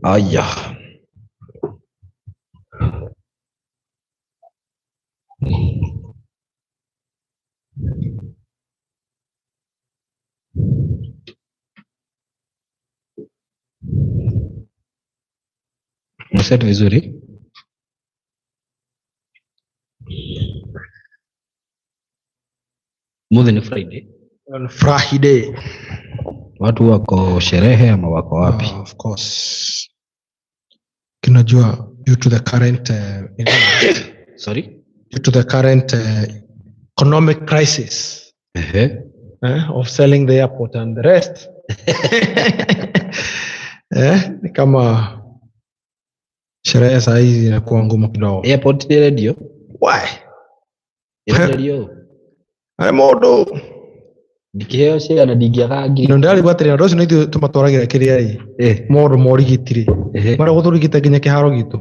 Aya. Umeset vizuri? Muthi ni Friday. On Friday. Watu wako sherehe ama wako wapi? Of course. Kinajua due to the current Sorry? due to the current economic crisis Ehe. Of selling the airport and the rest. Ni kama sherehe saa hizi inakuwa ngumu kidogo. Airport ni radio? Why? Radio. Arĩ mũndũ Ndikiheo share na ndingĩaga ngiri. no ndĩrarigwo atĩrĩ andũ acio nĩ ithuĩ tũmatwaragĩra kĩrĩa ĩ maũndũ ma ũrigiti rĩ Ehe. marĩa gũtũrigita nginya kĩharo gitũ.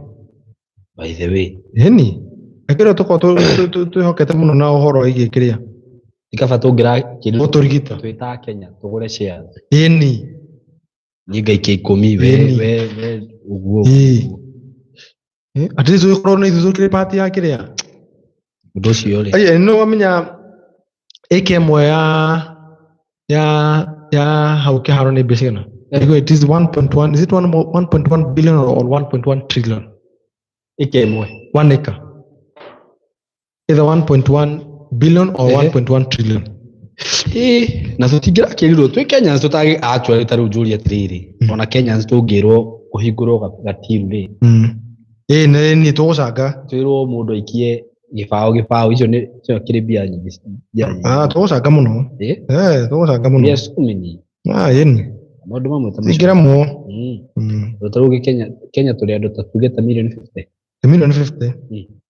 By the way, Ĩni akĩrĩa tũkorwo twĩhokete mũno na ũhoro wĩgiĩ kĩrĩa nĩ kaba tũngĩra kĩndũ gũtũrigita. twĩ ta Kenya tũgũre shares. Ĩni. Niĩ ngaikia 10 we Ĩni. we ũguo. Ĩĩ. At least ũgĩkorwo nĩ ithuĩ tũkĩrĩ part ya kĩrĩa. Ũndũ ũcio rĩ. Ĩĩ, nĩ wamenya ĩka ĩmwe ya hau kĩharo nĩ mbeca cigana? Ĩguo it is 1.1, is it 1.1 billion or 1.1 trillion? Ĩka ĩmwe. 1 acre. Either 1.1 billion or 1.1 trillion. Ĩĩ, na tũtingĩrakĩrirwo twĩ Kenyans tũtagĩ actually ta rĩu njũrie atĩrĩrĩ, ona Kenyans tũngĩrwo kũhingũrwo gatiru rĩ, Ĩĩ, nĩ niĩ tũgũcanga. twĩrwo mũndũ aikie gĩbaũ gĩbaũ icio nĩ icio kĩrĩ mbia nyingĩ mbia nyingĩ. Ah, tũgũcanga mũno. Ĩĩ? Eh, tũgũcanga mũno. Mbia so many. Ah, ĩni. Maũndũ mamwe ta macio. Ingĩremwo. Tondũ ta rĩu Kenya tũrĩ andũ ta tuge ta mirioni 50. Mirioni 50.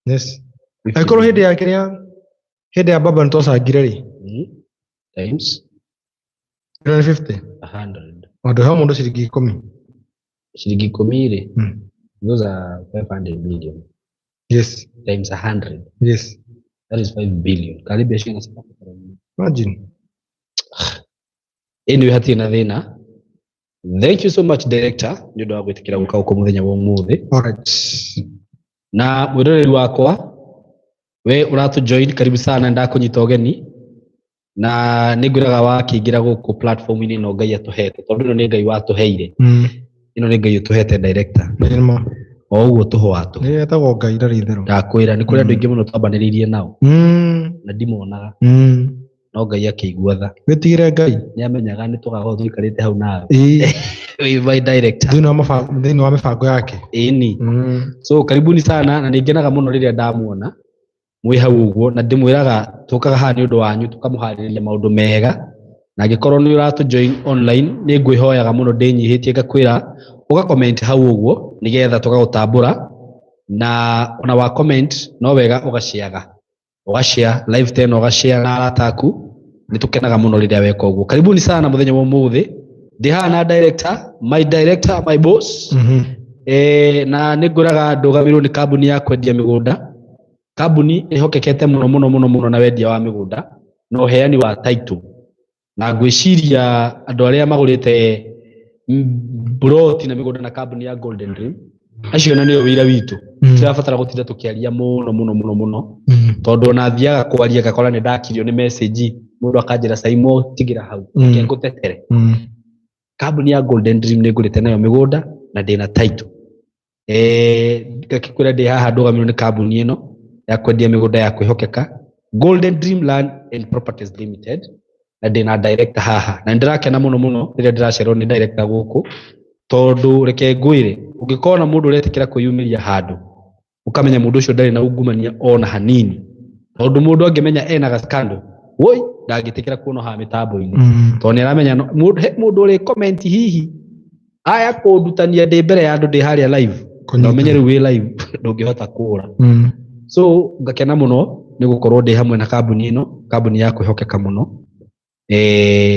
Yes. Angĩkorwo hĩndĩ ya kĩrĩa hĩndĩ ya baba nĩtwacangire rĩ. Times Mirioni 50. 100. Handũ he mũndũ ciringi 10. Ciringi 10 rĩ. Those are 500 million. Yes. Times 100. Yes. That is 5 billion. Karibu mbeca cigana cirabatara? Imagine. Anyway, hatirĩ na thĩna. Thank you so much director nĩ ũndũ wa gwĩtĩkĩra gũka gũkũ mũthenya wa ũmũthĩ. All right. Na mwĩroreri wakwa we ũratũ join karibu sana ndakũnyita ũgeni na nĩ ngwĩraga wakĩingĩra gũkũ platform-inĩ ĩno Ngai atũhete tondũ ĩno nĩ Ngai watũheire. Ĩno nĩ Ngai ũtũhete director. Nĩ ma. O ũguo tũhũatũ. Nĩ etagwo Ngai ndarĩ itherũ. Ndakwĩra nĩ kũrĩ andũ aingĩ mũno twambanĩrĩirie nao na ndimonaga. No Ngai akĩigua tha. Wĩtigĩre Ngai. Nĩ amenyaga nĩ tũgakorwo tũikarĩte hau nawe. Ĩĩ. Wĩ my director. Thĩinĩ wa mũbango, thĩinĩ wa mĩbango yake. Ĩni. So karibuni sana na nĩ ngenaga mũno rĩrĩa ndamuona mwĩ hau ũguo na ndĩmwĩraga tũkaga haha nĩ ũndũ wanyu tũkamũharĩrĩria maũndũ mega na angĩkorwo nĩ ũratũ join online nĩ ngwĩhoyaga mũno ndĩnyihĩtie ngakwĩra ũga comment hau ũguo nĩgetha tũgagũtambũra na ona wa comment no wega ũgaciaga ũgashare live tena ũgashare na arata aku nĩ tũkenaga mũno rĩrĩa weka ũguo. Karibuni sana mũthenya wa ũmũthĩ ndĩ haha na director, my director, my boss. Na nĩ ngwĩraga ndũgamĩrĩirwo nĩ kambuni ya kwendia mĩgũnda, kambuni ĩhokekete mũno mũno mũno mũno na wendia wa mĩgũnda na ũheani wa title na ngwĩciria andũ arĩa magũrĩte mburoti na mĩgũnda na kambuni ya Golden Dream acio na nĩo wĩra witũ. Tũrabatara gũtinda tũkĩaria mũno mũno mũno mũno tondũ ona thiaga kwaria ngakora nĩ ndakirio nĩ message mũndũ akanjĩra Saimo tigĩra hau reke ngũtetere. Kambuni ya Golden Dream nĩ ngũrĩte nayo mĩgũnda na ndĩna title. Ngakĩkwĩra ndĩ haha ndũgamĩrĩirwo nĩ kambuni ĩno ya kwendia mĩgũnda ya kwĩhokeka Golden Dream Land and Properties Limited na ndĩna director haha na nĩndĩrakena mũno mũno rĩrĩa ndĩracererwo nĩ director gũkũ tondũ reke ngwĩre ũngĩkorwo na mũndũ ũretĩkĩra kwĩyumĩria handũ ũkamenya mũndũ ũcio ndarĩ na ungumania ona hanini tondũ mũndũ angĩmenya ena ga scandal woi ndangĩtĩkĩra kuonwo haha mĩtambo-inĩ tondũ nĩ aramenya he mũndũ ũrĩ comment hihi aya kũndutania ndĩ mbere ya andũ ndĩ harĩa live na ũmenye rĩu wĩ live ndũngĩhota kũra. So ngakena mũno nĩ gũkorwo ndĩ hamwe na kambuni ĩno, kambuni ya kwĩhokeka mũno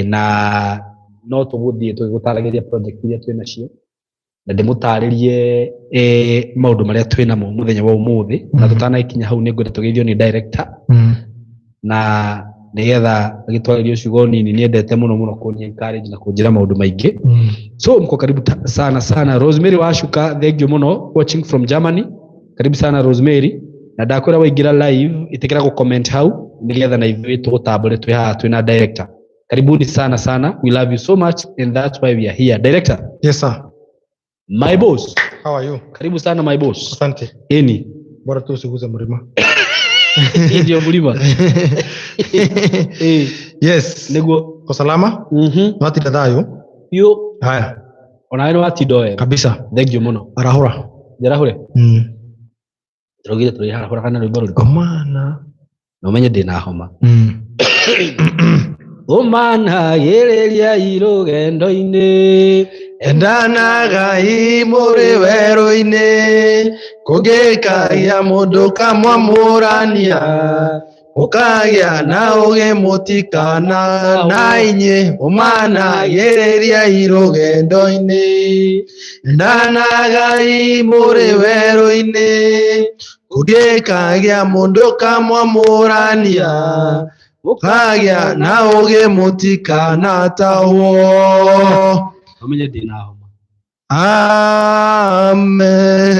na no tũgũthiĩ tũgĩgũtaragĩria project iria twĩ nacio na ndĩmũtarĩrie maũndũ marĩa twĩ namo mũthenya wa ũmũthĩ na tũtanaikinya hau nĩ ngwenda tũgeithio nĩ director na Nĩgetha agĩtwarĩrie ciugo nini. Nĩendete mũno mũno kũni encourage na kũnjĩra maũndũ maingĩ. So mko karibu sana sana. Rosemary Washuka, thank you mũno, watching from Germany. Karibu sana Rosemary, na ndakwĩra waingĩra live ĩtĩkĩra gũ comment hau nĩgetha na ithuĩ tũgũtambũre twĩ haha twĩna director. Karibuni sana sana, we love you so much and that's why we are here. Director. Yes, sir. My boss. How are you? Karibu sana, my boss. Asante. Eni. Bora tu usiguze mlima. Ndio mlima. Eh. Yes. Nĩguo. Kwa salama? Watinda thayo? Yo. Haya. Ona we watinda wega. Kabisa. Thank you mũno. Arahũra. Njarahũre. Tũraugire tũrĩharahũra kana rwĩmbo rũrĩkũ? Omana. Na ũmenye ndĩna homa. Ũmanagĩrĩria irũgendo-inĩ. Endanagai mũrĩ werũ-inĩ, kũngĩkagĩa mũndũ kamwamũrania, mũkagĩa na ũgĩ mũtikana na inyuĩ. Ũmanagĩrĩria irũgendo-inĩ, endanagai mũrĩ werũ-inĩ, kũngĩkagĩa mũndũ kamwamũrania, mũkagĩa na ũgĩ mũtikanatahwo. Ũmenye ndĩna homa. Amen.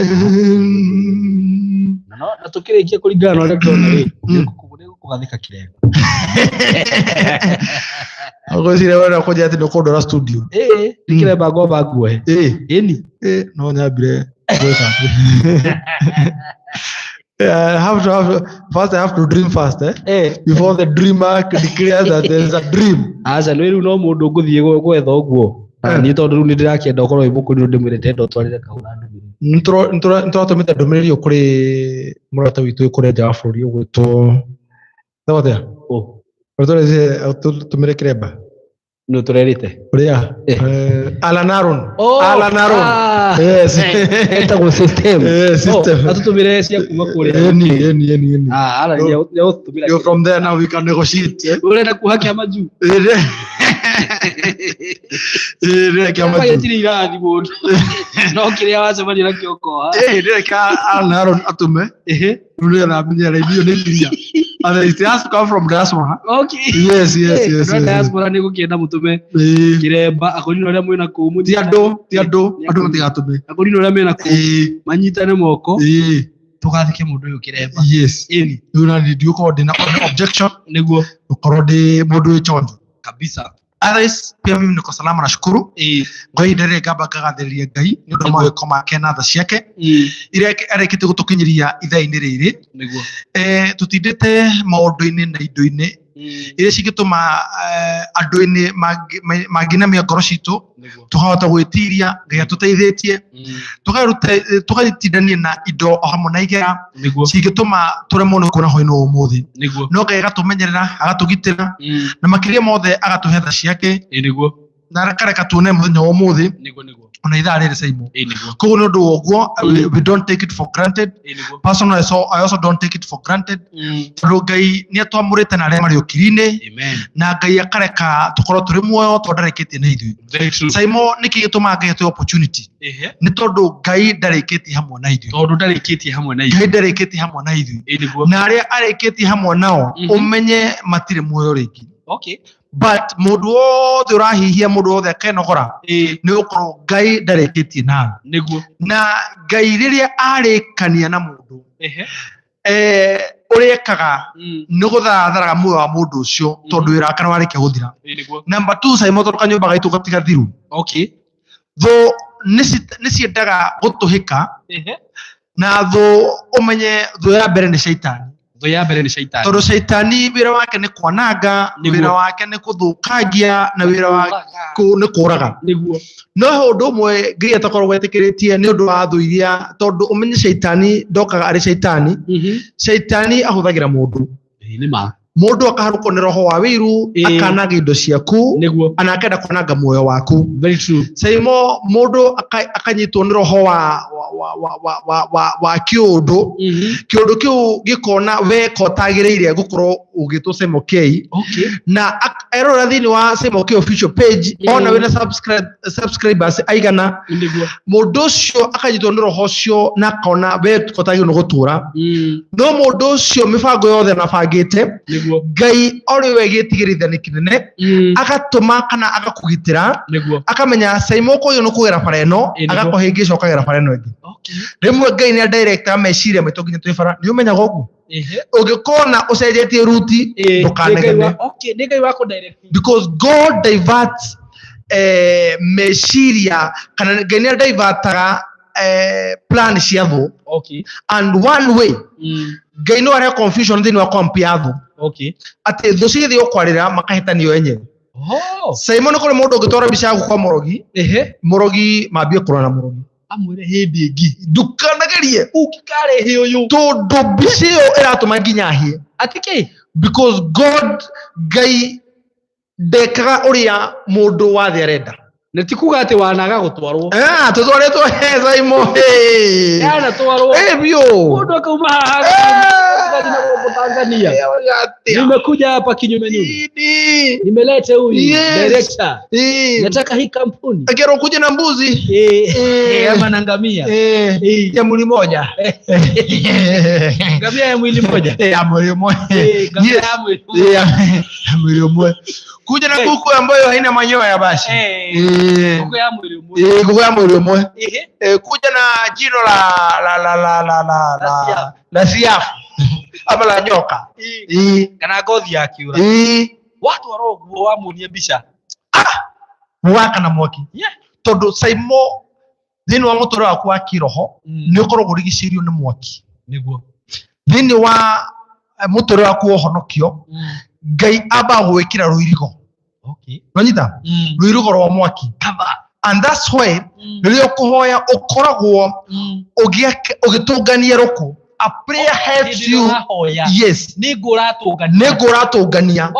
Na no na tũkĩrĩkia kũringana na ũrĩa ndĩrona rĩ, nĩgũkũgathĩka kĩremba. Ngwĩciria wena kũnjĩra atĩ nĩũkũndwara studio. Ĩĩ, nĩ kĩremba ngomba nguohe. Ĩni. No nyambire gwĩka. Yeah, I have to have first I have to dream first, eh? Before the dreamer declares that there is a dream. Aca nĩ rĩu no mũndũ ngũthiĩ gwetha ũguo. Na niĩ tondũ rĩu nĩndĩrakĩenda ũkorwo wĩ mũkũrũ ndĩmwĩre ndĩrenda ũtwarĩre kahũra ndũmĩrĩri. Nĩtũratũmĩte ndũmĩrĩri ĩyo kũrĩ mũrata witũ kũrĩa nja wa bũrũri ũgwĩtwo etagwo atĩa? Ũ. Tũmĩre kĩremba. Nũ tũrerĩte? Ũrĩa? Alan Aaron. Oh, Alan Aaron. Yes. Etagwo system. System. Oh, atũtũmĩre cia kuma kũrĩa. Eni, eni, eni, eni. Alan nĩegũtũtũmĩra. You're from there now we can negotiate. Eh? Ũrenda kuoha kĩama juu? Kĩama juu. Gĩtirĩ irathi mũndũ. No kĩrĩa wacemania nakĩo ũkoha. Ndĩreka Alan Aaron atũme. Rĩu nĩgetha amenye raini ĩyo nĩ clear. And it has to come from diaspora. Okay. Yes, yes, yes, Andũ a yes. diaspora nĩ gũkĩenda mũtũme kĩremba akũrinũ arĩa mwĩna kũu Ti andũ, ti andũ, andũ matigatũme. Akũrinũ arĩa mena kũu manyitane moko. Tũgathike mũndũ ũyũ kĩremba. Yes. Ĩni. Rĩu na niĩ ndigũkorwo ndĩna objection. Nĩguo. Gũkorwo ndĩ mũndũ wĩ chonjo. Kabisa. Otherwise, pia mimi niko salama nashukuru. Kwa ihinda rĩrĩ ngamba ngagathĩrĩria Ngai nĩ ũndũ wa mawĩko make na tha ciake iria arĩkĩtie gũtũkinyĩria ithaa-inĩ rĩrĩ. Nĩguo. Tũtindĩte maũndũ-inĩ na indo-inĩ iria cingĩtũma andũ-inĩ mangĩnamia ngoro citũ, tũkahota gwĩtiria Ngai atũteithĩtie, tũgatindania na indo o hamwe na igera cingĩtũma tũremwo nĩ kuona hwaĩ-inĩ wa ũmũthĩ. No Ngai agatũmenyerera, agatũgitĩra, na makĩria mothe agatũhe tha ciake. Nĩguo. Na akareka tuone mũthenya wa ũmũthĩ. Nĩguo, nĩguo. Ona ithaa rĩrĩ Saimo. Nĩguo. Koguo nĩ ũndũ wa ũguo, we don't take it for granted. Nĩguo. Personally, I also don't take it for granted. Tondũ Ngai nĩ atwamũrĩte na arĩa marĩ ũkiri-inĩ. Na Ngai akareka tũkorwo tũrĩ muoyo tondũ ndarĩkĩtie na ithuĩ. Very true. Saimo, nĩkĩ gĩtũmaga Ngai atũhe opportunity? Nĩ tondũ Ngai ndarĩkĩtie hamwe na ithuĩ. Tondũ ndarĩkĩtie hamwe na ithuĩ. Ngai ndarĩkĩtie hamwe na ithuĩ. Nĩguo. Na arĩa arĩkĩtie hamwe nao, ũmenye matirĩ muoyo rĩngĩ. Okay. But mũndũ wothe ũrahihia, mũndũ wothe akenogora, nĩ gũkorwo Ngai ndarĩkĩtie nawe. Nĩguo. Na Ngai rĩrĩa arĩkania na mũndũ, ũrĩa ekaga nĩ gũtharatharaga muoyo wa mũndũ ũcio, tondũ wĩra wake nĩ warĩkia gũthira. Nĩguo. Number 2, Saimo, tondũ kanyũmba gaitũ gatigathiru. Okay. Thũ nĩ ciendaga gũtũhĩka, na thũ ũmenye thũ ya mbere nĩ caitani. Thũ ya mbere nĩ caitani. Tondũ caitani wĩra wake nĩ kwananga, Nĩguo. wĩra wake nĩ kũthũkangia, na wĩra wake nĩ kũraga. Nĩguo. No he ũndũ ũmwe Ngai atakoragwo etĩkĩrĩtie nĩ ũndũ wa thũ iria, tondũ ũmenye caitani ndokaga arĩ caitani. Caitani ahũthagĩra mũndũ. Nĩ ma. Mũndũ akaharũkwo nĩ roho wa wĩiru, akananga indo ciaku, Nĩguo. ana akenda kwananga muoyo waku. Very true. Saimo, mũndũ akanyitwo nĩ roho wa kĩũndũ. Kĩũndũ kĩu gĩkona we ko ũtagĩrĩire gũkorwo ũgĩtwo Saimo K. Okay. Na Erora thĩinĩ wa Simon K official page, ona wĩna subscribers aigana, Nĩguo. Mũndũ ũcio akanyitwo nĩ roho ũcio na akona we tũkotagĩrwo nĩ gũtũra, no mũndũ ũcio mĩbango yothe anabangĩte, Nĩguo. Ngai orĩ we gĩtigĩrithani kĩnene, agatũma kana agakũgitĩra, Nĩguo. Akamenya Simon ũyũ nĩ kũgera bara ĩno, Ĩ, nĩguo. agakũhĩngĩca ũkagera bara ĩno ĩngĩ. Rĩmwe Ngai nĩ adirectaga meciria maitũ nginya twĩ bara. Nĩ ũmenyaga ũguo? Ehe. Ũngĩkona ũcenjetie ruti, ndũkanegene. Okay, nĩ Ngai wa kũdirect. Because God diverts meciria, kana Ngai nĩ divertaga plan cia thũ. And one way, Ngai no arehe confusion thĩinĩ wa camp ya thũ, atĩ thũ cigĩthiĩ gũkwarĩra makahĩtanio enyewe. Oh. Simon, kũrĩ mũndũ ũngĩtwara mbica yaku kwa mũrogi, mũrogi mambie kũrora na mũrogi, Amwĩre hĩndĩ ĩngĩ. Ndũkanagerie. Ũngĩkarehe ũyũ. Tondũ mbica ĩyo ĩratũma nginya hie. Atĩ kĩ? Because God, Ngai ndekaga ũrĩa mũndũ wa thĩ arenda. Nĩ ti kuga atĩ wanaga gũtwarwo. Ah, tũtwarĩtwo he Simon, hey. Yanatwarwo. Eh, biũ. Mũndũ akauma haha agathiĩ na gũkũ Tanzania. Eh, atĩa? Nimekuja hapa kinyume nyume. Ini. Nimelete huyu Yes. director. Eh. Nataka hii kampuni. Akero kuja na mbuzi. Eh, Eh. ama na ngamia. Eh, Eh. ya mwili moja. Ngamia ya mwili mmoja. Eh, ya mwili moja. Eh, ngamia Yes. ya mwili mmoja. Eh, ya mwili mmoja. Kuja na kuku ambayo haina manyoya basi. Eh. Eh. Kuku ya mwili mmoja. Eh, kuku ya mwili mmoja. Ehe. Eh, kuja na jino la la la la la la La la la siafu ama la nyoka. Eh. Eh. Kana ngothi ya kiura. Eh. Watwara ũguo wamuonia mbica. Waka na mwaki. Yeah. Tondu Saimo, thĩinĩ wa mũtũrĩre waku wa kĩroho, nĩ ũkoragwo ũrigicĩirio nĩ mwaki. Nĩguo. Thĩinĩ wa mũtũrĩre waku wa ũhonokio, Ngai ambaga gwĩkĩra rũirigo. Nwanyita rũirigo rwa mwaki. Cover. And that's why rĩrĩa ũkũhoya ũkoragwo ũgĩtũngania rũkũ. A prayer helps you. Ũrahoya. Yes. Nĩ ngũ ũratũngania. Nĩ ngũ ũratũngania,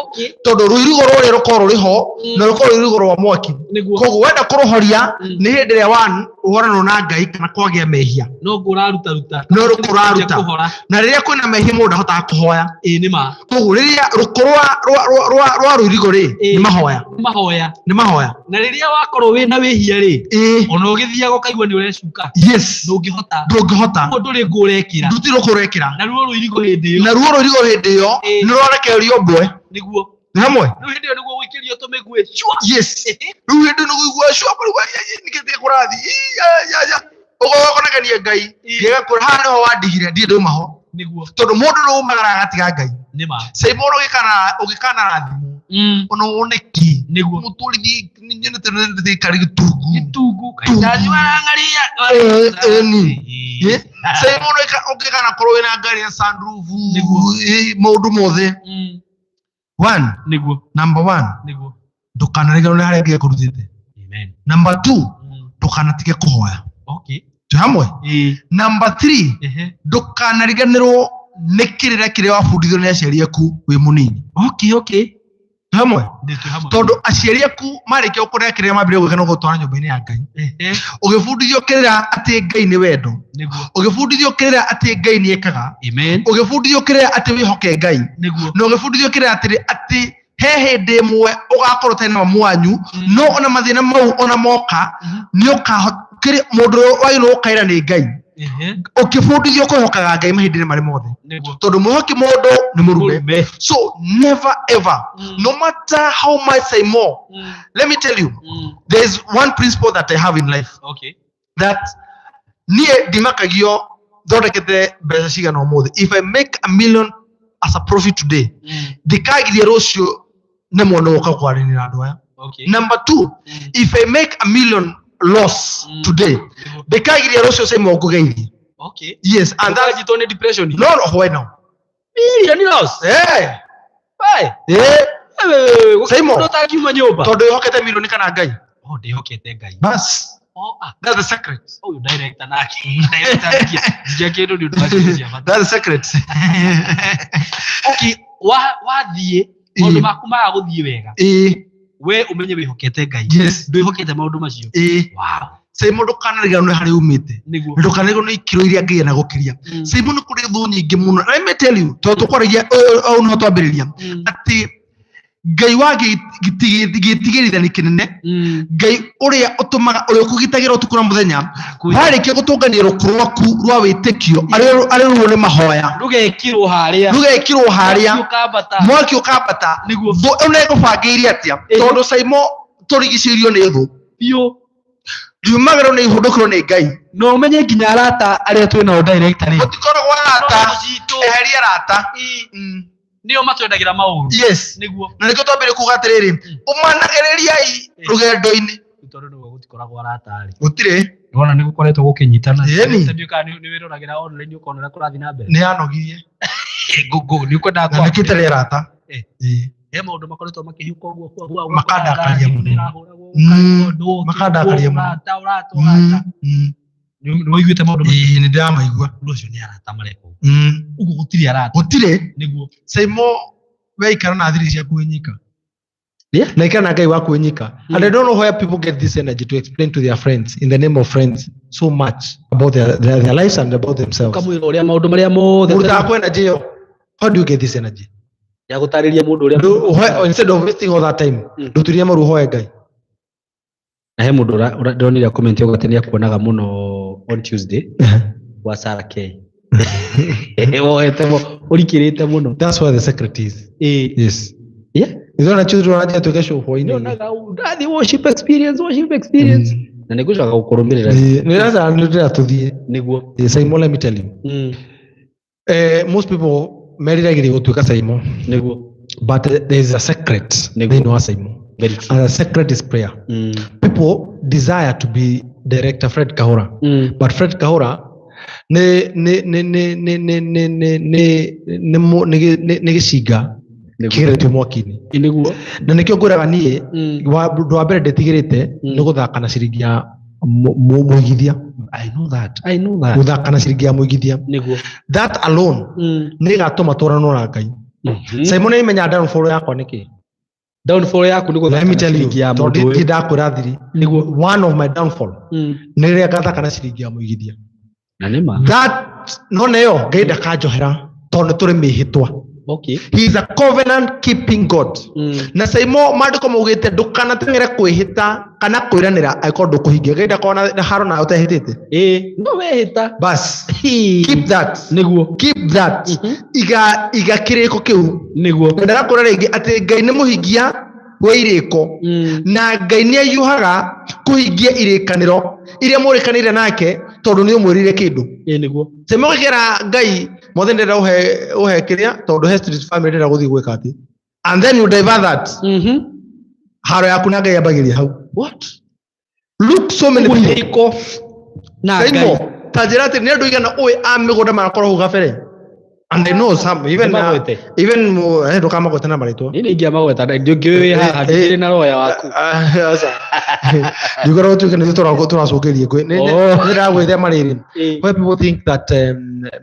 tondũ rũirigo rũrĩa rũkoragwo rũrĩ ho, na rũkoragwo rũirigo rwa mwaki. Nĩguo. Koguo wenda kũrũhoria, nĩ hĩndĩ ĩrĩa one ũhoranwo na Ngai kana kwagĩa mehia. No ngũ ũraruta ruta. No rũkũ ũraruta. Kũhora. Na rĩrĩa kwĩna mehia, mũndũ ndahotaga kũhoya. Ĩĩ, nĩ ma. Koguo rĩrĩa rũkũ rwa rũirigo rĩ, Ĩĩ. nĩ mahoya. Nĩ mahoya. Nĩ mahoya. Na rĩrĩa wakorwo wĩna wĩhia rĩ, Ĩĩ. ona ũgĩthiaga ũkaigua nĩ ũrecuka. Yes. Ndũngĩhota. Ndũngĩhota. Ũguo ndũrĩ ngũ ũrekĩra. Ndũtirĩ rũkũ ũrekĩra. Na ruo rũirigo hĩndĩ ĩyo. Na ruo rũirigo hĩndĩ ĩyo Ĩĩ. nĩ rwarekererio mbwe. Nĩguo. Nĩ hamwe. Rĩu hĩndĩ ĩyo nĩguo gũikĩrio tũmĩguĩ. Cua. Yes, rĩu hĩndĩ nĩ kũigua cua kũrigua nĩkĩtige kũrathi ũgokonagania Ngai gĩgakũra haha nĩho wandigire ndirĩ ndauma ho. Nĩguo. Tondũ mũndũ nĩ umagara agatiga Ngai. Nĩ ma. Simon, ũgĩkanarathimwo ona wone kĩ, Nĩguo. mũtũrithie nyonete nĩ gĩtungu. Gĩtungu. Kaitathi warang'aria. Eh, eh, ni. Eh, Simon, ũngĩkana korwo wĩna ngari ya sunroof, Nĩguo. maũndũ mothe, one, Nĩguo. number one, Nĩguo. ndũkanariganĩrwo nĩ harĩa Ngai akũrutĩte. Amen. Number two, ndũkanatige kũhoya. Twĩ hamwe? Ĩĩ. Number three, Ehe. ndũkanariganĩrwo nĩ kĩrĩra kĩrĩa wabundithio nĩ aciari aku wĩ mũnini. Okay. Twĩ hamwe? Ndĩ twĩ hamwe. Tondũ aciari aku marĩkia gũkũrera, kĩrĩa mambĩrĩria gwĩka no gũtwara nyũmba-inĩ ya Ngai. Ũgĩbundithio kĩrĩra atĩ Ngai nĩ wendo. Nĩguo. Ũgĩbundithio kĩrĩra atĩ Ngai nĩ ekaga. Amen. Ũgĩbundithio kĩrĩra atĩ wĩhoke Ngai. Nĩguo. Na ũgĩbundithio kĩrĩra atĩ he hĩndĩ ĩmwe ũgakorwo ũtarĩ na mamu wanyu, no ona mathĩna mau ona moka, nĩ ũkahota mũndũ ũrĩa wagĩrĩirwo gũkaĩra nĩ Ngai. Ũkĩbundithio kwĩhokaga Ngai mahinda-inĩ marĩ mothe, Nĩguo. tondũ mwĩhoki mũndũ nĩ mũrume. Mũrume. So never ever, no matter how much say more, let me tell you, there is one principle that I have in life, that niĩ ndimakagio thondekete mbeca cigana ũmũthĩ. If I make 1 million as a profit today, ndikagirie rũciũ nĩ mwana ũka kwaranĩra andũ aya. Number two, if I make 1 million loss today, ndikagirie rũciũ Simon ngũgeithie. Yes, and that's Ndũkanyitwo nĩ depression. No, why now? Million loss. Eh. Why? Eh. Simon. Mũndũ ũtangiuma nyũmba. Tondũ wĩhokete milioni kana Ngai? Oh, ndĩhokete Ngai. Bas. Oh, ah. That's the secret. Ũyũ director nake. Director njikia kĩndũ nĩ ũndũ wa ciũria cia bata. That's the secret. Okay, wathiĩ maũndũ maku maga gũthiĩ wega. We ũmenye wĩhokete Ngai. Yes. Ndwĩhokete maũndũ macio. Wow. Simon, ndũkanariganĩrwo nĩ harĩa umĩte. Nĩguo. Ndũkanariganĩrwo nĩ ikĩro iria Ngai anagũkĩria. Simon, nĩ kũrĩ thũ nyingĩ mũno. Let me tell you, tondũ tũkwaragia au no twambĩrĩria atĩ Ngai wa gĩtigĩrithani kĩnene, Ngai ũrĩa ũtũmaga, ũrĩa ũkũgitagĩra ũtukũ na mũthenya, warĩkia gũtũngania rũkũ rwaku rwa wĩtĩkio arĩ ruo nĩ mahoya, rũgekirwo harĩa, rũgekirwo harĩa, ũkambata, mwaki ũkambata. Nĩguo. Thũ ĩno ĩgũbangĩire atĩa? Tondũ Saimo tũrigicĩirio nĩ thũ. Biũ. Ndiumagĩrwo nĩ ihũndũkĩrwo nĩ Ngai. Na ũmenye nginya arata arĩa twĩ nao director rĩ, gũtikoragwo arata. Citũ. Eheria arata. Nĩo matwendagĩra maũru. Yes. Nĩguo. Na nĩkĩo twambire kuga atĩrĩrĩ, ũmanagĩrĩriai rũgendo-inĩ. Tondũ nĩguo gũtikoragwo arata rĩ. Gũtirĩ. Wona nĩ gũkoretwo gũkĩnyitana. Ĩni. Ndiũĩ kana nĩ wĩroragĩra online ũkona ũrĩa kũrathiĩ na mbere. Nĩ yanogirie. Nĩ ũkwendaga Na nĩkĩo itarĩ arata. Ĩĩ. He maũndũ makoretwo makĩhiũka ũguo kwa Makandakaria mũno. Makandakaria mũno. Ũrata, ũrata, ũrata. Nĩ waiguĩte maũndũ macio? Ĩĩ, nĩ ndĩramaigua. Ũndũ ũcio nĩ arata mareka ũguo. Ũguo gũtirĩ arata. Gũtirĩ. Nĩguo. Saimo, weikara na thiri ciaku wĩ nyika, Yeah. na ikara na Ngai waku wĩ nyika. And I don't know where people get this energy to explain to their friends in the name of friends so much about their lives and about themselves. Ũkamwĩra ũrĩa maũndũ marĩa mothe. Mũrutaga kwa energy ĩyo? How do you get this energy? Ya gũtarĩria mũndũ ũrĩa. Instead of wasting all that time, ndũturie maru, ũhoe Ngai. Na he mũndũ ndĩronire comment yauga atĩ nĩakuonaga mũno on Tuesday wa Sarah K. Woete ũrikĩrĩte mũno. That's where the secret is. Ĩĩ. Yes. Yeah. Nĩtũrona Tuesday tũranjia twĩke show hwainĩ. Nyonaga ndathi worship experience, worship experience. Na nĩngũcoka gũkũrũmĩrĩra. Nĩ rasa nĩ ndĩra tũthiĩ. Nĩguo. Ĩĩ, Saimo, let me tell you, most people meriragĩria gũtuĩka Saimo, Nĩguo. but there is a secret Nĩguo. thĩinĩ wa Saimo. Very true. And the secret is prayer. People desire to be Director Fred Kahora, but Fred Kahora nĩ nĩ nĩ nĩ nĩ nĩ nĩ nĩ nĩ nĩ nĩ gĩcinga Nĩguo. kĩgeretio mwaki-inĩ. Nĩguo. Na nĩkĩo ngwĩraga niĩ, ũndũ wa mbere ndĩtigĩrĩte nĩ gũthaka na ciringi ya mũigithia. I know that. I know that. Gũthaka na ciringi ya mũigithia, Nĩguo. that alone nĩ ĩgatũma tũranwo na Ngai. Simon, nĩ imenya downfall yakwa nĩkĩ. Downfall yaku nĩ Let gũthaka me na tell you, ciringi ya tondũ mũndũ ũyũ. ndakwĩra thiri. Nĩguo. One of my downfall nĩ rĩrĩa ngathaka na ciringi ya mũigithia. Na nĩ ma. That no neyo Ngai ndakanjohera tondũ nĩ tũrĩ mĩhĩtwa. He is a covenant keeping God. Na Saimo, maandĩko maugĩte ndũkanateng'ere kwĩhĩta kana kwĩranĩra angĩkorwo ndũkũhingia. Ngai ndakorwo na haro nawe ũtehĩtĩte. Ĩĩ, no wehĩta. Bas, keep that. Nĩguo. Keep that. Iga iga kĩrĩko kĩu. Nĩguo. Na ndagakwĩra rĩngĩ atĩ Ngai nĩ mũhingia wa irĩko, na Ngai nĩ ahiũhaga kũhingia irĩkanĩro iria mũrĩkanĩire nake tondũ nĩ ũmwĩrĩire kĩndũ. Ĩĩ, nĩguo. Saimo, gĩkĩra Ngai mothe, ndĩrenda ũhe ũhe kĩrĩa tondũ he street family ndĩrenda gũthiĩ gwĩka atĩ, and then you divert that. Haro yaku na Ngai yambagĩria hau. What? Look, so many people. Irĩko na Ngai. Saimo, ta njĩra atĩ nĩ andũ igana ũĩ a mĩgũnda marakorwo hau gabere, and I know some even Nĩmagwete? Even ndũkamagwete na marĩtwa. Niĩ nĩingĩamagweta ndingĩũĩ wĩ haha, ndikĩrĩ na roya waku. Ndikora gũtuĩke nĩ tũracũngĩrie ngũĩ. Oh. Nĩ ndĩragwĩthema rĩrĩ, Ĩĩ. where people think that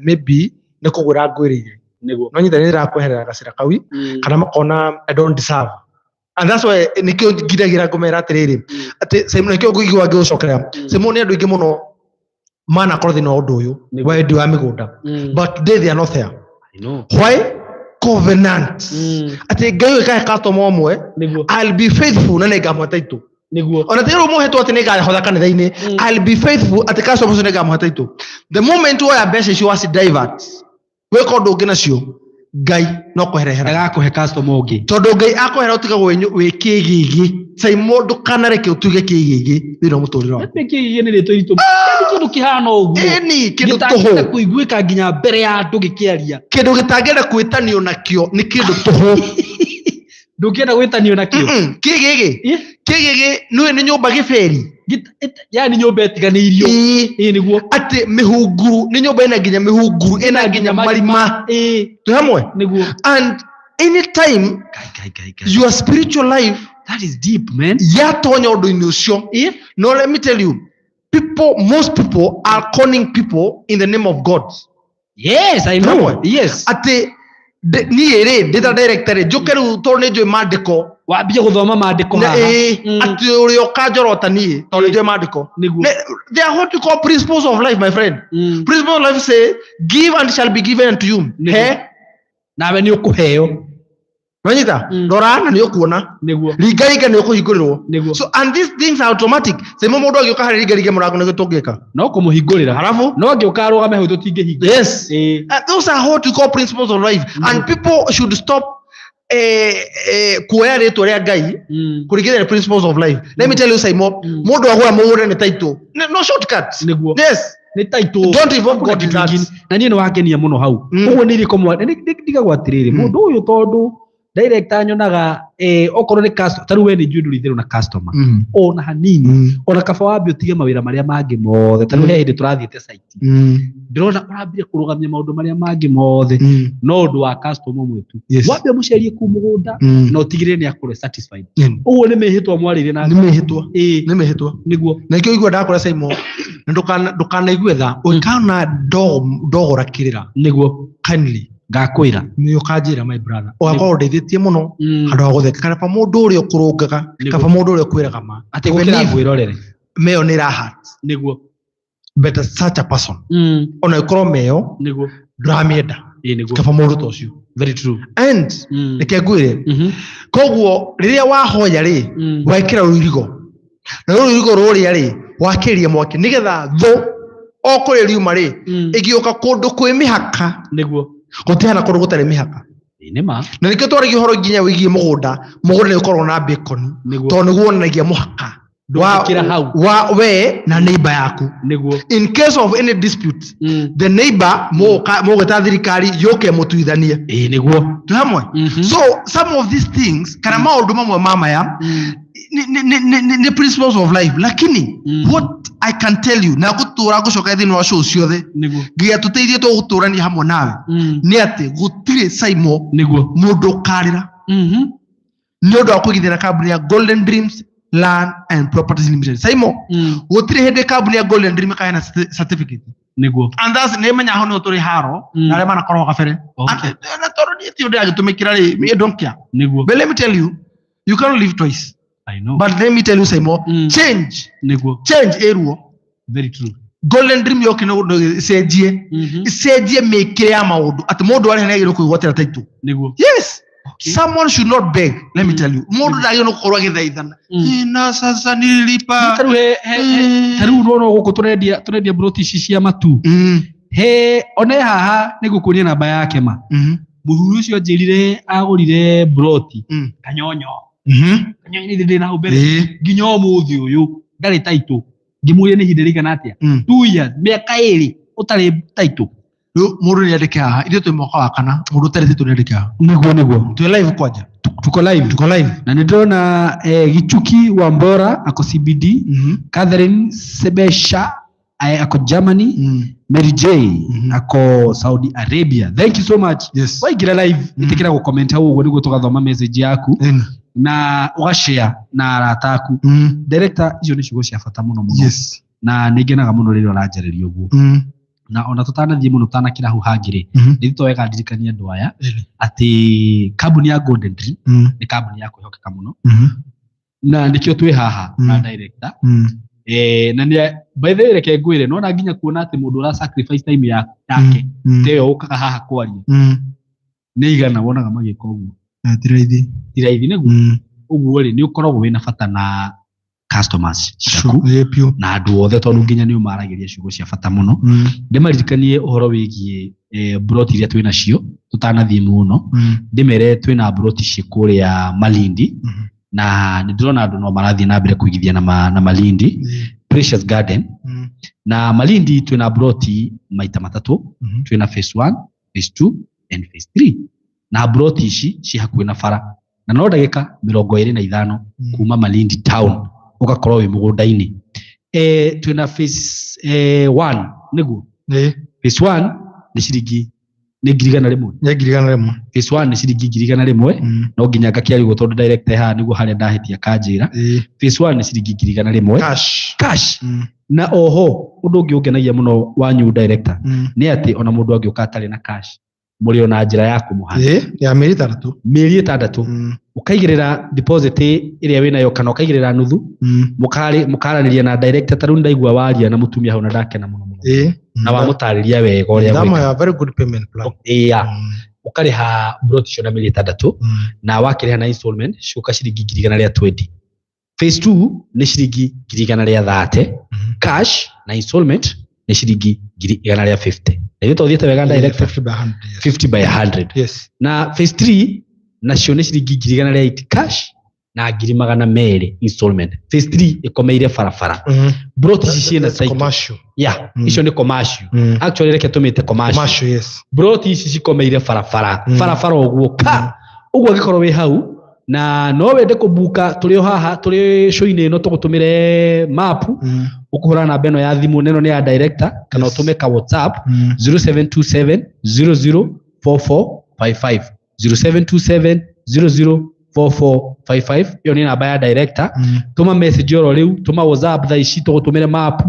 maybe nĩ kũgũra ngwĩrĩire. Nĩguo. No nyita nĩ ndĩrakweherera gacĩra kau, kana makona I don't deserve, and that's why nĩkĩo ngiragĩra ngũmera atĩrĩrĩ, atĩ Simon, nĩkĩo ngũigua ngĩgũcokerera. Simon, nĩ andũ aingĩ mũno manakorwo thĩinĩ wa ũndũ ũyũ wa wendia wa mĩgũnda, but today they are not there. I know. Why? Covenant, atĩ Ngai ũyũ kahe customer ũmwe, Nĩguo. I'll be faithful na nĩngamũhe title. Nĩguo. Ona tigĩrĩra ũmũhetwo atĩ nĩngahotha kanitha-inĩ, I'll be faithful atĩ customer ũcio nĩngamũhe title. The moment woya mbeca icio waci divert gwĩka ũndũ ũngĩ nacio, Ngai no kweherehera. Ndagakũhe customer ũngĩ. Tondũ Ngai akwehera ũtigagwo wĩ kĩgĩgĩ. Saimo, ndũkanareke ũtuĩke kĩgĩgĩ thĩinĩ wa mũtũrĩre waku. Nĩ kĩgĩgĩ nĩ rĩtwa iritũ. Yaani kĩndũ kĩhana ũguo. Ĩni kĩndũ Gĩtangĩhota tũhũ. kũiguĩka nginya mbere ya andũ gĩkĩaria. Kĩndũ gĩtangĩenda kwĩtanio nakĩo nĩ kĩndũ tũhũ. Ndũngĩenda gwĩtanio nakĩo. Kĩgĩgĩ. Ĩ? Kĩgĩgĩ nĩũĩ nĩ nyũmba gĩberi. Yaani nyũmba ĩtiganĩirio. Ĩĩ. Ĩĩ, nĩguo. Atĩ mĩhunguru, nĩ nyũmba ĩna nginya mĩhunguru, ĩna nginya marima. Ĩĩ. Twĩ hamwe? Nĩguo. And anytime Ngai, Ngai, Ngai, Ngai. your spiritual life That is deep, man. yatonya ũndũ-inĩ ũcio, Ĩ? no, let me tell you, people, most people are conning people in the name of God. Yes, I know. Hamwe? Yes. Atĩ niĩ rĩ, ndĩ ta director rĩ, njũke rĩu tondũ nĩ njũĩ maandĩko, Wambie gũthoma maandĩko na haha. ĩĩ, atĩ ũrĩa ũkanjorota niĩ tondũ nĩ njũĩ maandĩko. Nĩguo. They are what you call principles of life, my friend. Principles of life say, "Give and shall be given unto you." Nĩguo. He. Nawe nĩ ũkũheo. Nwanyita? Mm. Rora na nĩ ũkuona. Nĩguo. Ringaringa nĩ ũkũhingũrĩrwo. Nĩguo. So and these things are automatic. Sema mũndũ agĩũka harĩ ringaringe mũrango nĩguo tũngĩka. No kũmũhingũrĩra. Halafu No angĩũka arũgame hau tũtingĩhingũra. yes. Ĩĩ. Those are what we call principles of life. Mm. And people should stop kuoya rĩtwa rĩa Ngai Mm. kũringithania na principles of life. Let me tell you Simon, Mm. mũndũ agũra mũgũnda nĩ title. No, no shortcut. Nĩguo. Yes. Nĩ title. Don't involve God in that. Na niĩ nĩ wangenia mũno hau. Mm. Ũguo nĩ irĩkũ ndigagwo atĩrĩrĩ Mm. mũndũ ũyũ tondũ director nyonaga okorwo nĩ customer ta rĩu we nĩ njũĩ ndũrĩ itherũ na customer Mm. ona hanini Mm. ona kaba wambe ũtige mawĩra marĩa mangĩ mothe ta rĩu Mm. he hĩndĩ tũrathiĩte site Mm. ndĩrona ũrambire kũrũgamia maũndũ marĩa mangĩ mothe Mm. no ũndũ wa customer ũmwe tu Yes. wambe ũmũcerie kũu mũgũnda Mm. na ũtigĩrĩre nĩ akorwo satisfied Mm. ũguo nĩ mĩhĩtwa mwarĩire na Nĩ mĩhĩtwa. ĩĩ Nĩ mĩhĩtwa. nĩguo Na nĩkĩo ũigua ndakora Simon, na ndũkanaigue tha, ũngĩkona ndogora kĩrĩra, nĩguo kindly ngakwĩra nĩ ũkanjĩra my brother. Ũgakorwo ũndeithĩtie mũno Mm. handũ ha gũtheka. Kaba mũndũ ũrĩa ũkũrũngaga, Nĩguo. kaba mũndũ ũrĩa ũkwĩraga ma. atĩ Even gũkĩra if ngwĩrorere meyo nĩ ĩra-hurt, nĩguo better such a person. Mm. Ona ĩkorwo meyo nĩguo ndũramĩenda, ĩĩ nĩguo kaba mũndũ ta ũcio. Very true. And Mm. reke ngwĩre, Mhm. koguo rĩrĩa wahoya rĩ, Mm. wekĩra rũirigo na rũirigo rũrĩa rĩ wakĩria mwaki nĩgetha thũ o kũrĩa riuma rĩ Mm. ĩgĩũka kũndũ kwĩ mĩhaka Nĩguo. gũtihana kũndũ gũtarĩ mĩhaka. Ĩĩ nĩ ma. Na nĩkĩo twaragia ũhoro nginya wĩgiĩ mũgũnda. Mũgũnda nĩ ũkoragwo na bacon Nĩguo. tondũ nĩguo wonanagia mũhaka Ndũngĩkĩra hau. wa we na neighbor yaku. Nĩguo. In case of any dispute, Mm. the neighbor mũgwĩta thirikari yũke mũtuithanie. Ĩĩ nĩguo. Twĩ hamwe? Mhm. So some of these things kana maũndũ mamwe ma maya Mm. ni principles of life, lakini Mm. what I can tell you na ngũtũra ngũcoka thĩinĩ wa show ciothe Nĩguo. nginya tũteithie tũgũtũrania hamwe nawe Mm. nĩ atĩ gũtirĩ Simon Nĩguo. mũndũ ũkarĩra Mhm. nĩ ũndũ wa kũigithia na kambuni ya Golden Dreams Land and Properties Limited. Simon, Mm. gũtirĩ hĩndĩ kambuni ya Golden Dream ĩkaheana certificate. Nĩguo. And that's nĩ menya hau nĩho tũrĩ haro Mm. na arĩa manakorwo kabere. Okay. And, na tondũ niĩ ti ũndũ ndĩragĩtũmĩkĩra rĩ, me don't care. Nĩguo. But let me tell you, you cannot live twice. I know. But let me tell you Simon, Mm. change Nĩguo. change ĩruo. Very true. Golden Dream yoke no ĩcenjie Mhm. ĩcenjie mĩkĩre ya maũndũ atĩ mũndũ arĩa nĩagĩrĩirwo kwĩgwatĩra title. Nĩguo. Yes. Okay. Someone should not beg. Let me Mm. tell you. Mũndũ ndagĩrĩirwo nĩ gũkorwo agĩthaithana. Mm. Na sasa nililipa. Ta rĩu ta rĩu nĩwona gũkũ tũrendia broti ici cia matu. Mm. He one haha nĩ ngũkuonia namba yake ma. Mhm. Mũthuri ũcio anjĩrire agũrire broti Mm. Kanyonyo. Mhm. Kanyonyo nĩ ndĩ na hau mbere. Ĩĩ. Nginya ũmũthĩ ũyũ ndarĩ title. Ngĩmũria nĩ ihinda rĩigana atĩa? Mm. 2 years, mĩaka ĩrĩ ũtarĩ title. Rĩu mũndũ nĩ andĩke haha. Ithuĩ twĩ mwaka wa kana. Mũndũ ũtarĩ title nĩ andĩke haha. Nĩguo nĩguo. Twĩ live kwanja. Tuko live. Tuko live. Na nĩ ndĩrona Gichuki Wambora ako CBD, Mhm. Catherine Sebesha ako Germany, Mm. Mary J Mhm. ako Saudi Arabia. Thank you so much. Yes. Waingĩra live Mm. ĩtĩkĩra gũ-comment hau ũguo nĩguo tũgathoma message yaku Ĩni. na ũgashare na arata aku. Mm. Director, icio nĩ ciugo cia bata mũno mũno. Yes. Na nĩ ngenaga mũno rĩrĩa ũranjarĩria ũguo. Mm. Na ona tũtanathiĩ mũno tũtanakĩra hau hangĩ rĩ, Mhm. nĩ twega ndirikanie andũ aya Ĩni. atĩ kambuni ya Golden Dream Mm. nĩ kambuni ya kwĩhokeka mũno Mhm. na nĩkĩo twĩ haha na Mm. director. Mm. Na nĩ by the way reke ngwĩre nona nginya kuona atĩ mũndũ ũra sacrifice time yake Mm. te ĩyo ũkaga haha kwaria Mm. nĩ igana wonaga magĩka ũguo. Ti raithi. Ti raithi nĩguo. Mm. Ũguo rĩ nĩ ũkoragwo wĩna bata na customers ciaku Ĩĩ piũ. na andũ othe tondũ nginya nĩ ũmaragĩria ciugo cia bata mũno. Mm. Ndĩmaririkanie ũhoro wĩgiĩ broti iria twĩ nacio tũtanathiĩ mũno. Mm. Ndĩmere twĩna broti ciĩ kũrĩa Malindi Mhm. na nĩ ndĩrona andũ no marathiĩ na mbere kũigithia na Malindi Ĩĩ. Precious Garden. Mm. Na Malindi twĩna broti maita matatũ. Mhm. Twĩna phase 1, phase 2 and phase 3. Na broti ici ciĩ hakuhĩ na bara na no ndagĩka 25 Mm. kuma Malindi town ũgakorwo wĩ mũgũnda-inĩ. Twĩna phase 1 nĩguo. Ĩĩ. Phase 1 nĩ ciringi nĩ 100,000. Nĩ 100,000. Phase 1 nĩ ciringi 100,000. Mm. No nginya ngakĩarigwo tondũ director haha nĩguo harĩa ndahĩtia kanjĩra. Ĩĩ. Phase 1 nĩ ciringi 100,000. Cash. Cash. Mm. Na oho ũndũ ũngĩ ũngenagia mũno wa new director Mm. nĩ atĩ ona mũndũ angĩũka atarĩ na cash mũrĩ ona njĩra ya kũmũha Ĩĩ, ya mĩeri ĩtandatũ. mĩeri ĩtandatũ. Mm. Ũkaigĩrĩra deposit ĩrĩa wĩnayo kana ũkaigĩrĩra nuthu. Mm. Mũkaranĩria na director ta rĩu nĩndaigua waria na mũtumia hau na ndakena mũno mũno. Ĩĩ. Na wamũtarĩria wega ũrĩa Ndamũhe gwĩka. a very good payment plan. Ĩya. Mm. Ũkarĩha broti icio na mĩeri 6, na wakĩrĩha na installment ciũka ciringi 120,000. Phase 2 nĩ ciringi 130,000 cash, na installment nĩ ciringi 150,000. Na ithuĩ tũthiĩte wega, director? 50 by 100, yes. 50 by 100. Yes. Na phase 3 nacio nĩ ciringi 180,000 cash na 200,000 installment. Phase 3 ĩkomeire barabara. Broti ici ciĩna That's title. Commercial. Yeah, icio nĩ commercial. Actually reke tũmĩte commercial. Commercial, yes. Broti ici cikomeire barabara, barabara ũguo ka ũguo. Angĩkorwo wĩ hau na no wende kũbuka, tũrĩ o haha, tũrĩ show-inĩ ĩno, tũgũtũmĩre map. Ũkũhũra namba ĩno ya thimũ, na ĩno nĩ ya director, kana ũtũme ka WhatsApp 0727 004455, 0727 004455. Ĩyo nĩ namba ya director. Tũma message oro rĩu, tũma WhatsApp thaa ici, tũgũtũmĩre map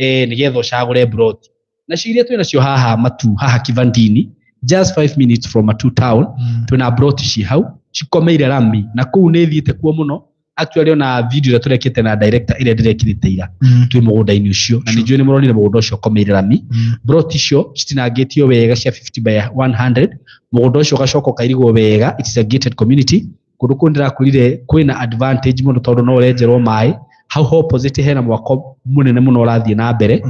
nĩgetha ũcagũre broti. Nacio iria twĩ nacio haha Matu, haha Kivandini, just 5 minutes from Matu town, twĩna broti ci hau cikomeire rami, na kũu nĩ thiĩte kuo mũno. Actually ona video ĩrĩa tũrekĩte na director, ĩrĩa ndĩrekĩrĩte ira, twĩ mũgũnda-inĩ ũcio, na nĩ njũĩ nĩ mũronire mũgũnda ũcio ũkomeire rami. Broti icio citinangĩtio wega cia 50 by 100, mũgũnda ũcio ũgacoka ũkairigwo wega. It is a gated community. Kũndũ kũu ndĩrakwĩrire kwĩna advantage mũno tondũ no ũrenjerwo maĩ hau opposite, hena mwako mũnene mũno ũrathiĩ na mbere,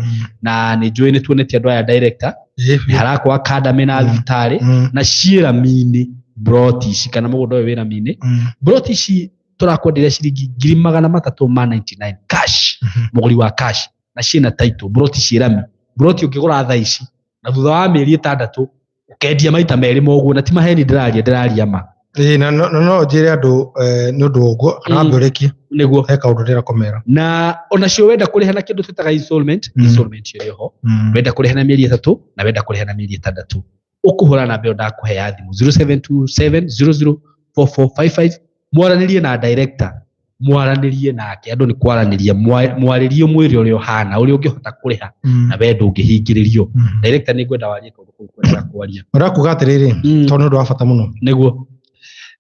na nĩ njũĩ nĩ tuonetie andũ aya, director, nĩ harakwo academy na thibitarĩ, na ciĩ rami-inĩ broti ici, kana mũgũnda ũyũ wĩ rami-inĩ. Broti ici tũrakwenderia ciringi 399,000 cash, mũgũri wa cash, na ciĩna title. Broti ciĩ rami, broti ũngĩgũra thaa ici na thutha wa mĩeri 6 ũkendia maita merĩ moguo, na ti maheni ndĩraria, ndĩraria ma. Ĩĩ, na no njĩre andũ nĩ ũndũ wa ũguo kana wambe ũrĩkie. Nĩguo. He kaũndũ ndĩrenda kũmera. Na onacio wenda kũrĩha na kĩndũ twĩtaga installment, installment ĩrĩ ho. Wenda kũrĩha na mĩeri 3 na wenda kũrĩha na mĩeri 6, ũkũhũra namba ĩyo ndakũhe ya thimũ, 0727004455, mwaranĩrie na director, mwaranĩrie nake. Andũ nĩ kwaranĩria, mwarĩrie, mwĩre ũrĩa ũhana, ũrĩa ũngĩhota kũrĩha, na we ndũngĩhingĩrĩrio. Director, nĩ ngwenda warie kaũndũ kau kwendaga kwaria. Ũrakuga atĩrĩrĩ, tondũ nĩ ũndũ wa bata mũno.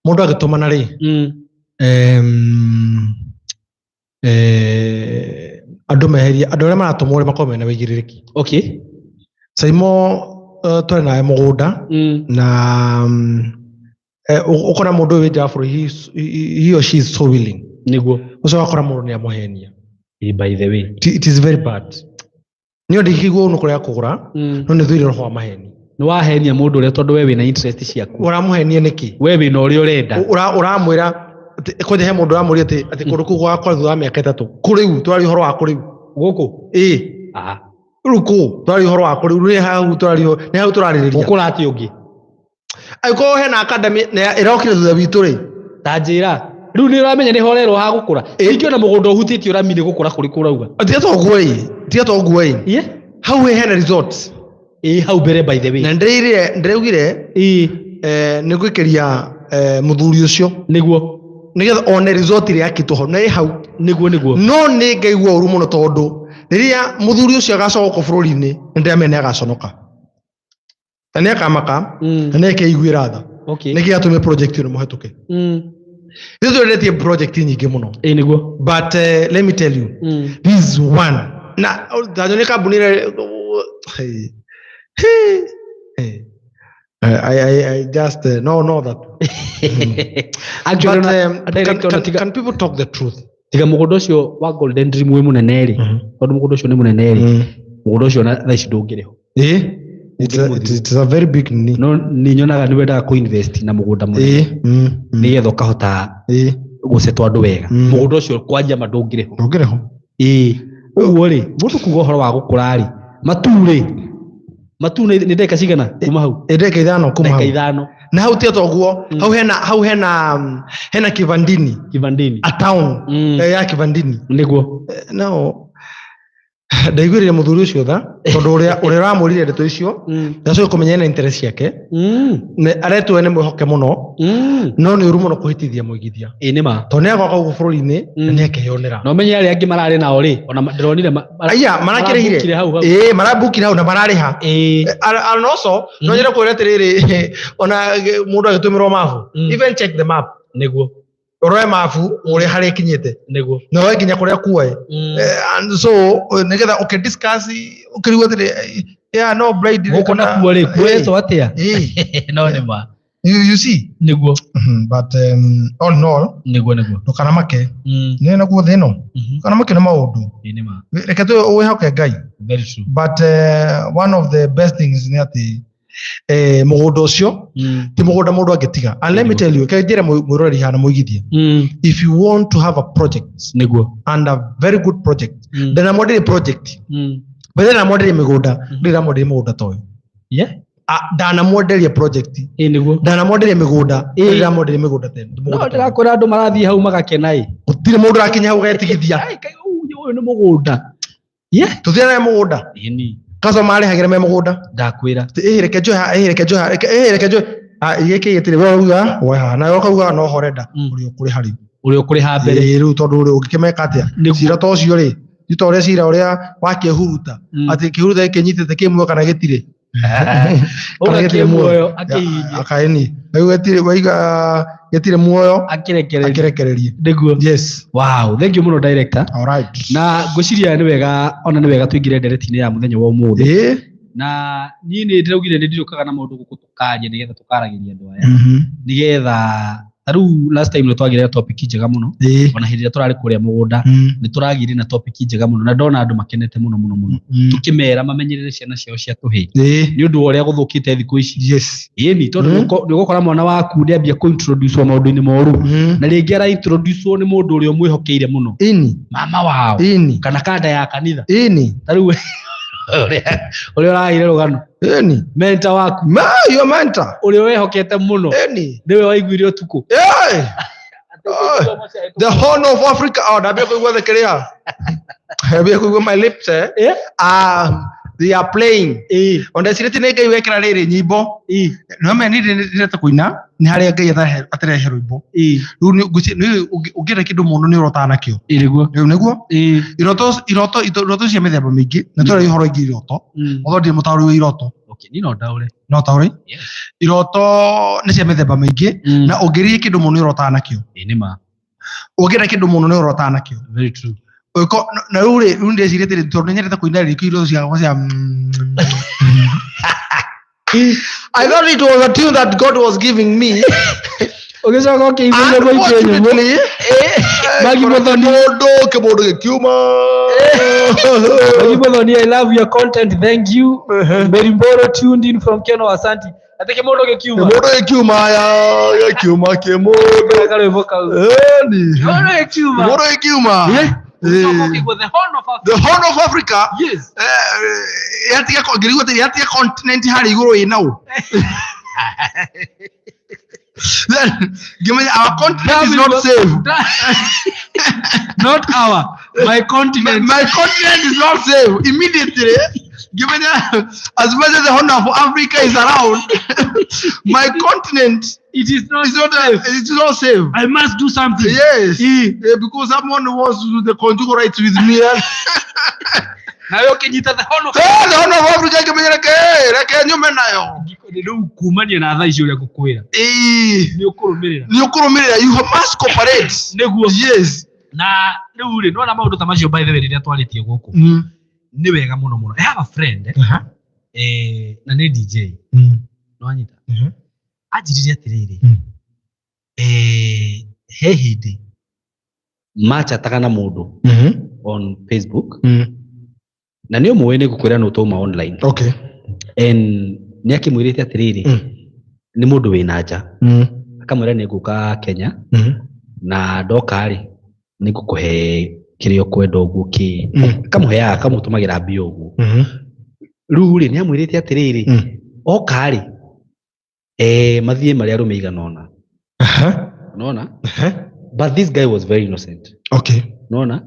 Mũndũ agĩtũmana rĩ, andũ meherie, andũ arĩa maratũmwo rĩ, makorwo mena wĩigĩrĩrĩki. Saimo, twarĩ nawe mũgũnda na ũkona mũndũ ũyũ wĩ nja wa bũrũri, he or she is so willing, ũcio ũgakora mũndũ nĩ amũhenia. By the way. It is very bad. Niĩ ndingĩigua ũũ nĩ kũrĩa kũgũra, no nĩ thũire roho wa maheni. Nĩ wahenia mũndũ ũrĩa tondũ we wĩna interest ciaku. Ũramũhenia nĩkĩ? We wĩna ũrĩa ũrenda. Ũramwĩra kwanja he mũndũ ũramwĩra atĩ kũndũ kũu gũgakora thutha wa mĩaka 3. Kũrĩu tũraria ũhoro wa kũrĩu. Gũkũ? Ĩĩ. Aha. Rĩu kũ tũraria ũhoro wa kũrĩu, nĩ hau tũraria, nĩ hau tũrarĩrĩria. Gũkũra atĩ ũngĩ? Angĩkorwo hena academy na ĩrokire thutha witũ rĩ. Ta njĩra rĩu, nĩ ũramenya nĩ horerwo ha gũkũra? Ingĩona mũgũnda ũhutĩtio rami nĩ gũkũra kũrĩkũ ũrauga? Tiga to ũguo ĩ, tiga to ũguo ĩ, hau hena resort. Ĩ hau mbere, by the way. Na ndĩraugire nĩ ngũikĩria mũthuri ũcio nĩgetha one resort ĩrĩa yakĩtwo hau na ĩ hau. Nĩguo nĩguo. No nĩ ngaigua ũru mũno tondũ rĩrĩa mũthuri ũcio agacoka gũkũ bũrũri-inĩ, nĩ ndĩramenya nĩ agaconoka na nĩ akamaka na nĩ akeiguĩra tha. Nĩkĩ atũmire project ĩno mũhetũke? Ithuĩ twendetie project nyingĩ mũno. Ĩ nĩguo. But let me tell you, this is one na tanyũ nĩ kambuni ĩrĩa, hey, hey, hey. I just no that Actually, but director, can, tiga can people talk the truth? Tiga mũgũnda ũcio wa Golden Dream wĩ mũnene rĩ, tondũ mũgũnda ũcio nĩ mũnene rĩ, mũgũnda ũcio na thaa ici ndũngĩrĩhwo. Eh, it's a very big need. No nĩ nyonaga nĩ wendaga kũ-invest na mũgũnda mũnene nĩgetha ũkahota gũcetwo andũ wega. Mũgũnda ũcio kwanja ma ndũngĩrĩhwo. Ndũngĩrĩhwo. Ĩĩ, ũguo rĩ, mũndũ kuga ũhoro wa gũkũra rĩ, Matu rĩ, Matu nĩ ndagĩka cigana kuma hau? Ĩ, ndagĩka 5 kuma Ndagĩka hau. 5. Na hau tiga toguo, hau hena hena Kivandini. Kivandini. A town ya Kivandini. No ndaiguĩrĩire mũthuri ũcio tha tondũ ũrĩa ũramwĩrire ndeto icio, ndacoka kũmenya ena interest ciake, nĩ aretwo nĩ mwĩhoke mũno, no nĩ ũru mũno kũhĩtithia mũigithia. Ĩ nĩ ma. Tondũ nĩ agoka gũkũ bũrũri-inĩ na nĩ akeyonera. Na ũmenye arĩa angĩ mararĩ nao rĩ, ona ndĩronire Aya marakĩrĩhire. Marabukire hau hau. Ĩĩ, marabukire hau na mararĩha. And also no nyende kwĩra atĩrĩrĩ, ona mũndũ agĩtũmĩrwo mabu, even check the map. Ũrore mabu ũrĩa harĩa ĩkinyĩte, na ũrore nginya kũrĩa kuoe. And so nĩgetha ũkĩ discuss ũkĩrigwo atĩrĩ, Yeah, no bride Gũkũ nakuo rĩ, kuoetwo atĩa? No nĩ ma. You see. Nĩguo. But all in all, Nĩguo nĩguo. Ndũkanamake. Nĩ naguo thĩ ĩno. Ndũkanamake nĩ maũndũ. Ĩĩ nĩ ma. Reke tu wĩhoke Ngai. Very true. But one of the best things nĩ atĩ mũgũnda ũcio ti mũgũnda mũndũ angĩtiga. And let me tell you, reke njĩre mwĩroreri hana mũigithia. If you want to have a project Nĩguo. and a very good project, ndanamwenderie project, but ndanamwenderie mĩgũnda, ndĩramwenderia mũgũnda ta ũyũ. Yeah. Ndanamwenderia project, Ĩĩ nĩguo. ndanamwenderia mĩgũnda, ndĩramwenderia mĩgũnda ta ĩno. No ndĩrakwĩra andũ marathiĩ hau magakena ĩ. Gũtirĩ mũndũ ũrakinya hau getigithia. Ai, kai, ũyũ nĩ mũgũnda. Yeah. Tũthiĩ mũgũnda. Ĩni. Customer marĩhagĩra me mũgũnda. Ndakwĩra. Ĩhĩ reke njoe haha, ĩhĩ reke njoe haha, ĩhĩ reke njoe. Ah, gĩkĩ gĩtirĩ we ũruga, we haha. Nawe ũkauga no ho ũrenda, ũrĩa ũkũrĩha rĩu. Ũrĩa ũkũrĩha mbere. Ĩĩ, rĩu tondũ rĩ ũngĩkĩmeka atĩa? Cira ta ũcio rĩ, ti ta ũrĩa cira ũrĩa wa kĩhuruta, atĩ kĩhuruta gĩkĩnyitĩte kĩ muoyo kana gĩtirĩ. Kana gĩtirĩ muoyo. Akĩhihinya. Akaĩni. Rĩu gĩtirĩ waiga gĩtirĩ muoyo Akĩrekereria. Akĩrekererie. Nĩguo. Yes. Wow, thank you mũno director. All right. Na ngwĩciria nĩ wega ona nĩ wega tũingĩre ndereti-inĩ ya mũthenya wa ũmũthĩ. Na niĩ nĩ ndĩraugire nĩ ndĩrĩũkaga na maũndũ gũkũ tũkaria nĩgetha tũkaragĩria andũ aya. Nĩgetha ta rĩu last time nĩ twagĩire na topic njega mũno. Ona hĩndĩ ĩrĩa tũrarĩ kũrĩa mũgũnda nĩ tũragĩire na topic njega mũno na ndona andũ makenete mũno mũno mũno. Tũkĩmera mamenyerere ciana ciao cia tũhĩĩ. Nĩ ũndũ wa ũrĩa gũthũkĩte thikũ ici. Yes. Ĩni tondũ nĩ ũgũkora mwana waku nĩ ambia kũ-introduce maũndũ-inĩ moru. Na rĩngĩ ara introduce nĩ mũndũ ũrĩa ũmwĩhokeire mũno. Ĩni. Mama wao. Ĩni. Kana kanda ya kanitha. Ĩni. Ta rĩu ũrĩa ũragĩire rũgano. Ĩni. Mentor waku. Ma, your mentor. Ũrĩa wehokete mũno. Ĩni. Nĩwe waiguire ũtukũ. Ĩĩ. The Horn of Africa. Oh, ndambia kũigua thĩkĩrĩa. Ndambia kũigua my lips eh. Yeah. They are playing. Ona ndecirĩtie nĩ Ngai wekĩra rĩrĩ nyimbo. No me niĩ ndĩrete kũina nĩ harĩa Ngai atarehe rwĩmbo. Rĩu nĩ ũngĩenda kĩndũ mũno nĩ ũrotaga nakĩo. Nĩguo. Rĩu nĩguo. Iroto cia mĩthemba mĩingĩ na tũrĩa ũhoro ingĩ iroto. Although ndirĩ mũtaũri wa iroto. Okay, niĩ no ndaũre. No taũri. Yes. Iroto nĩ cia mĩthemba mĩingĩ na ũngĩria kĩndũ mũno nĩ ũrotaga nakĩo. Ĩĩ nĩ ma. Ũngĩenda kĩndũ mũno nĩ ũrotaga nakĩo. Very true. Ũngĩko na rĩu rĩ, rĩu ndĩcirĩtie atĩrĩ, tondũ nĩ nyendete kũina rĩ, iroto ciakwa cia I thought it was a tune that God was giving me. Ũgĩcoka ũkĩiguire mũingĩ nyũmũ. Unfortunately, Magi Muthoni. Kĩmũndũ, kĩmũndũ gĩkiuma. Magi Muthoni, I love your content. Thank you. Mary Mboro tuned in from Keno, asante. Ati kĩmũndũ gĩkiuma. Kĩmũndũ gĩkiuma ya, gĩkiuma kĩmũndũ. Karwĩmbo kau. Ĩni. Kĩmũndũ gĩkiuma. Kĩmũndũ gĩkiuma. Ũgĩcoka ũkĩigua the Horn of Africa. The Horn of Africa. Yes. Yatiga ngĩrigwo atĩrĩ, yatiga continent harĩa igũrũ ĩ naũ. Then, ngĩmenya our continent is not safe. Not our, my continent. My continent is not safe. Immediately, ngĩmenya as much as the Horn of Africa is around, my continent It is not is not safe. It is not safe. I must do something. Yes. Yeah, because someone wants to do the conjugal rights with me. Nawe ũkĩnyita the Horn of The Horn of Africa ngĩmenya reke nyume nayo. Rĩu kumania na thaa ici ũrĩa ngũkwĩra. Ĩĩ. Nĩ ũkũrũmĩrĩra. Nĩ ũkũrũmĩrĩra. You must cooperate. Nĩguo. Yes. Na rĩu rĩ, nĩwona maũndũ ta macio by the way rĩrĩa twarĩtie gũkũ. Nĩ wega mũno mũno. I have a friend, na nĩ DJ. Nĩwanyita? Anjĩrire atĩrĩrĩ, he hĩndĩ machataga na mũndũ on Facebook. Na nĩ ũmũĩ nĩ ngũkwĩra nĩ ũtũma online. Okay. And nĩ akĩmwĩrĩte atĩrĩrĩ, nĩ mũndũ wĩna nja. Akamwĩra nĩ ngũka Kenya na ndoka rĩ, nĩ ngũkũhe kĩrĩa ũkwenda ũguo kĩ. Akamũheaga, akamũtũmagĩra mbia ũguo. Rĩu rĩ, nĩ amwĩrĩte atĩrĩrĩ, oka rĩ, mathiĩ marĩa arũme igana ũna. Unaona? But this guy was very innocent. Okay. Unaona?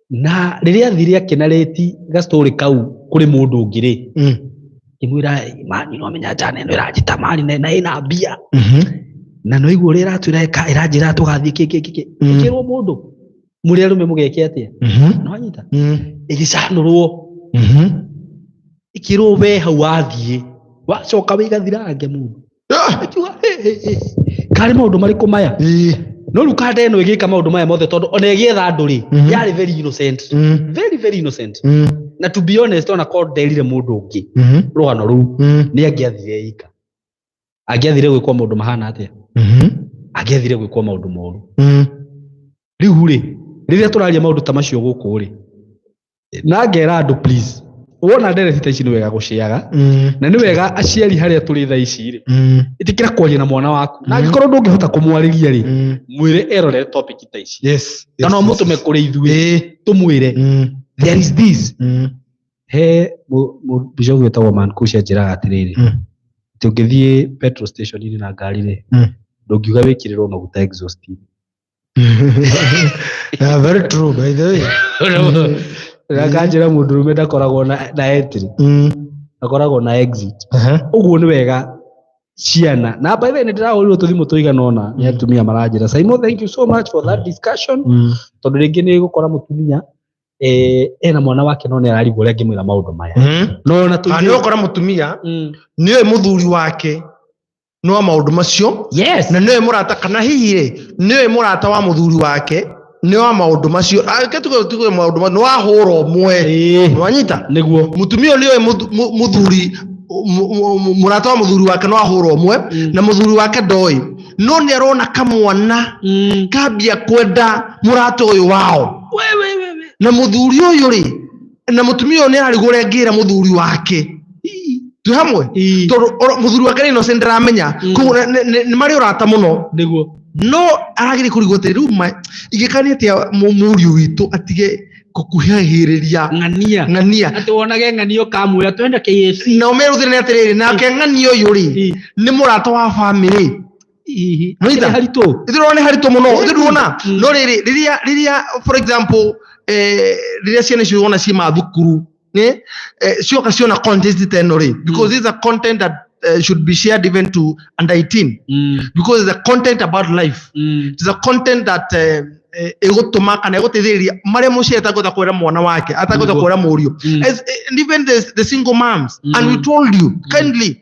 Na rĩrĩa athire akĩnarĩti gastori kau kũrĩ mũndũ ũngĩ rĩ, ngĩmwĩra, mani no amenya njana ĩno ĩranjĩta mani na ĩna mbia. Na no igua ũrĩa ĩratwĩra ĩranjĩra tũgathiĩ kĩ, kĩ, kĩ, kĩ. Ĩkĩrwo mũndũ, mũrĩ arũme mũgeke atĩa? No anyita? Ĩgĩcanũrwo. Ĩkĩrwo we hau wathiĩ, wacoka wĩgathirange mũndũ. Ĩkiuga, hĩ, hĩ, hĩ. Karĩ maũndũ marĩkũ maya? No rĩu kanda ĩno ĩgĩka maũndũ maya mothe tondũ ona ĩgĩetha andũ rĩ, yarĩ very innocent. Very, very innocent. Na to be honest, ona korwo nderire mũndũ ũngĩ rũgano rũu, nĩ angĩathire ika, angĩathire gwĩkwo maũndũ mahana atĩa, angĩathire gwĩkwo maũndũ moru. Rĩu rĩ, rĩrĩa tũraria maũndũ ta macio gũkũ rĩ, na ngera andũ, please, wona ndereti ta ici nĩ wega gũciaga, na nĩ wega aciari harĩa tũrĩ thaa ici rĩ, ĩtĩkĩra kwaria na mwana waku, na angĩkorwo ndũngĩhota kũmwarĩria rĩ, mwĩre erorere topic ta ici, na no mũtũme kũrĩ ithuĩ tũmwĩre there is this. He bishop wĩtagwo Mankusha anjĩraga atĩrĩrĩ, atĩ ũngĩthiĩ petrol station-inĩ na ngari rĩ, ndũngiuga wĩkĩrĩrwo maguta exhaust. Yeah, very true, by the way. Akanjĩra mũndũrũme ndakoragwo na entry, akoragwo na exit. Ũguo nĩ wega ciana, na by the way nĩ ndĩrahũrirwo tũthimũ tũigana ũna nĩ atumia maranjĩra, "Simon, thank you so much for that discussion," tondũ rĩngĩ nĩ gũkora mũtumia ena mwana wake no nĩ ararigwo ũrĩa angĩmwĩra maũndũ maya, no ona Kana nĩ ũkora mũtumia nĩoĩ mũthuri wake nĩ wa maũndũ macio, na nĩoĩ mũrata, kana hihi rĩ, nĩoĩ mũrata wa mũthuri wake nĩ wa maũndũ macio. Reke tuge maũndũ macio nĩ wahũra ũmwe. Nĩwanyita? Nĩguo. Mũtumia ũyũ nĩoĩ mũthuri, mũrata wa mũthuri wake nĩ wahũra ũmwe, na mũthuri wake ndoĩ, no nĩ arona kamwana kambia kwenda mũrata ũyũ wao, na mũthuri ũyũ rĩ, na mũtumia ũyũ nĩ ararigwo ũrĩa angĩra mũthuri wake. Twĩ hamwe? Tondũ mũthuri wake nĩ innocent, ndaramenya. Koguo nĩ marĩ ũrata mũno. No arageria kũrigwo atĩ rĩu ingĩka nĩ atĩa mũriũ witũ atige gũkuhĩhĩrĩria ng'ania. Ng'ania. Atĩ wonage ng'ania ũkamwĩra twende KFC. Na ũmerũthĩre nĩ atĩrĩrĩ, nake ng'ania ũyũ rĩ, nĩ mũrata wa famĩlĩ. Nĩwaita? Akĩrĩ haritũ. Ithuĩ nĩ haritũ mũno, ithuĩ ndũrona. No rĩrĩ, rĩrĩa for example, rĩrĩa ciana icio wona ciĩ mathukuru nĩ cioka ciona content ta ĩno rĩ, because this is a content that should be shared even to under 18, because it's a content about life. It's a content that ĩgũtũma kana ĩgũteithĩrĩria marĩa mũciari atangĩhota kwĩra mwana wake, atangĩhota kwĩra mũriũ. And even the single moms, and we told you kindly,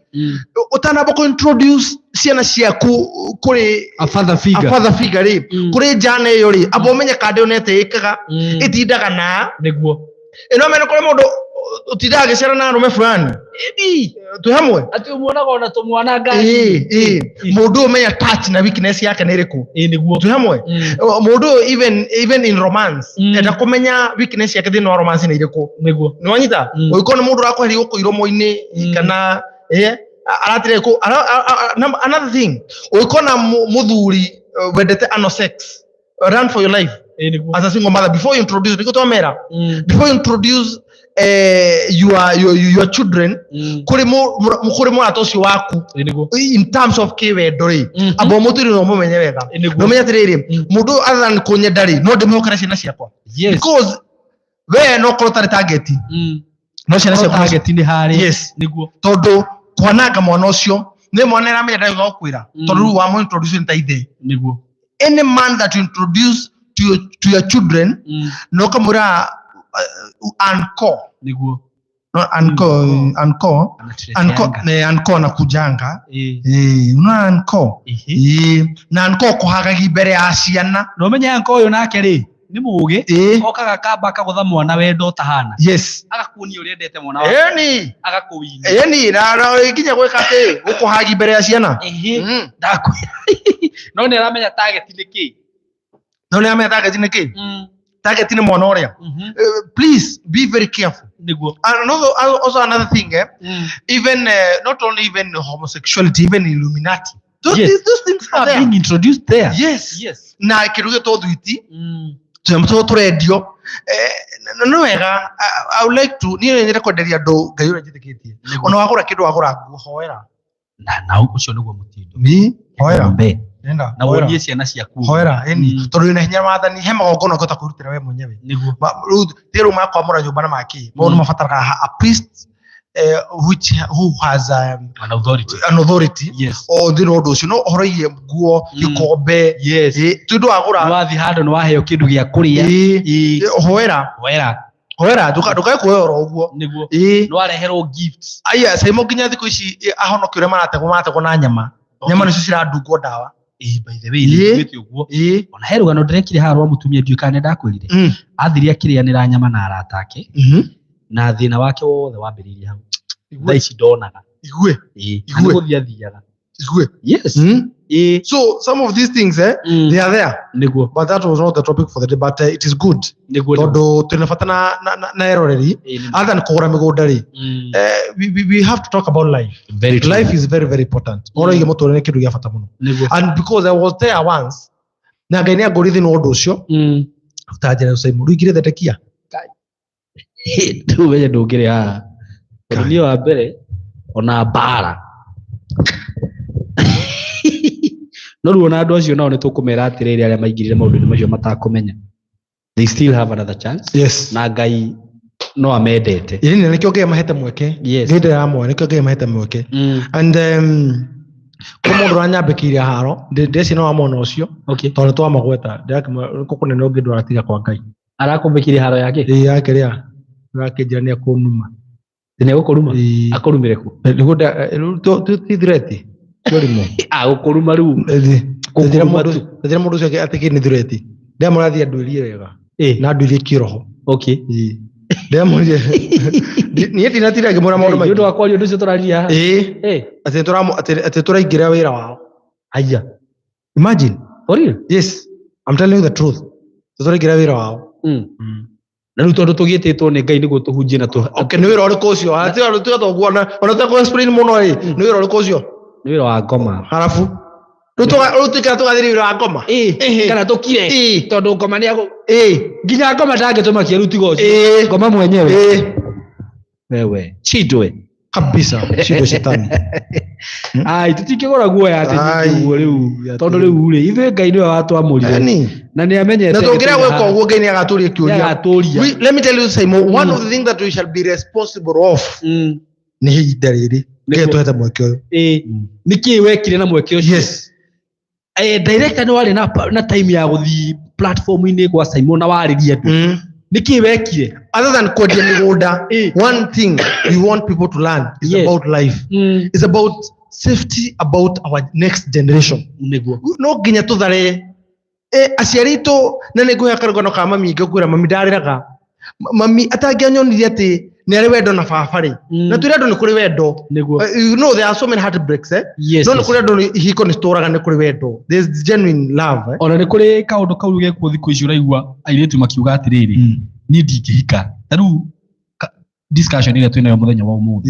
ũtanamba kũ introduce ciana ciaku kũrĩ a father a figure, father figure rĩ, kũrĩ njana ĩyo rĩ, amba ũmenye kanda ĩyo nĩ ĩkaga, ĩtindaga na ĩno mena kũrĩ mũndũ ũtindaga agĩcera na arũme fulani. Twĩ hamwe? Atĩ ũmuonaga ona tũmwana ngari. Ĩĩ, mũndũ ũyũ menya touch na weakness yake nĩ ĩrĩkũ. Ĩĩ, nĩguo. Twĩ hamwe? Mũndũ ũyũ even in romance, enda kũmenya weakness yake thĩinĩ wa romance nĩ irĩkũ. Nĩ wanyita? Ũngĩkorwo nĩ mũndũ ũrakweheria gũkũ iromo-inĩ, kana aratire kũ another thing, ũngĩkorwo na mũthuri wendete anal sex, run for your life. Ĩĩ, nĩguo. As a single mother, before you introduce, nĩguo twamera, before you introduce your children kũrĩ mũrata ũcio waku, Ĩĩ, nĩguo. in terms of kĩwendo rĩ, amba ũmũtwĩre na ũmũmenye wega. Ĩĩ, nĩguo. Na ũmenye atĩrĩrĩ, mũndũ ũyũ other than kũnyenda rĩ, no ndĩmwĩhokere ciana ciakwa? Because we no korwo ũtarĩ target, no ciana ciaku Target nĩ harĩa. Yes. Nĩguo. Tondũ kwananga mwana ũcio nĩ mwana ĩramenya ndagĩũka gũkwĩra, tondũ rĩu wamũ introduce nĩ ta ithe. Any man that you introduce to your children, na ũkamwĩra uncle, no, uncle, uncle, uncle, uncle na kujanga. Unaona uncle, na uncle kũhagagi mbere ya ciana. Na ũmenye anko ũyũ nake rĩ, nĩ mũũgĩ. Okaga kamba akagũtha mwana wendo ũtahana. Agakuonia ũrĩa endete mwana wake. Agakũwinia. Ĩni na nginya gwĩka atĩ gũkũhagi mbere ya ciana. Ndakwĩra, no nĩ aramenya target nĩ kĩ. No nĩ amenya target nĩ kĩ. Target nĩ mwana ũrĩa. Please be very careful. And also another thing, even not only even homosexuality, even Illuminati, those, those things are there. Being introduced there. Yes. Na kĩndũ gĩtwo thwiti, tũnyamũ tũtũ tũrendio, na nĩ wega, I would like to, niĩ nyende kwenderia andũ Ngai ũrĩa njĩtĩkĩtie. Ona wagũra kĩndũ, wagũra nguo, hoera. Na ũcio nĩguo mũtindo. Ni hoera. Mbe. Nenda Na hoera. wonie ciana ciaku. Hoera, ĩni. Tondũ wĩna hinya wathani, he magongona ũngĩhota kwĩrutĩra we mwenyewe. Rĩu ti rĩu makwamũra nyũmba na maki maũndũ mabataraga a priest, which who has An authority. an authority o thĩinĩ wa ũndũ ũcio, no ũhoro igie nguo, gĩkombe, tondũ wagũra, Nĩ wathiĩ handũ nĩ waheo kĩndũ gĩa kũrĩa. Hoera. Hoera. Hoera, ndũkae kuoya oro ũguo. Nĩ wareherwo gifts. Aya caimo nginya thikũ ici, ahonokio ũrĩa marategwo na nyama. Nyama nĩcio cirandungwo ndawa. Ĩĩ, by the way, nĩ ũguo. Ona he rũgano ndĩrekire haha rwa mũtumia, ndiũĩ kana nĩ ndakwĩrire. Athire akĩrĩanĩra nyama na arata ake. Na thĩna wake wothe wambĩrĩirie hau. Thaa ici ndonaga. Igue. Ĩĩ. Na nĩ Igue. gũthiĩ athiaga. Igue. Yes. Ĩĩ. So some of these things, they are there, Nĩguo. but that was not the topic for the day, but it is good Nĩguo. tondũ twĩna bata na eroreri Ĩĩ, nĩ- other than kũgũra mĩgũnda rĩ, we have to talk about life. Very true. Life is very, very important. Ũhoro wĩgiĩ mũtũrĩre nĩ kĩndũ gĩa bata mũno. Nĩguo. And because I was there once na Ngai nĩ angũrire thĩinĩ wa ũndũ ũcio, ta njĩra Simon rĩu ingĩrĩ thendekia. Rĩu menye ndũngĩrĩ haha tondũ niĩ wa mbere ona mbara no rĩu ona andũ acio nao nĩ tũkũmera atĩrĩrĩ, arĩa maingĩrire maũndũ-inĩ macio matakũmenya, they still have another chance. Na Ngai no amendete. Ĩĩ, nĩkĩo Ngai amahete mweke. Yes. Ngai ndĩramwe, nĩkĩo Ngai amahete mweke. And kũ mũndũ ũranyambĩkĩire haro ndĩreciria no wa mwena ũcio, tondũ nĩ twamagweta kũkũnene ũngĩ ndwaratiga kwa Ngai. Arakũmbĩkire haro yake? Ĩĩ, yake rĩa akĩnjĩra nĩ akũnuma. Nĩ egũkũruma? Ĩĩ. Akũrumire kũ? Nĩguo ti threat, ti ũrimũ. Agũkũruma rĩu? Njĩra Kũkũruma mũndũ tu. njĩra mũndũ ũcio atĩ kĩ nĩ threat, ndĩramwĩra athiĩ anduĩrie wega na anduĩrie kĩroho. Ĩĩ. Ndĩramwĩrire niĩ ndinatinda ngĩmwĩra maũndũ Nĩ ũndũ maingĩ. wa kwaria ũndũ ũcio tũraria haha? Ĩĩ. Atĩ tũraingĩra wĩra wao. Haya. Imagine. For real? Yes, I'm telling you the truth, tũraingĩra wĩra wao. Na rĩu tondũ tũgĩtĩtwo nĩ Ngai nĩguo tũhunjie na tũ Okay, nĩ wĩra ũrĩkũ ũcio? Atĩ tiga toguo ona tiga explain mũno ĩ, nĩ wĩra ũrĩkũ ũcio? Nĩ wĩra wa ngoma. Harabu rĩu tuikara tũgathĩrĩ wĩra wa ngoma. Ĩĩ, kana tũkire tondũ ngoma nĩ agũ nginya ngoma ndangĩtũmakia rĩu tiga ũcio. Ngoma mwenyewe. Wewe chindwe. Kabisa, shindo shetani. Ai, tũtingĩgũra guoya atĩ Ai, nyingĩ ũguo rĩu atĩ- tondũ rĩu rĩ, ithuĩ Ngai nĩwe watwamũrire Yani, na nĩ amenyete na tũngĩrega gĩtũmi gwĩka ũguo Ngai nĩ agatũria kĩũria. Nĩagatũria. Let me tell you, Simon, one of the things that we shall be responsible of nĩ ihinda rĩrĩ Ngai atũhete mweke ũyũ. Ĩĩ, nĩ kĩĩ wekire na mweke ũcio? Yes. Director, nĩ warĩ na time ya gũthiĩ platform-inĩ gwa Simon na warĩrie andũ, nĩ kĩĩ wekire? Other than kwendia mĩgũnda, one thing we want people to learn is about life. It's about safety, about our next generation. Nĩguo. No nginya tũthare aciari aitũ, na nĩ ngũhe karũgano ka mami, ngĩkwĩra mami ndarĩraga. Mami atangĩanyonirie atĩ nĩ arĩ wendo na baba rĩ, na twĩre andũ nĩ kũrĩ wendo. Nĩguo. You know there are so many heartbreaks, eh? No nĩ kũrĩ andũ ihiko nĩ citũraga, nĩ kũrĩ wendo, there's genuine love, eh? Ona nĩ kũrĩ kaũndũ kau gekwo thikũ ici, ũraigua airĩtu makiuga atĩrĩrĩ, niĩ ndingĩhika ta rĩu discussion ĩrĩa twĩnayo mũthenya wa ũmũthĩ.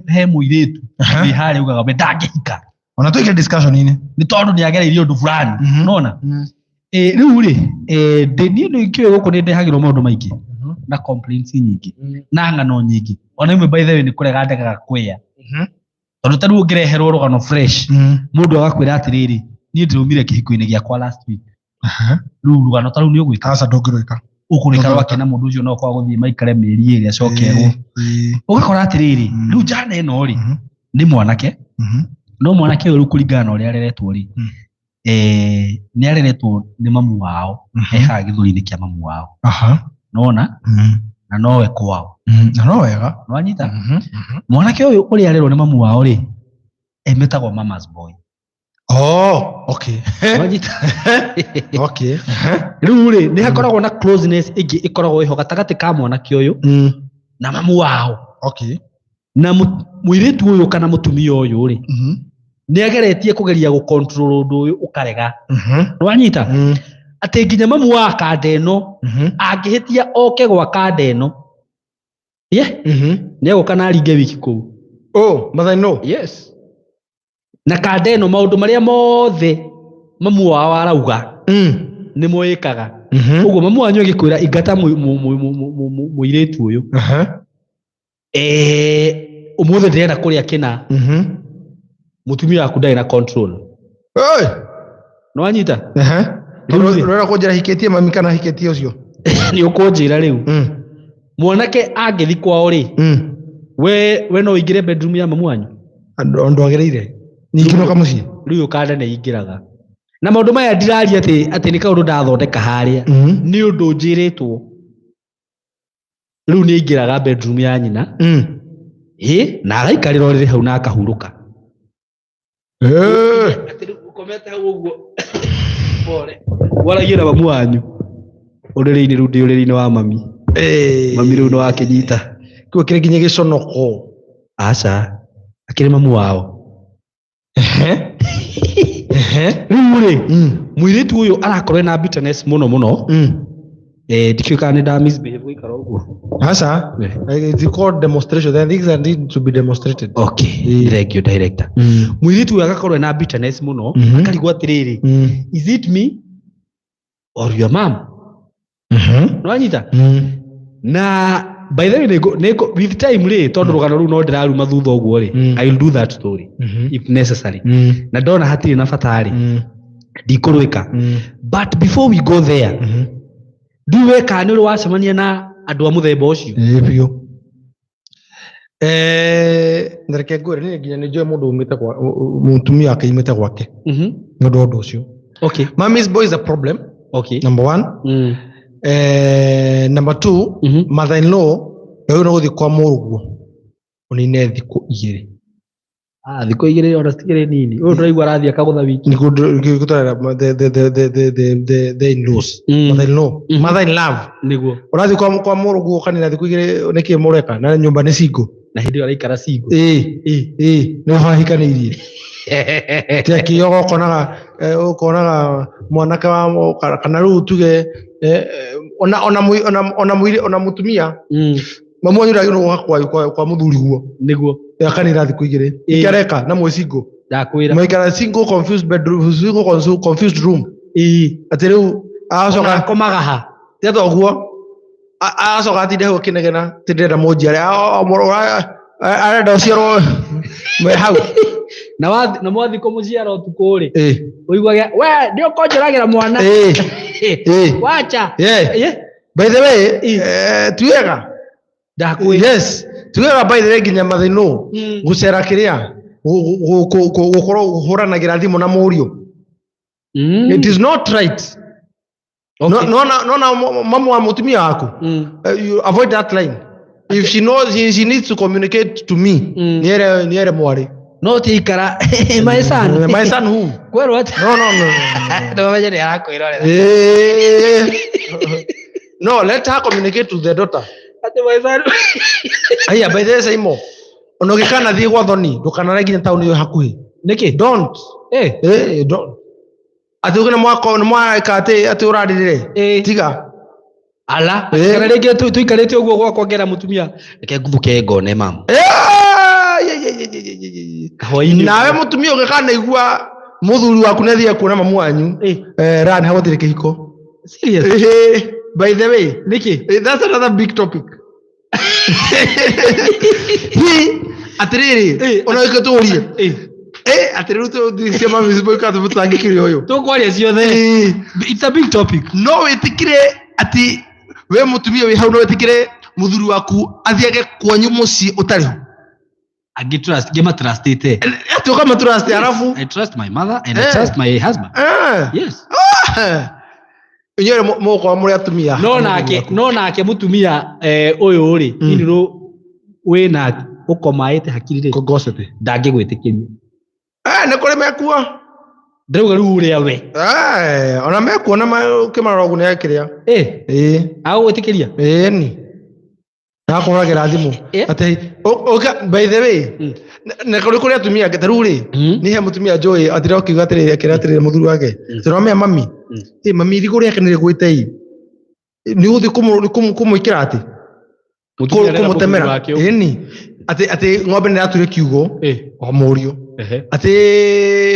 He mũirĩtu wĩ harĩa ugaga we ndangĩhika. Ona tũingĩre discussion-inĩ. Nĩ tondũ nĩ agereirie ũndũ fulani. Nona rĩu rĩ, niĩ nĩ ngĩũĩ gũkũ nĩ ndehagĩrwo maũndũ maingĩ na complaints nyingĩ na ng'ano nyingĩ, ona imwe by the way nĩ kũrega ndegaga kwĩa, tondũ ta rĩu ũngĩreherwo rũgano fresh, mũndũ agakwĩra atĩrĩrĩ, niĩ ndĩraumire kĩhiko-inĩ gĩakwa last week. Rĩu rũgano ta rũu nĩ ũgwĩka? Aca, ndũngĩrwĩka. Ũkũrĩka rwake na mũndũ ũcio no kwaga gũthiĩ maikare mĩeri 2 acokerwo. Ũgakora atĩrĩrĩ, rĩu njana ĩno rĩ, nĩ mwanake, no mwanake ũyũ rĩu kũringana na ũrĩa areretwo rĩ, nĩ areretwo nĩ mamu wao, ehaga gĩthũri-inĩ kĩa mamu wao, nona na nowe kwao. Na no wega. Nĩwanyita? Mwanake ũyũ ũrĩa arerwo nĩ mamu wao rĩ, emetagwo mama's boy. Oh, okay. Nĩwanyita? Okay. Rĩu rĩ, nĩ hakoragwo na closeness ĩngĩ ĩkoragwo ĩho gatagatĩ ka mwanake ũyũ na mamu wao. Na mũirĩtu ũyũ kana mũtumia ũyũ rĩ, nĩ ageretie kũgeria gũ control ũndũ ũyũ ũkarega. Nĩwanyita? Atĩ nginya mamu wa kanda ĩno angĩhĩtia oke gwa kanda ĩno ye, nĩ egũka na aringe wiki kũu. Oh, mother no. Yes, na kanda ĩno maũndũ marĩa mothe mamu wao arauga nĩmo ĩkaga. Ũguo mamu wanyu agĩkwĩra ingata mũirĩtu ũyũ, ũmũthĩ ndĩrenda kũrĩa kĩna, mũtumia waku ndarĩ na control. Oi. Nĩwanyita? Rĩu rĩ, Rora kũnjĩra hikĩtie mami kana hikĩtie ũcio. Nĩ ũkũnjĩra rĩu mwanake angĩthi kwao rĩ, we no ũingĩre bedroom ya mamu wanyu? Andũ agĩrĩire. Ningĩnoka mũciĩ. Rĩu ũkanda nĩ ingĩraga na maũndũ maya ndiraria atĩ nĩ kaũndũ ndathondeka harĩa, nĩ ũndũ njĩrĩtwo. Rĩu nĩ aingĩraga bedroom ya nyina, ĩ, na agaikarĩra ũrĩrĩ hau na akahurũka. Atĩ rĩu ũkomete hau ũguo, pole, waragie na mamu wanyu ũrĩrĩ-inĩ, rĩu ndĩ ũrĩrĩ-inĩ wa mami. Mami rĩu nĩ wakĩnyita. Kĩu kĩrĩ nginya gĩconoko. Aca, akĩrĩ mamu wao. Ehe. Ehe. Rĩu rĩ, mũirĩtu ũyũ arakorwo ena bitterness mũno mũno. Ndikĩũĩ kana nĩ nda misbehave gũikara ũguo. Aca. It's called demonstration. There are things that need to be demonstrated. Okay, thank you, director. Mũirĩtu ũyũ agakorwo ena bitterness mũno, akarigwo atĩrĩrĩ, is it me or your mom? Nĩwanyita? Na by the way, with time rĩ, tondũ rũgano rũu no ndĩraruma thutha ũguo rĩ, I will do that story if necessary. Na ndona hatirĩ na bata rĩ, ndikũrwĩka. But before we go there, ndiũĩ we kana nĩ ũrĩ wacemania na andũ a mũthemba ũcio? Ĩĩ biũ. Na reke ngwĩre, niĩ nginya nĩ njũĩ mũndũ umĩte kwa mũtumia wake imĩte gwake nĩ ũndũ wa ũndũ ũcio. Mommy's boy is a problem. Number one. Number two, mother in law rĩu nĩ gũthiĩ kwa mũrũguo ũnine thikũ igĩrĩ. Ah, thikũ igĩrĩ ona citikĩrĩ nini. Ũyũ ndĩraigua arathiĩ akagũtha wiki. Nĩguo gũtwarĩra the in-laws. Mother in law. Mother in love. Nĩguo. Ũrathiĩ kwa mũrũguo ũkanina thikũ igĩrĩ, nĩkĩ mũreka na nyũmba nĩ single? Na hĩndĩ ĩyo araikara single. Ĩĩ, ĩĩ, nĩ wahikanĩirie. Tia kĩo ũkonaga mwanake wa kana rĩu tuge ona ona ona ona mũirĩ ona mũtumia mamu wanyu ndagĩrĩirwo gũka kwa mũthuri guo. Nĩguo. Akanina thikũ igĩrĩ. Ĩĩ. Areka na mwĩ single. Ndakwĩra. Maikara single confused bedroom, single confused room. Ĩĩ. Atĩ rĩu agacoka Akomaga ha? Tiga ũguo. Agacoka atinde hau akĩnegena atĩ ndĩrenda mũnjiare. Arenda ũciarwo me hau. Na mwathi kũmũciara ũtukũ rĩ. Ĩĩ. Ũiguage, we nĩ ũkũnjũragĩra mwana. Ĩĩ. Ĩĩ. Wacha. Yeah. Ĩĩ. By the way, Ĩĩ. Tiwega. Ndakwĩra. Yes. Tiwega by the way nginya mathĩno. Gũcera kĩrĩa. Gũkorwo kũhũranagĩra thimũ na mũriũ. It is not right. Okay. No, no, no, no, mamu wa mũtumia waku. You avoid that line. If she knows she needs to communicate to me. Niere mwarĩ. No ti ikara. My son. My son who? Kwĩrwo atĩ. No, no, no, no, no. Ndũmenye nĩ arakwĩrorera. No, let her communicate to the daughter. Atĩ my son. Aya, by the way, Saimo. Ona ũgĩkana thiĩ gwa Thoni, ndũkanare nginya taũni ĩyo hakuhĩ. Nĩkĩ? Don't. Don't. Atĩ ũgĩ nĩ mwaka atĩ ũrarĩrĩre. Tiga. Ala, kana rĩngĩ tũikarĩte ũguo gwakwa ngera mũtumia. Reke nguthuke ngone mamu. Hwaĩ-inĩ. Nawe mũtumia ũgĩkanaigua mũthuri waku nĩ athiĩ kuona mamu wanyu. Rani hau gũtirĩ kĩhiko. Serious? By the way, Nĩkĩ? That's another big topic. Hi, atĩrĩrĩ, ona ũke tũrie. Atĩrĩrĩ, tũthiĩ cia mami ciboy ka tũtangĩkire ũyũ. Tũkwaria ciothe. It's a big topic. No wĩtĩkire atĩ we mũtumia wĩ hau, no wĩtĩkire mũthuri waku athiage kwanyu mũciĩ ũtarĩ ho? Angĩ trust, ngĩma trustĩte. Atĩ ũkama trust, arabu. I trust my mother and I trust my husband. Yes. Inyuĩ mũgũkorwo mũrĩ atumia. No nake mũtumia, ũyũ rĩ, inirũ wĩna ũkomaĩte hakiri rĩ. Kũngocete. Ndangĩgwĩtĩkĩria. Nĩ kũrĩ mekuo. Ndĩrauga rĩu ũrĩa we. Ona mekuo na ũkĩmarora ũguo nĩ akĩrĩa. Agũgwĩtĩkĩria? Ni. Nakũhũragĩra thimũ. Atĩ, by the way, na kũrĩ kũrĩ atumia angĩ, ta rĩu rĩ, nĩ he mũtumia njũĩ, atĩrĩ ũkiuga atĩrĩ, akĩra atĩrĩ mũthuri wake. Tũramenya mami. Mami, irigũ rĩake nĩ rĩgwĩte ĩ. Nĩ ũgũthiĩ kũmwĩkĩra atĩ? Mũtumia arera Kũmũtemera. mũthuri wake ũguo. Ĩni. Atĩ ng'ombe nĩ ĩrature kiugũ, o mũriũ. Atĩ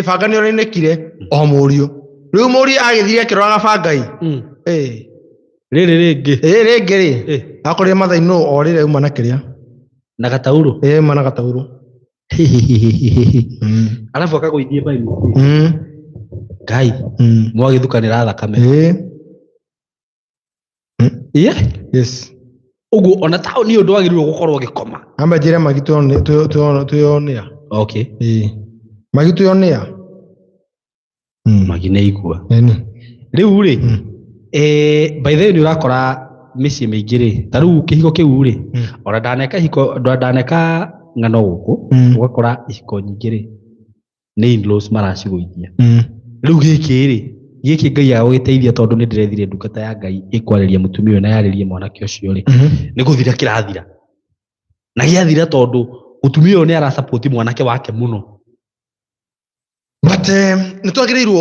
banga nĩ ũrainĩkire, o mũriũ. Rĩu mũriũ agĩthiĩ akĩroraga banga ĩ. Rĩrĩ rĩngĩ. Rĩngĩ rĩ. Akorire Mathai no o rĩrĩa auma na kĩrĩa. Na gataurũ. Auma na gataurũ. Arabu akagũithie by mistake. Ngai, mwagĩthukanĩra thakame. Yes. Ũguo ona taũni ũyũ ndwagĩrĩirwo gũkorwo ũgĩkoma. Amba njĩre magi tuyonea. Okay. Magi tuyonea. Magi nĩ igua. Ĩni. Rĩu rĩ, by the way nĩ ũrakora mĩciĩ mĩingĩ rĩ, ta rĩu kĩhiko kĩu rĩ, ona ndaneka hiko, ndaneka ng'ano gũkũ, ũgakora ihiko nyingĩ rĩ, nĩ in-laws maracigũithia. Rĩu gĩkĩ rĩ, Gĩkĩ Ngai agũgĩteithia, tondũ nĩ ndĩrethire ndungata ya Ngai ĩkwarĩria mũtumia ũyũ na yarĩrie mwanake ũcio rĩ, nĩ gũthira kĩrathira, na gĩathira tondũ mũtumia ũyũ nĩ arasupport mwanake wake mũno. But nĩ twagĩrĩirwo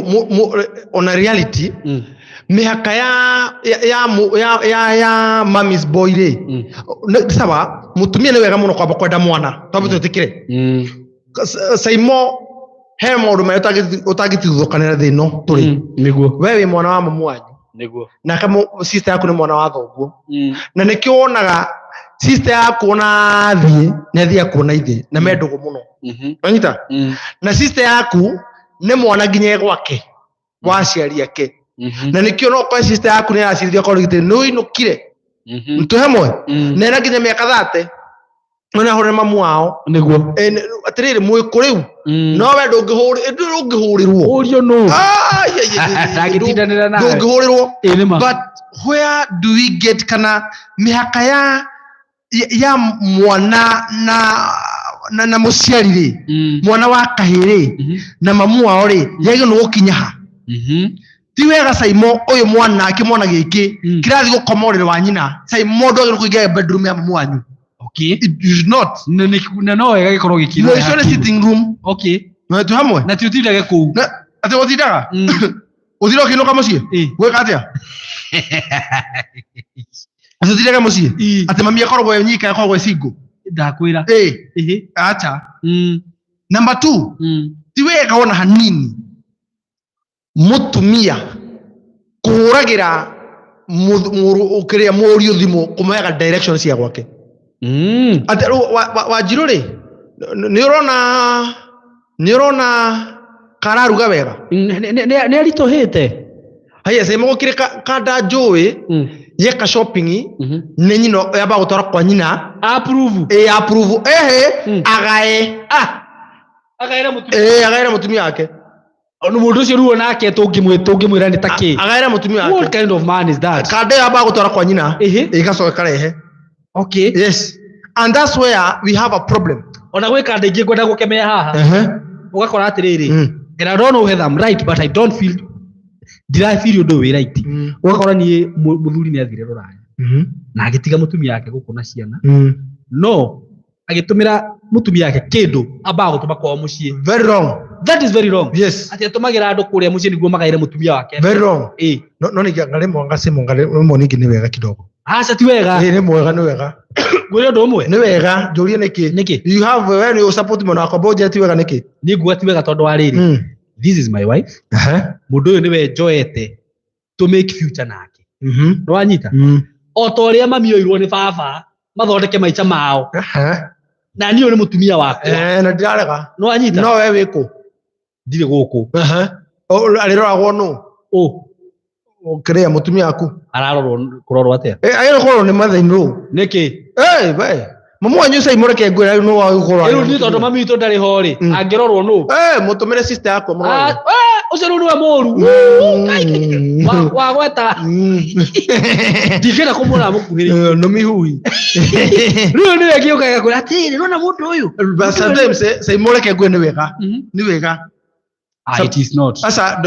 ona reality, mĩhaka ya mommy's boy rĩ, sawa, mũtumia nĩ wega mũno kwamba kwenda mwana, twambe twĩtĩkĩre. Saimo, he maũndũ marĩa ũtangĩtigithũkanĩra thĩ ĩno tũrĩ. We wĩ mwana wa mamu wanyu, nake sister yaku nĩ mwana wa thoguo, na nĩkĩo wonaga sister yaku ona athiĩ nĩ athiaga kuona ithe na me ndũgũ mũno. Wanyita? Na sister yaku nĩ mwana nginya e gwake wa aciari ake, na nĩkĩo no ũkore sister yaku nĩ aracirithia okorwo gĩtĩ nĩ ũinũkire tũ hamwe na ena nginya mĩaka 30 no nĩ ahũrĩre mamu wao. Atĩrĩrĩ, mwĩkũ rĩu, no we ndũngĩhũrĩrwo. Ũrio nũ? Ah, yeah. Ndangĩtindanĩra nawe. Ndũngĩhũrĩrwo. Ĩ nĩ ma. But where do we get kana mĩhaka ya mwana na mũciari rĩ, mwana wa kahĩĩ rĩ, na mamu wao rĩ, yagĩrĩirwo nĩ gũkinya ha? Ti wega, Saimo, ũyũ mwana, kĩmwana gĩkĩ kĩrathiĩ gũkoma ũrĩrĩ wa nyina. Saimo, ndwagĩrĩirwo kũingĩra bedroom ya mamu wanyu. It you should not. Na no wega gĩkorwo gĩkĩrwo Mũico nĩ sitting room. Na twĩ hamwe. Na ti ũtindage kũu. Na atĩ ũtindaga ũtira ũkĩinũka mũciĩ gwĩka atĩa? Atĩ ũtindaga mũciĩ atĩ mami akoragwo e nyika, akoragwo e single? Ndakwĩra. Ĩ acha. Number two, ti wega ona hanini mũtumia kũhũragĩra kĩrĩa mũriũ thimũ kũmũheaga direction cia gwake. Atĩ rĩu Wanjirũ rĩ, nĩ ũrona kararuga wega. Nĩ aritũhĩte. Haya, sema gũkĩrĩ kanda njũĩ yeka shopping, nĩ nyina yamba gũtwara kwa nyina. Approve. Ĩ approve ehe. Agae. Ah, agaĩra mũtumia. Ĩ agaĩra mũtumia wake. Ona mũndũ ũcio rĩu onake tũngĩmwĩra nĩ ta kĩ? Agaĩra mũtumia What wake. kind of man is that? Kanda ĩyo yamba gũtwara kwa nyina, ĩgacoka ĩkarehe. Yes, and that's where we have a problem. Ona gwĩ kanda ingĩ ngwenda gũkemea haha, ũgakora atĩrĩrĩ, and I don't know whether I'm right, but I don't feel, ndirafeel ũndũ ũyũ wĩ right. Ũgakora niĩ mũthuri nĩ athire rũraya na agĩtiga mũtumia wake gũkũ na ciana, no agĩtũmĩra mũtumia wake kĩndũ ambaga gũtũma kwao mũciĩ. Very wrong. That is very wrong. Atĩ atũmagĩra andũ kũrĩa mũciĩ nĩguo magaĩre mũtumia wake. Very wrong. No ningĩ ngarĩmwe ngacimwo ngarĩmwe ningĩ nĩ wega kidogo. Aca, ti wega. Ĩ nĩ mwega, nĩ wega. Ngwĩre ũndũ ũmwe. Nĩ wega, njũrie nĩkĩ. Nĩkĩ? You have, we nĩ ũsupport mwena wakwa mbũnjĩre ti wega nĩkĩ. Niĩ nguga ti wega tondũ wa rĩrĩ, this is my wife. Mũndũ ũyũ nĩwe njoete to make future nake. Nĩ wanyita? O ta ũrĩa mami oirwo nĩ baba mathondeke maica mao, na niĩ ũyũ nĩ mũtumia wakwa. Eh, na ndirarega. Nĩ wanyita? No we wĩkũ? Ndirĩ gũkũ. Arĩroragwo nũ? Ũ? Kĩrĩa mũtumia waku. Ararorwo kũrorwo atĩa? Agĩrĩirwo kũrorwo nĩ mother-in-law. Nĩkĩ? Eh, we mamu wanyu cai mũreke ngwĩra rĩu nĩ wa gũkorwo. Rĩu niĩ tondũ mami witũ ndarĩ ho rĩ, angĩrorwo nũ? Eh, mũtũmĩre sister yakwa mũrorwo. Ah, eh, ũcio rĩu nĩwe mũru. Wagweta. Ndingĩenda kũmuona mũkuhĩrĩirie. Nĩ mihui. Rĩu nĩwe ngĩũka gĩgakwĩra atĩrĩrĩ, nona mũndũ ũyũ. But sometimes cai mũreke ngwĩre nĩ wega. Nĩ wega. Ah, it is not. Aca,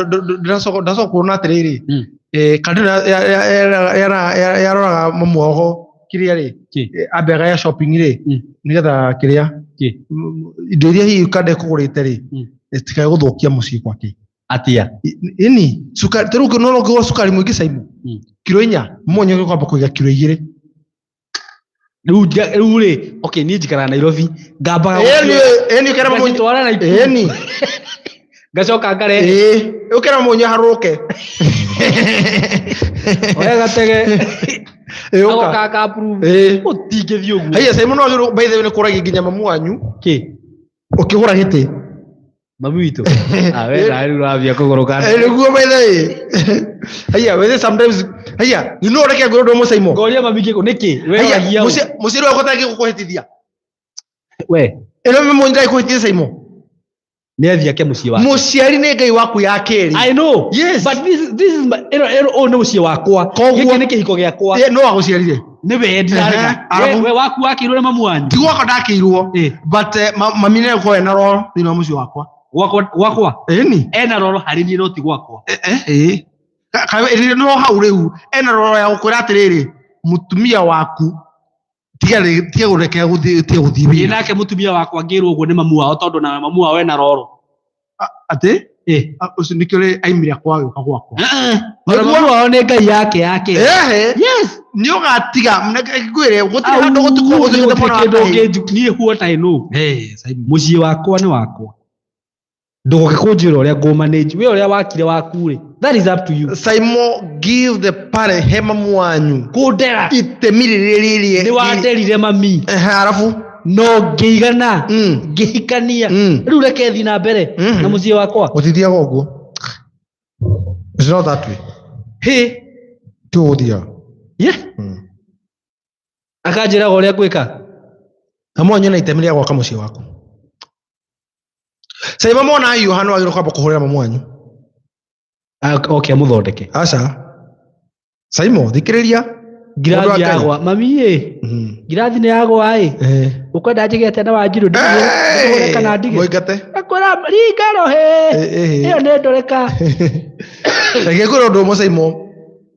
ndacoka kuona atĩrĩrĩ, kandi yaroraga mamu wao kĩrĩa rĩ, Kĩ? Ambe agaya shopping rĩ, nĩgetha kĩrĩa, Kĩ? Indo iria hihi kanda ĩkũgũrĩte rĩ, citikae gũthũkia mũciĩ gwake. Atia? Ĩni cukari ta rĩu no ũngĩgũra cukari mũingĩ caimu, kiro 4, mũnye kwamba kũiga kiro 2. Rĩu rĩ, okay, niĩ njikaraga Nairobi, ngambaga Ĩni ũkera mamu. ngacitwara Naikuru, Ĩni. ngacoka ngarehe. Ĩĩ, ũkera mamu harũrũke. Oya gatege. Ĩĩ, ũka. Agoka aka approve. Gũtingĩthiĩ ũguo. Haiya, caimu no wagĩrĩirwo, by the way, nĩ kũragia nginya mamu wanyu Kĩ? ũkĩgũra gĩtĩ. Mami witũ. Ah, we nawe rĩu ũrambia kũgũrũka. Nĩguo, by the way, haiya, by the way, sometimes, haiya, you know, reke ngwĩre ũndũ ũmwe, Saimo. Ngoria mami kĩkũ nĩkĩ? We Haiya, ũragia ũ? mũciari wakwa atangĩgũkũhĩtithia. We. Ĩno mĩmũ ndagĩkũhĩtithia, Saimo. Nĩ athiĩ ake mũciĩ wake. Mũciari nĩ Ngai waku ya kerĩ. I know. Yes. But this is my, ĩno ũyũ nĩ mũciĩ wakwa. Gĩkĩ nĩ kĩhiko gĩakwa. No wagũciarire. Nĩ we ndirarega. Ehe, arabu. We waku wakĩirwo nĩ mamu wanyu. Ti gwakwa ndakĩirwo. But mami nĩ egũkorwo ena roro thĩinĩ wa mũciĩ wakwa. Gwakwa gwakwa. Ĩni. Ena roro harĩ niĩ no ti gwakwa. Ĩĩ. No hau rĩu ena roro ya gũkwĩra atĩrĩrĩ, mũtumia waku tiga tiga gũrekea gũthiĩ, tiga gũthiĩ Ĩ wĩra. Nake mũtumia wakwa ngĩrwo ũguo nĩ mamu wao, tondũ na mamu wao ena roro. Atĩ Ĩ. Ũcio nĩkĩo rĩ aimire kwa gĩũka gwakwa. Ona Nĩguo. mamu wao nĩ ngai yake yake. Ehe. Yes. Nĩ ũgatiga ngwĩre gũtirĩ handũ gũtukũ gũtuĩkĩte mwana wa kĩndũ kahĩĩ. Niĩ what I know, mũciĩ wakwa nĩ wakwa, ndũgoke kũnjĩra ũrĩa ngũmanage. We ũrĩa wakire waku rĩ, that is up to you. Simon, give the parent, he mamu wanyu Kũndera itemi rĩrĩa rĩrĩa nĩ wanderire mami. Ehe, arabu No ngĩigana ngĩhikania. Rĩu reke thiĩ na mbere na mũciĩ wakwa. Gũtithiaga ũguo. It's not that way. Hĩ. Ti ũgũthiaga. Ye akanjĩraga ũrĩa ngwĩka. Mamu wanyu na itemi rĩa gwaka mũciĩ waku. Simon, mwana ahiũha nĩ wagĩrĩirwo kwamba kũhũrĩra mamu wanyu. Oke amũthondeke. Aca, Simon, thikĩrĩria. Mũndũ Ngirathi wa Ngai. yagwa, mami ĩ, ngirathi nĩ yagwa ĩ, ũkwenda njige atĩa na Wanjirũ? Ndigũre kana ndige? Mũingate. Akwĩra ringaro he ĩyo nĩ ndũrĩka. Reke ngwĩre ũndũ ũmwe, Simon.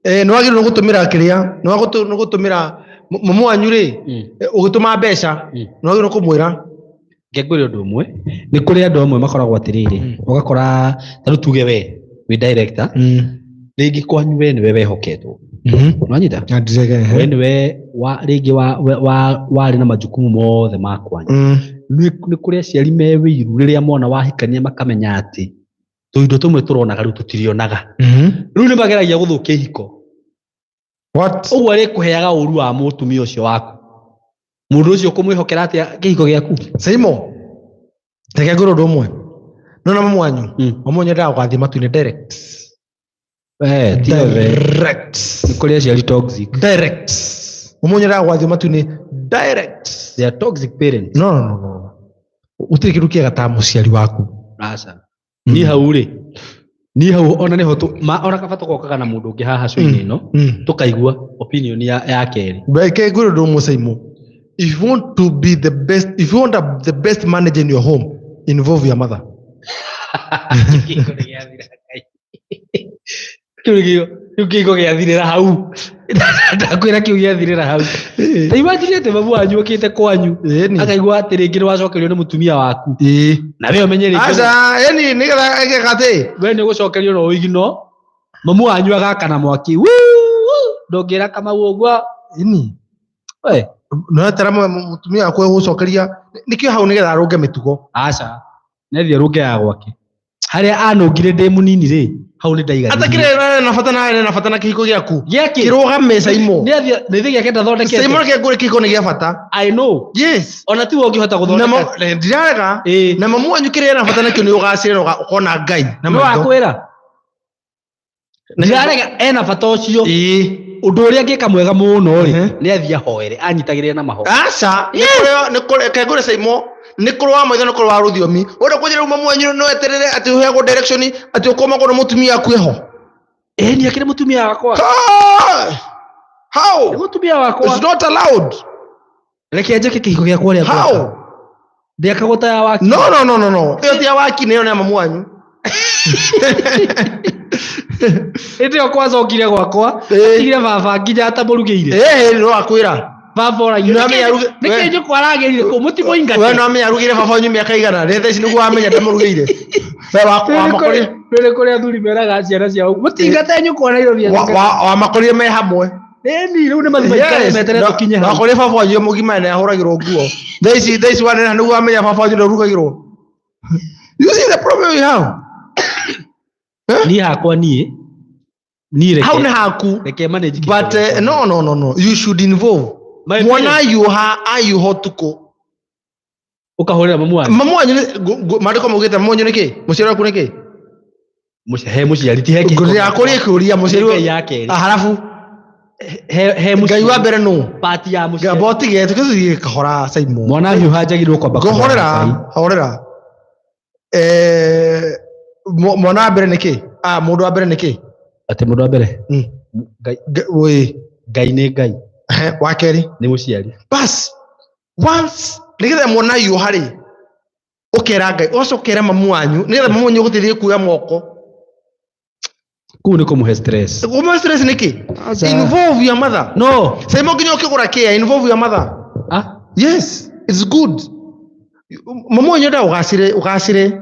Nĩ wagĩrĩirwo gũtũmĩra kĩrĩa nĩ nĩ gũtũmĩra mamu wanyu rĩ, ũgĩtũma mbeca, nĩ wagĩrĩirwo kũmwĩra. Reke ngwĩre ũndũ ũmwe, nĩ kũrĩ andũ amwe makoragwo atĩrĩrĩ, ũgakora ta rĩu tuge we wĩ director, rĩngĩ kwanyu we nĩwe wehoketwo, nĩwanyita, we nĩwe wa rĩngĩ wa warĩ na majukumu mothe ma kwanyu. Nĩ kũrĩ aciari me wĩiru rĩrĩa mwana wahikania makamenya atĩ tũindo tũmwe tũronaga rĩu tũtirionaga, rĩu nĩ mageragia gũthũkia ihiko. What? Ũguo arĩkũheaga ũru wa mũtumia ũcio waku, mũndũ ũcio ũkũmwĩhokera atĩa kĩhiko gĩaku? Simon, reke ngwĩre ũndũ ũmwe. Nona mamu wanyu, mamu wanyu endaga gũgathiĩ matu-inĩ direct. Eh, tiga we. Direct. Nĩ kũrĩ aciari toxic. Direct. Mamu wanyu endaga gũgathiĩ matu-inĩ direct. They are toxic parents. No, no, no, no. Gũtirĩ kĩndũ kĩega ta mũciari waku. Aca, niĩ hau rĩ, niĩ hau ona nĩho ona kaba tũgokaga na mũndũ ũngĩ haha show-inĩ ĩno, tũkaigua opinion ya kerĩ. Reke ngwĩre ũndũ ũmwe, Simon. If you want to be the best, if you want the best manager in your home, involve your mother. Kĩhiko nĩ gĩathira, Ngai. Kĩu kĩhiko gĩathirĩra hau, ndakwĩra, kĩu gĩathirĩra hau. Ta imagine atĩ mamu wanyu okĩte kwanyu, Ĩni. akaigua atĩ rĩngĩ nĩ wacokerio nĩ mũtumia waku, na we ũmenye rĩngĩ Aca, ĩni nĩgetha ĩgeka atĩ we nĩ ũgũcokerio na ũigino, mamu wanyu agakana mwaki. Wuu! Ndũngĩra Kamau ũguo. Ĩni. We. Nĩwetera mũtumia waku egũcokeria nĩkĩo hau nĩgetha arũnge mĩtugo. Aca, nethiĩ arũnge ya gwake harĩa anũngire ndĩ mũnini rĩ, hau nĩ ndaiganĩire. Atakĩrĩ na bata na na bata na kĩhiko gĩaku. Gĩakĩ? Kĩrũgame, Simon. Nĩ athiĩ nĩ gĩake ndathondekete. Simon, reke ngwĩre, kĩhiko nĩ gĩa bata. I know. Yes. Ona tiwe ũngĩhota Na gũthondeka. Ndirarega. Ĩĩ. Na mamu wanyu kĩrĩa ena bata nakĩo nĩ ũgacĩre na ũkona Ngai na Nĩ maitho. wakwĩra ndirarega, ena bata ũcio. Ũndũ ũrĩa angĩka mwega mũno rĩ, nĩ athiĩ ahoere anyitagĩrĩre na mahoya. Aca, nĩ kũrĩ, reke ngwĩre, Simon, nĩ kũrĩ wa maitho, nĩ kũrĩ wa rũthiomi. Ũrenda kũnjĩra rĩu mamu wanyu no eterere atĩ ũheagwo direction atĩ ũkomagwo na mũtumia waku eho? Ĩĩ, nĩ akĩrĩ mũtumia wakwa. Ah! Nĩ How? mũtumia wakwa. It's not allowed. Reke njĩke kĩhiko gĩakwa ũrĩa How? ngwenda. Ndĩakagwo ta ya waki. No, no, no, no, no. Ĩyo ti ya waki, nĩyo nĩ ya mamu wanyu. Hĩndĩ ĩyo kwacokire gwakwa, atigire baba nginya atamũrugĩire. Ĩĩ, no akwĩra. Baba oragia, Nĩ amenya nĩkĩ nyũkwa aragĩrire kũ mũtimũingate? We no amenya arugĩire baba wanyu mĩaka igana rĩ, thaa ici nĩguo wamenya ndamũrugĩire. We wamakorire Nĩ kũrĩ athuri meraga ciana ciao mũtingate nyũkwa Nairobi. Wamakorire me hamwe. Ĩni, rĩu nĩ mathiĩ maikare meterere tũkinye hau. Wakorire baba wanyu e mũgima na ahũragĩrwo nguo. Thaa ici waneneha nĩguo wamenya baba wanyu ndarugagĩrwo. You see the problem we have? Niĩ hakwa, niĩ reke Hau nĩ haku. Reke manage kĩhiko But gĩakwa. no, no, no, no. You should involve. My Mwana parents, ahiũha ahiũha ũtukũ. Ũkahũrĩra mamu wanyu. Mamu wanyu maandĩko maugĩte mamu wanyu nĩ kĩ? Mũciari waku nĩ kĩ? He mũciari, ti he kĩhiko. Ndĩrakũria kĩũria, mũciari Nĩ Ngai ya kerĩ. Ah, halafu He Ngai wa mũciari mbere nũ? Part ya mũciari. Ngamba ũtige tũkĩthiĩ kahora, Simon. Mwana ahiũha njagĩrĩirwo kwamba kũhoya Ngũhorera, Ngai. horera. Mwana wa mbere nĩ kĩ? Ah, mũndũ wa mbere nĩ kĩ? Atĩ mũndũ wa mbere? Ngai. Wĩ. Ngai nĩ Ngai. Ehe, wa kerĩ? Nĩ mũciari. Bas, once nĩgetha mwana ahiũha rĩ, ũkera Ngai, ũgacoka ũkera mamu wanyu nĩgetha mamu wanyu agũteithie kuoya moko. Kũu nĩ kũmũhe stress. Kũmũhe stress nĩkĩ? Aca. Involve your mother. No. Saimo nginya ũkĩgũra kĩa, involve your mother. Ah. Yes, it's good. Mama wanyu enda ũgacĩre, ũgacĩre.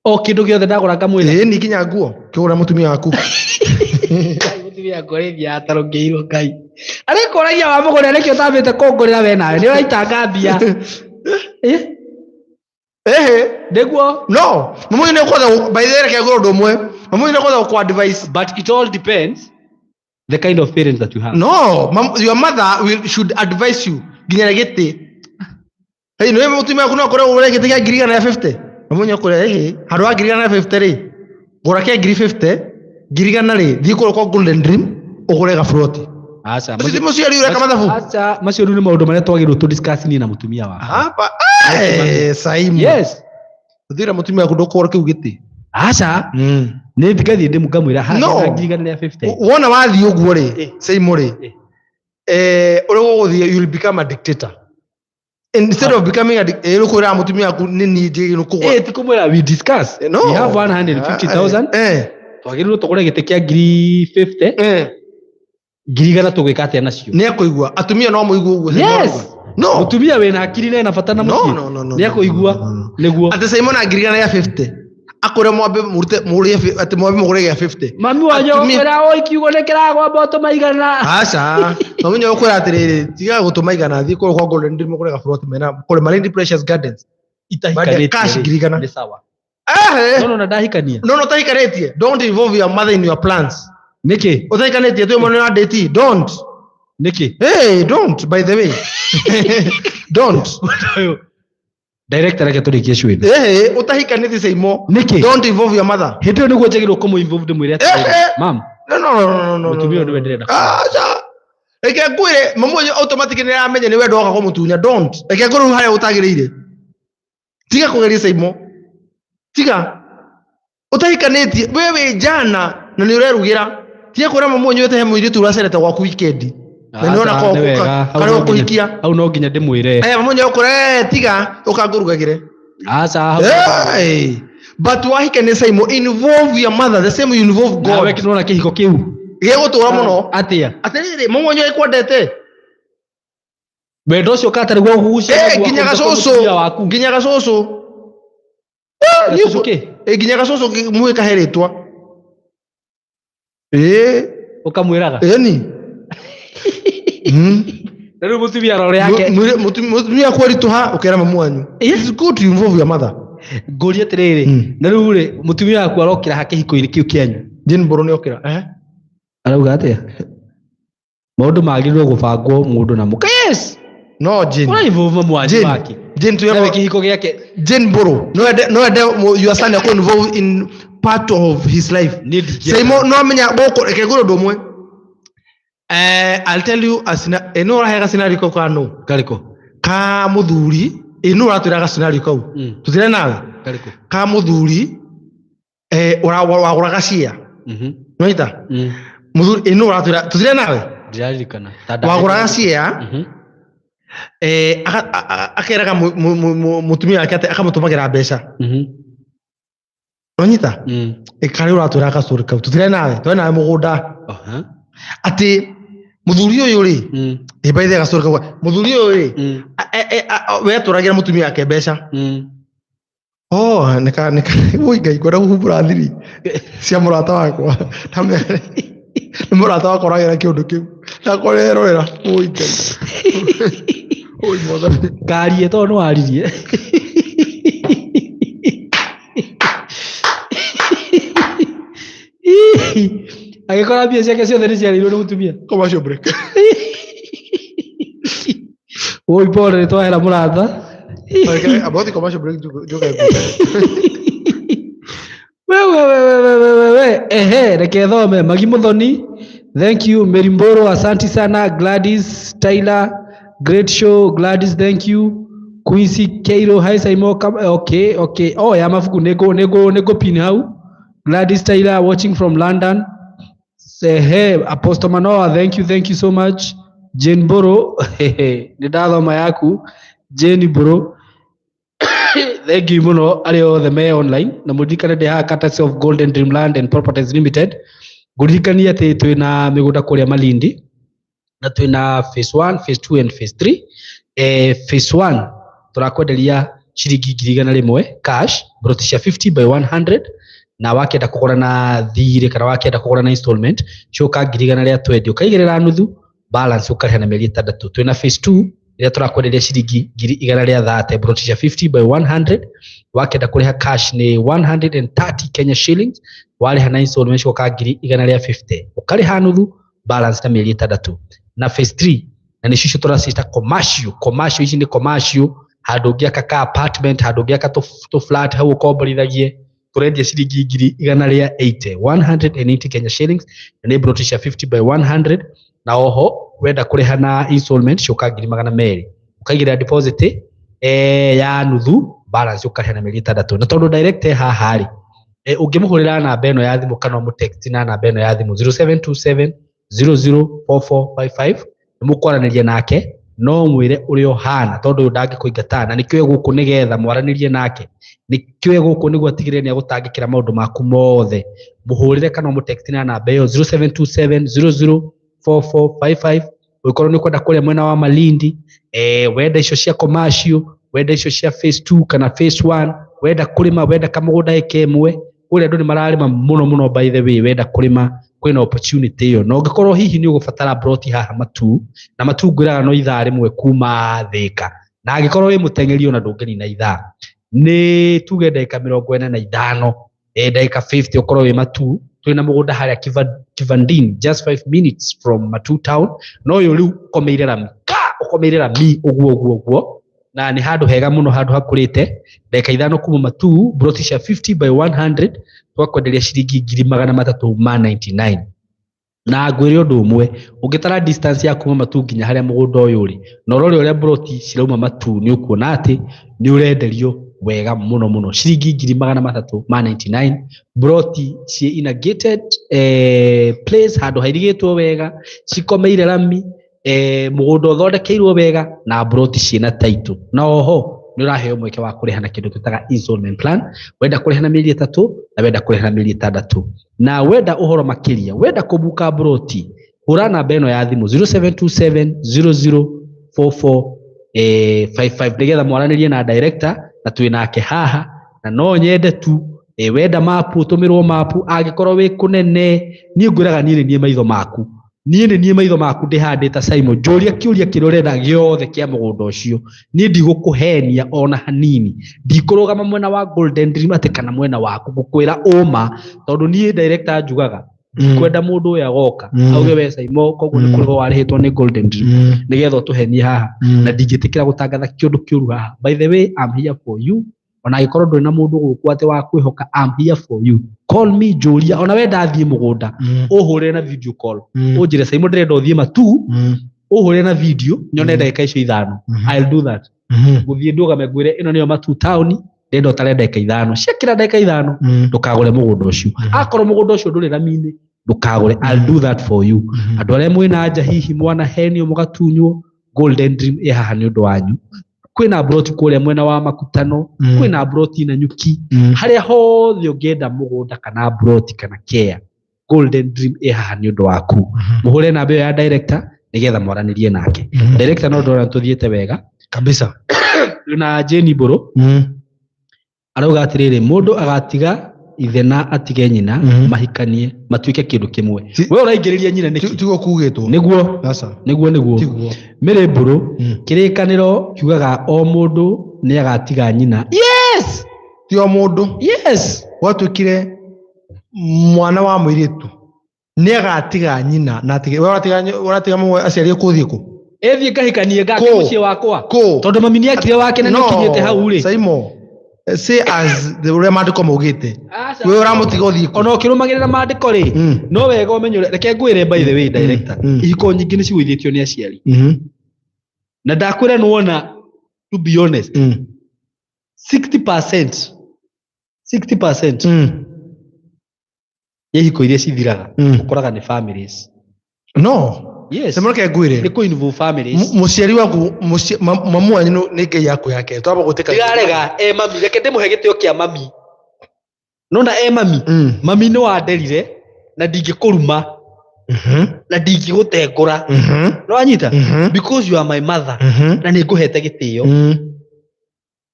O kĩndũ gĩothe ndagũra ngamwĩra. Ĩĩ ni nginya nguo kĩgũra mũtumia waku. Ngai, mũtumia ngorithia atarũngĩirwo Ngai. Arĩkũragia wamũgũrĩra nĩkĩ ũtambĩte kũngũrĩra we nawe nĩ ũraitanga mbia. Eh? Ehe. Nĩguo. No, mama wanyu nĩekwenda by the way reke ngwĩre ũndũ ũmwe. Mama wanyu nĩekwenda gũkũ advice. But it all depends the kind of parents that you have. No, mam, your mother will should advise you nginya gĩtĩ. Hey, nĩwe mũtumia waku no akorwo ũgũre gĩtĩ kĩa ngiri igana rĩa 50. Mama wanyu akwĩra ehe, handũ ha ngiri igana rĩa 50 rĩ, gũra kĩa ngiri 50, ngiri igana rĩ, thiĩ kũrĩa kwa Golden Dream ũgũre gaburoti. Aca. Ũcio ti mũciari ũreka mathabu. Aca, macio rĩu nĩ maũndũ marĩa twagĩrĩirwo tũ discuss niĩ na mũtumia wakwa. Hapa, eh, Saimu. Yes. Ũthire mũtumia waku ndũkũgũra kĩu gĩtĩ. Aca, nĩ ngathiĩ ndĩmu ngamwĩra haha No. na ngiri igana rĩa 50. Wona wathiĩ ũguo rĩ, Eh. Saimu rĩ, Eh. eh, ũrĩa ũgũthiĩ you will become a dictator. Instead of becoming a dictator, ũkwĩraga mũtumia waku nĩ niĩ njagĩrĩirwo kũgũra. Eh, ti kũmwĩra we discuss. No. We have 150,000. Eh, Twagĩrĩirwo tũgũre gĩtĩ kĩa ngiri 50. eh. Ngiri igana tũgwĩka atĩa nacio? Nĩ ekũigua. Atumia no mũigue ũguo. Yes. No. Mũtumia wĩna hakiri na ena bata na No, mũciĩ. no, no, no. Nĩ ekũigua. No, no, no. Nĩguo. Atĩ Simon na ngiri igana rĩa 50. Akwĩre mwambe mũrute mũrĩe atĩ mwambe mũgũre gĩa 50. Mami wanyu Atumia- ũkwĩra oi kiugo nĩ kĩragwamba ũtũma igana. Aca. Mami nĩ ũkwĩra atĩrĩrĩ, tiga gũtũma igana thiĩ kũrĩa kwa Golden Dream ũgũre gaburoti mena kũrĩ Malindi Precious Gardens. Itahikanĩtie Cash rĩ, ngiri igana. Nĩ sawa. Eh. No no na ndahikania. No no ũtahikanĩtie. Don't involve your mother in your plans. Nĩkĩ? Ũtahikanĩtie twĩ mwana wa date. Don't. Nĩkĩ? Hey, don't by the way. Don't. Ũyũ. Director reke tũrĩkie show ĩno. Eh, ũtahikanĩtie Saimo. Nĩkĩ? Don't involve your mother. Hĩndĩ ĩyo nĩguo njagĩrĩirwo kũmũ involve ndĩmwĩre atĩrĩrĩ. Eh, eh. Mam, No no no no no. mũtumia ũyũ nĩwe ndĩrenda. Aca. Reke ngwĩre mama ũyũ automatic nĩ aramenya nĩ wendo woka kũmũtunya. Don't. Reke ngwĩre rĩu harĩa ũtagĩrĩire. Tiga kũgeria Saimo. Tiga. Ũtahikanĩtie we wĩ njana na nĩ ũrerugĩra. Tiga kwĩra mama ũyũ he mũirĩtu ũracerete gwaku weekend. Na nĩ wona Aca, ko nĩ wega. Hau karĩa no nginya- ũkũhikia. Hau no nginya ndĩmwĩre. Eh, mama ũyũ ũkũra eh, tiga ũkangũrugagĩre. Aca, hau. Hey. But wahikania Saimo, involve your mother the same you involve Nawe God. nĩwona kĩhiko kĩu. Gĩgũtũra mũno. Atĩa? Atĩrĩrĩ, mama ũyũ ekwendete. Wendo ũcio katarĩ guo ũgucia Eh, naguo nginya akũruta gacũcũ. mũtumia waku. Nginya gacũcũ. Gacũcũ kĩ? Eh, nginya gacũcũ mwĩkahe rĩtwa. Eh, Ũkamwĩraga. ĩni. Na rĩu mũtumia rore yake. Mũtumia kweritũha ũkera mamu wanyu. It's good to involve your mother. Ngũrie atĩrĩrĩ, na rĩu rĩ, mũtumia waku arokĩra ha kĩhiko-inĩ kĩu kĩanyu. Jane Mbũrũ nĩokĩra. Eh? Arauga atĩa? Maũndũ magĩrĩirwo gũbangwo mũndũ na mũka. Yes. No Jane. Ũra involve mamu wanyu Jane. wake. Jane Nawe tuye kĩhiko gĩake. Jane Mbũrũ. No ende no ende your son akũ involve in part of his life. Niĩ ndingĩenda. Saimo no amenya gũkũ reke ngwĩre ũndũ ũmwe. Eh, I'll tell you a scenario. Eh, no ũrahe scenario kau ka no. Karĩkũ? Ka mũthuri, ĩ no ũratwĩra ga scenario kau. Tũthire nawe. Karĩkũ? Ka mũthuri eh wagũraga cia. Nĩwaita? Mũthuri ĩ no ũratwĩra tũthire nawe. Ndiraririkana. Wagũraga cia eh akeraga mũtumia wake atĩ akamũtũmagĩra mbeca. Nĩwanyita? Ĩ karĩ ũratwĩra gastory kau. Tũthire nawe. Tũre nawe mũgũnda. Atĩ mũthuri ũyũ rĩ, ĩ by the way gastory kau. Mũthuri ũyũ rĩ, we atũragĩra mũtumia wake mbeca. Oh, nĩka nĩka oi Ngai ngwenda kũhumbũra thiri cia mũrata wakwa. Nĩ mũrata wakwa ũragera kĩũndũ kĩu. Ndakorerorera. Oi Ngai. Oi Mwathani. Karie tondũ nĩwaririe. Agĩkora mbia ciake ciothe nĩ ciarĩirwo nĩ mũtumia. Commercial break. Oi pole nĩ twahera mũrata. Okay, about the commercial break njoke. We we we we we we we we ehe reke thome Magi Muthoni. Thank you Mary Mboro, asante sana. Gladys Tyler, great show Gladys, thank you. Quincy Keiro, hi Saimo. Okay okay. Oh ya mabuku nĩngũ nĩngũ nĩngũ pin hau. Gladys Tyler watching from London. Sehe Apostle Manoa, thank you, thank you so much. Jane Mboro, nĩ ndathoma yaku Jane Mboro. Thank you muno arĩa othe me online, na mũririkane ndĩ haha courtesy of Golden Dream Land and Properties Limited. Ngũririkanie atĩ twĩna mĩgũnda kũrĩa Malindi, na twĩna phase 1, phase 2 and phase 3. Phase 1 tũrakwenderia ciringi 100,000 cash, broti cia 50 by 100, na wakĩenda kũgũra na thirĩ kana wakĩenda kũgũra na installment coka 120,000, ũkaigĩrĩra nuthu, balance ũkarĩha na mĩeri 6. Twĩna phase 2 ĩrĩa tũrakwenderia ciringi 130,000, broti cia 50 by 100, wakĩenda kũrĩha cash nĩ 130 Kenya shillings, warĩha na installment coka 150,000, ũkarĩha nuthu, balance na mĩeri 6. Na phase 3, na nĩcio icio tũraciĩta commercial. Commercial ici nĩ commercial, handũ ũngĩaka ka apartment, handũ ũngĩaka tũ flat hau ũkomborithagie, tũrendia ciringi 180,000, 180 Kenya shillings, na nĩ broti cia 50 by 100. Na oho wenda kũrĩha na installment coka 200,000, ũkaigĩrĩra deposit ya nuthu, balance ũkarĩha na mĩeri 6. Na tondũ direct haha rĩ, ũngĩmũhũrĩra namba ĩno ya thimũ kana ũmũtext na namba ĩno ya thimũ 0727 004455, nĩ mũkwaranĩria nake, no mwĩre ũrĩa ũhana, tondũ ũyũ ndangĩkũingata, na nĩkĩo e gũkũ nĩgetha mwaranĩrie nake, nĩkĩo e gũkũ nĩguo atigĩrĩre nĩ agũtangĩkĩra maũndũ maku mothe. Mũhũrĩre kana ũmũtext na namba ĩyo 0727 004455. Ũngĩkorwo nĩ ũkwenda kũrĩa mwena wa Malindi, wenda icio cia commercial, wenda icio cia phase 2 kana phase 1, wenda kũrĩma, wenda kamũgũnda ĩka ĩmwe, kũrĩa andũ nĩ mararĩma mũno mũno, by the way, wenda kũrĩma kwĩna opportunity ĩyo. Na ũngĩkorwo hihi nĩ ũgũbatara broti haha Matuu, na Matuu ngwĩraga no ithaa rĩmwe kuma Thĩka, na angĩkorwo wĩ mũteng'eri ona ndũngĩnina ithaa, nĩ tuge ndagĩka 45, ndagĩka 50 ũkorwo wĩ Matuu. Twĩna mũgũnda harĩa Kivandini, just 5 minutes from Matuu town, no ũyũ rĩu ũkomeire rami, ka ũkomeire rami ũguo ũguo ũguo, na nĩ handũ hega mũno, handũ hakũrĩte. Ndagĩka 5 kuma Matuu, broti cia 50 by 100, twakwenderia ciringi 399,000. Na ngwĩre ũndũ ũmwe, ũngĩtara distance ya kuma Matuu nginya harĩa mũgũnda ũyũ ũrĩ, na ũrore ũrĩa broti cirauma Matuu, nĩ ũkuona atĩ nĩ ũrenderio wega mũno mũno, ciringi 399,000, broti ciĩ in a gated place, handũ hairigĩtwo wega, cikomeire rami, mũgũnda ũthondekeirwo wega, na broti ciĩna title. Na oho nĩ ũraheo mweke wa kũrĩha na kĩndũ twĩtaga installment plan, wenda kũrĩha na mĩeri 3 na wenda kũrĩha na mĩeri 6. Na wenda ũhoro makĩria, wenda kũbuka broti, hũra namba ĩno ya thimũ 0727 0044 55, nĩgetha mwaranĩrie na director, na twĩ nake haha, na no nyende tu wenda mapu ũtũmĩrwo mapu, angĩkorwo wĩ kũnene. Niĩ ngwĩraga niĩ nĩ niĩ maitho maku, niĩ nĩ niĩ maitho maku ndĩhandĩte ta Simon, njũria kĩũria kĩrĩa ũrenda gĩothe kĩa mũgũnda ũcio, niĩ ndigũkũhenia ona hanini, ndikũrũgama mwena wa Golden Dream atĩ kana mwena waku, ngũkwĩra ũma, tondũ niĩ director njugaga ndikwenda mũndũ ũyũ agoka auge we Simon, koguo nĩ kũrĩhwo warĩhĩtwo nĩ Golden Dream nĩgetha ũtũhenie haha, na ndingĩtĩkĩra gũtangatha kĩũndũ kĩũru haha. By the way, I'm here for you, ona angĩkorwo ndũrĩ na mũndũ gũkũ atĩ wa kwĩhoka, I'm here for you, call me, njũria, ona wenda thiĩ mũgũnda, ũhũrĩre na video call, ũnjĩre Simon ndĩrenda ũthiĩ Matuu, ũhũrĩre na video nyone ndagĩka icio 5. I'll do that, gũthiĩ ndũgame ngwĩre ĩno nĩyo Matuu town, ndĩrenda ũtare ndagĩka 5, ciakĩra ndagĩka 5, ndũkagũre mũgũnda ũcio. Akorwo mũgũnda ũcio ndũrĩ rami-inĩ, ndũkagũre. I'll do that for you. Andũ arĩa mwĩna nja hihi mwanahenio mũgatunywo, Golden Dream ĩ haha nĩ ũndũ wanyu. Kwĩna broti kũrĩa mwena wa Makutano, kwĩna broti na Nyuki, harĩa hothe ũngĩenda mũgũnda kana broti kana care, Golden Dream ĩ haha nĩ ũndũ waku. Mũhũre namba ĩyo ya director nĩgetha mwaranĩrie nake. Director, no ndona tũthiĩte wega kabisa. Na Jane Mbũrũ arauga atĩrĩrĩ, mũndũ agatiga ithe na atige nyina, mahikanie matuĩke kĩndũ kĩmwe. We ũraingĩrĩria nyina nĩkĩ? Tiguo kugĩtwo. Nĩguo. Aca. Nĩguo. Tiguo. Mĩrĩ Mbũrũ, kĩrĩkanĩro kiugaga o mũndũ nĩ agatiga nyina. Yes. Ti o mũndũ. Yes. Gwatuĩkire mwana wa mũirĩtu nĩ agatiga nyina na atige, we ũratiga mũmwe aciari kũthiĩ kũ? Ĩthiĩ ngahikanie ngake Kũ? mũciĩ wakwa. Kũ? Tondũ mami nĩ akire wake na nĩ ũkinyĩte hau rĩ. Simon, say as the ũrĩa maandĩko maugĩte, we ũramũtiga ũthiĩ kũ? Ona ũkĩrũmagĩrĩra maandĩko rĩ, no wega ũmenye ũrĩa, reke ngwĩre, by the way, director, ihiko nyingĩ nĩ cigũithĩtio nĩ aciari, na ndakwĩra nĩwona, to be honest, 60%, 60% ya ihiko iria cithiraga, ũkoraga nĩ families. No. Yes. Simon ke ngwire. Nĩ kũ involve families. Mũciari waku mamu wanyu nĩ ngai yaku yake twamba gwĩtĩka. Ndirarega e mami, reke ndĩmũhe gĩtĩo kĩa mami. Nona e mami, mami nĩ wanderire na ndingĩkũruma na ndingĩgũtengũra. Nĩ wanyita? Because you are my mother na nĩ ngũhete gĩtĩo.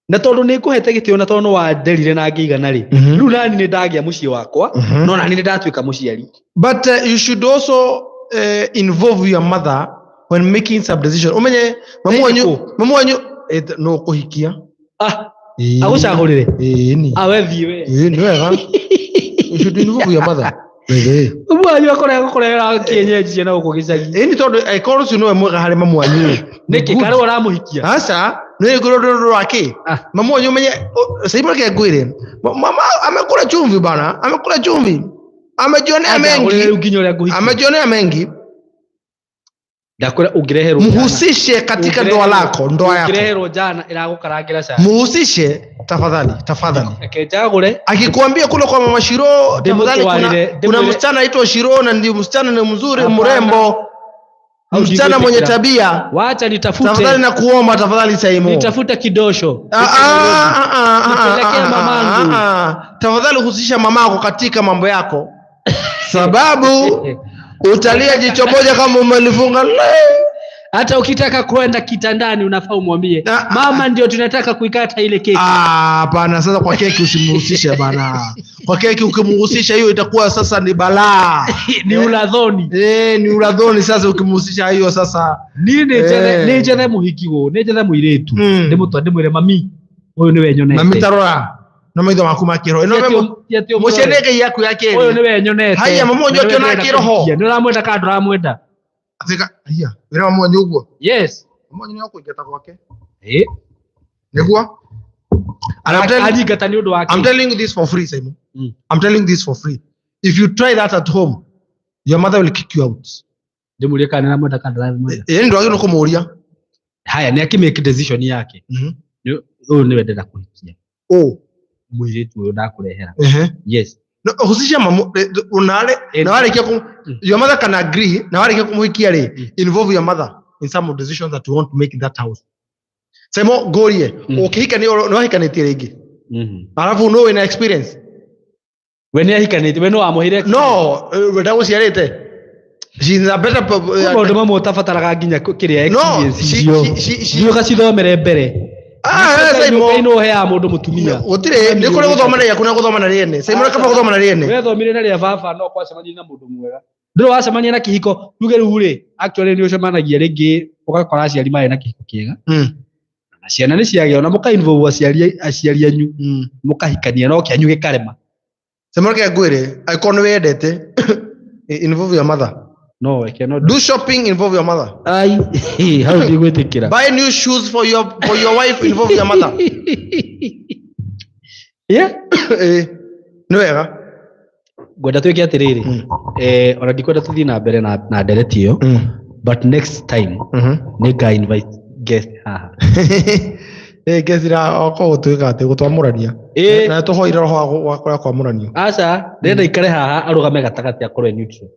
Na tondũ nĩ ngũhete gĩtĩo na tondũ nĩ wanderire na ngĩigana rĩ, rĩu nani nĩ ndagĩa mũciĩ wakwa, no nani nĩ ndatuĩka mũciari. But you should also involve your mother when making some decision. Umenye mamu wanyu Ĩrĩkũ? mamu wanyu no kũhikia. Ah, Ĩĩ. agũcagũrĩre. Ĩĩ ni. Ah, we thiĩ we. Ĩĩ nĩ wega. You should involve your mother. Ĩĩ. Mamu wanyu akoragwo kũrehera kĩenyenji ciana gũkũ gĩcagi. Ĩĩ ni tondũ angĩkorwo ũcio nĩwe mwega harĩ mamu wanyu. Nĩkĩ Good. karĩ we ũramũhikia? Aca, nĩ ngũrũ rũrũ rwake. Ah. Mamu wanyu umenye sasa reke ngwĩre. Mama amekula chumvi bana, amekula chumvi. Amejionea Anjagũrĩre mengi. rĩu nginya ũrĩa ngũhikia. Amejionea mengi. Ndakwĩra ũngĩreherwo njana. Mhusishe katika ndoa lako, ndoa yako. Ũngĩreherwo njana ĩragũkarangĩra cai. Muhusishe tafadhali, tafadhali. Reke njagũre. Akikwambia kule kwa mama Shiro, tafadhali kuna, kuna msichana anaitwa Shiro na ndio msichana ni mzuri, Hapana. mrembo, Au msichana mwenye ndivyo tabia. Wacha nitafute. Tafadhali na kuomba tafadhali Saimo. Nitafute kidosho. Ah, ah, ah, ah, ah, Nipelekee ah, mamangu. ah, ah. Tafadhali husisha mamako katika mambo yako, sababu utalia jicho moja kama umelifunga. Le. Hata ukitaka kwenda kitandani unafaa umwambie Ah, ah, mama, ndio tunataka kuikata ile keki. Ah, bana, sasa kwa keki usimhusishe bana. Kwa keki ukimhusisha hiyo itakuwa sasa ni balaa. Ni uladhoni. Eh, ni uladhoni sasa ukimhusisha hiyo sasa. Niĩ nĩ njethe Eh. nĩ njethe mũhiki wũ, nĩ njethe mũirĩtu. Mm. Ndĩmũtware ndĩmwĩre mami, ũyũ nĩwe nyonete. Mami tarora na maitho maku ma kĩroho. Ĩno Ti atĩ mũciĩ ũmũrore. nĩ ngai yaku ya Ũyũ kĩrĩ. nĩwe nyonete. Haiya, mama ũyũ Na nĩwe akĩona ndĩrenda kĩroho. kũhikia. Nĩ ũramwenda kana ndũramwenda? Atika, haiya, wĩra wa mwanyu ũguo. Yes. Mwanyu nĩ akũingata gwake. Eh. Nĩguo? And I'm telling, Anyingata nĩ ũndũ wa I'm kĩ? telling you this for free, Simon. Mm. I'm telling you this for free. If you try that at home, your mother will kick you out. Ndĩmũrie kana nĩaramwenda kana ndaramwenda. Ĩĩ ndwagĩrĩirwo kũmũũria. Haya, nĩ akĩ-make decision yake. Ũyũ nĩwe ndĩrenda kũhikia. Oh. Mũirĩtu ũyũ ndakũrehera. Ehe. Yes. No, husisha mamu unale Eh, na warĩkia kũ your mother can agree na warĩkia kũmũhikia rĩ, involve your mother in some of decisions that you want to make in that house. Semo ngũrie, ũkĩhika nĩ wahikanĩtie rĩngĩ. Alafu no wĩna experience. We nĩ ahikanĩtie, we no wamũheire No, we ndagũciarĩte. She is a better Kwĩ maũndũ mamwe ũtabataraga nginya kĩrĩa No, experience icio. she Thiĩ ũgacithomere mbere. Ah, eh, Ngai Simon. no ũheaga mũndũ mũtumia. Gũtirĩ nĩ kũrĩ gũthoma na rĩaku na gũthoma na rĩene. Simon kaba gũthoma na rĩene. We thomire na rĩa baba no kwacemania na mũndũ mwega. Ndũrĩ wacemania na kĩhiko tuge rĩu rĩ, actually nĩ ũcemanagia rĩngĩ ũgakora aciari marĩ na kĩhiko kĩega. Na ciana nĩ ciagĩa na mũka involve aciari aciari anyu mũkahikania no kĩanyu gĩkarema. Simon reke ngwĩre, angĩkorwo nĩ wendete, involve your mother. No, I cannot. Do shopping, involve your mother. Ai, hau ndigwĩtĩkĩra. Buy new shoes for your wife, involve your mother. Yeah. Eh, nĩ wega. Ngwenda twĩke atĩrĩrĩ. Eh, ona ndikwenda tũthiĩ na mbere na ndereti ĩyo, but next time nĩ nga invite guest haha. Eh, ngecira okorwo gũtuĩka atĩ gũtwamũrania. Ĩĩ. Na tũhoire roho wa kũrĩa kwamũranio. Aca, ndĩrenda ikare haha arũgame gatagatĩ akorwo e neutral.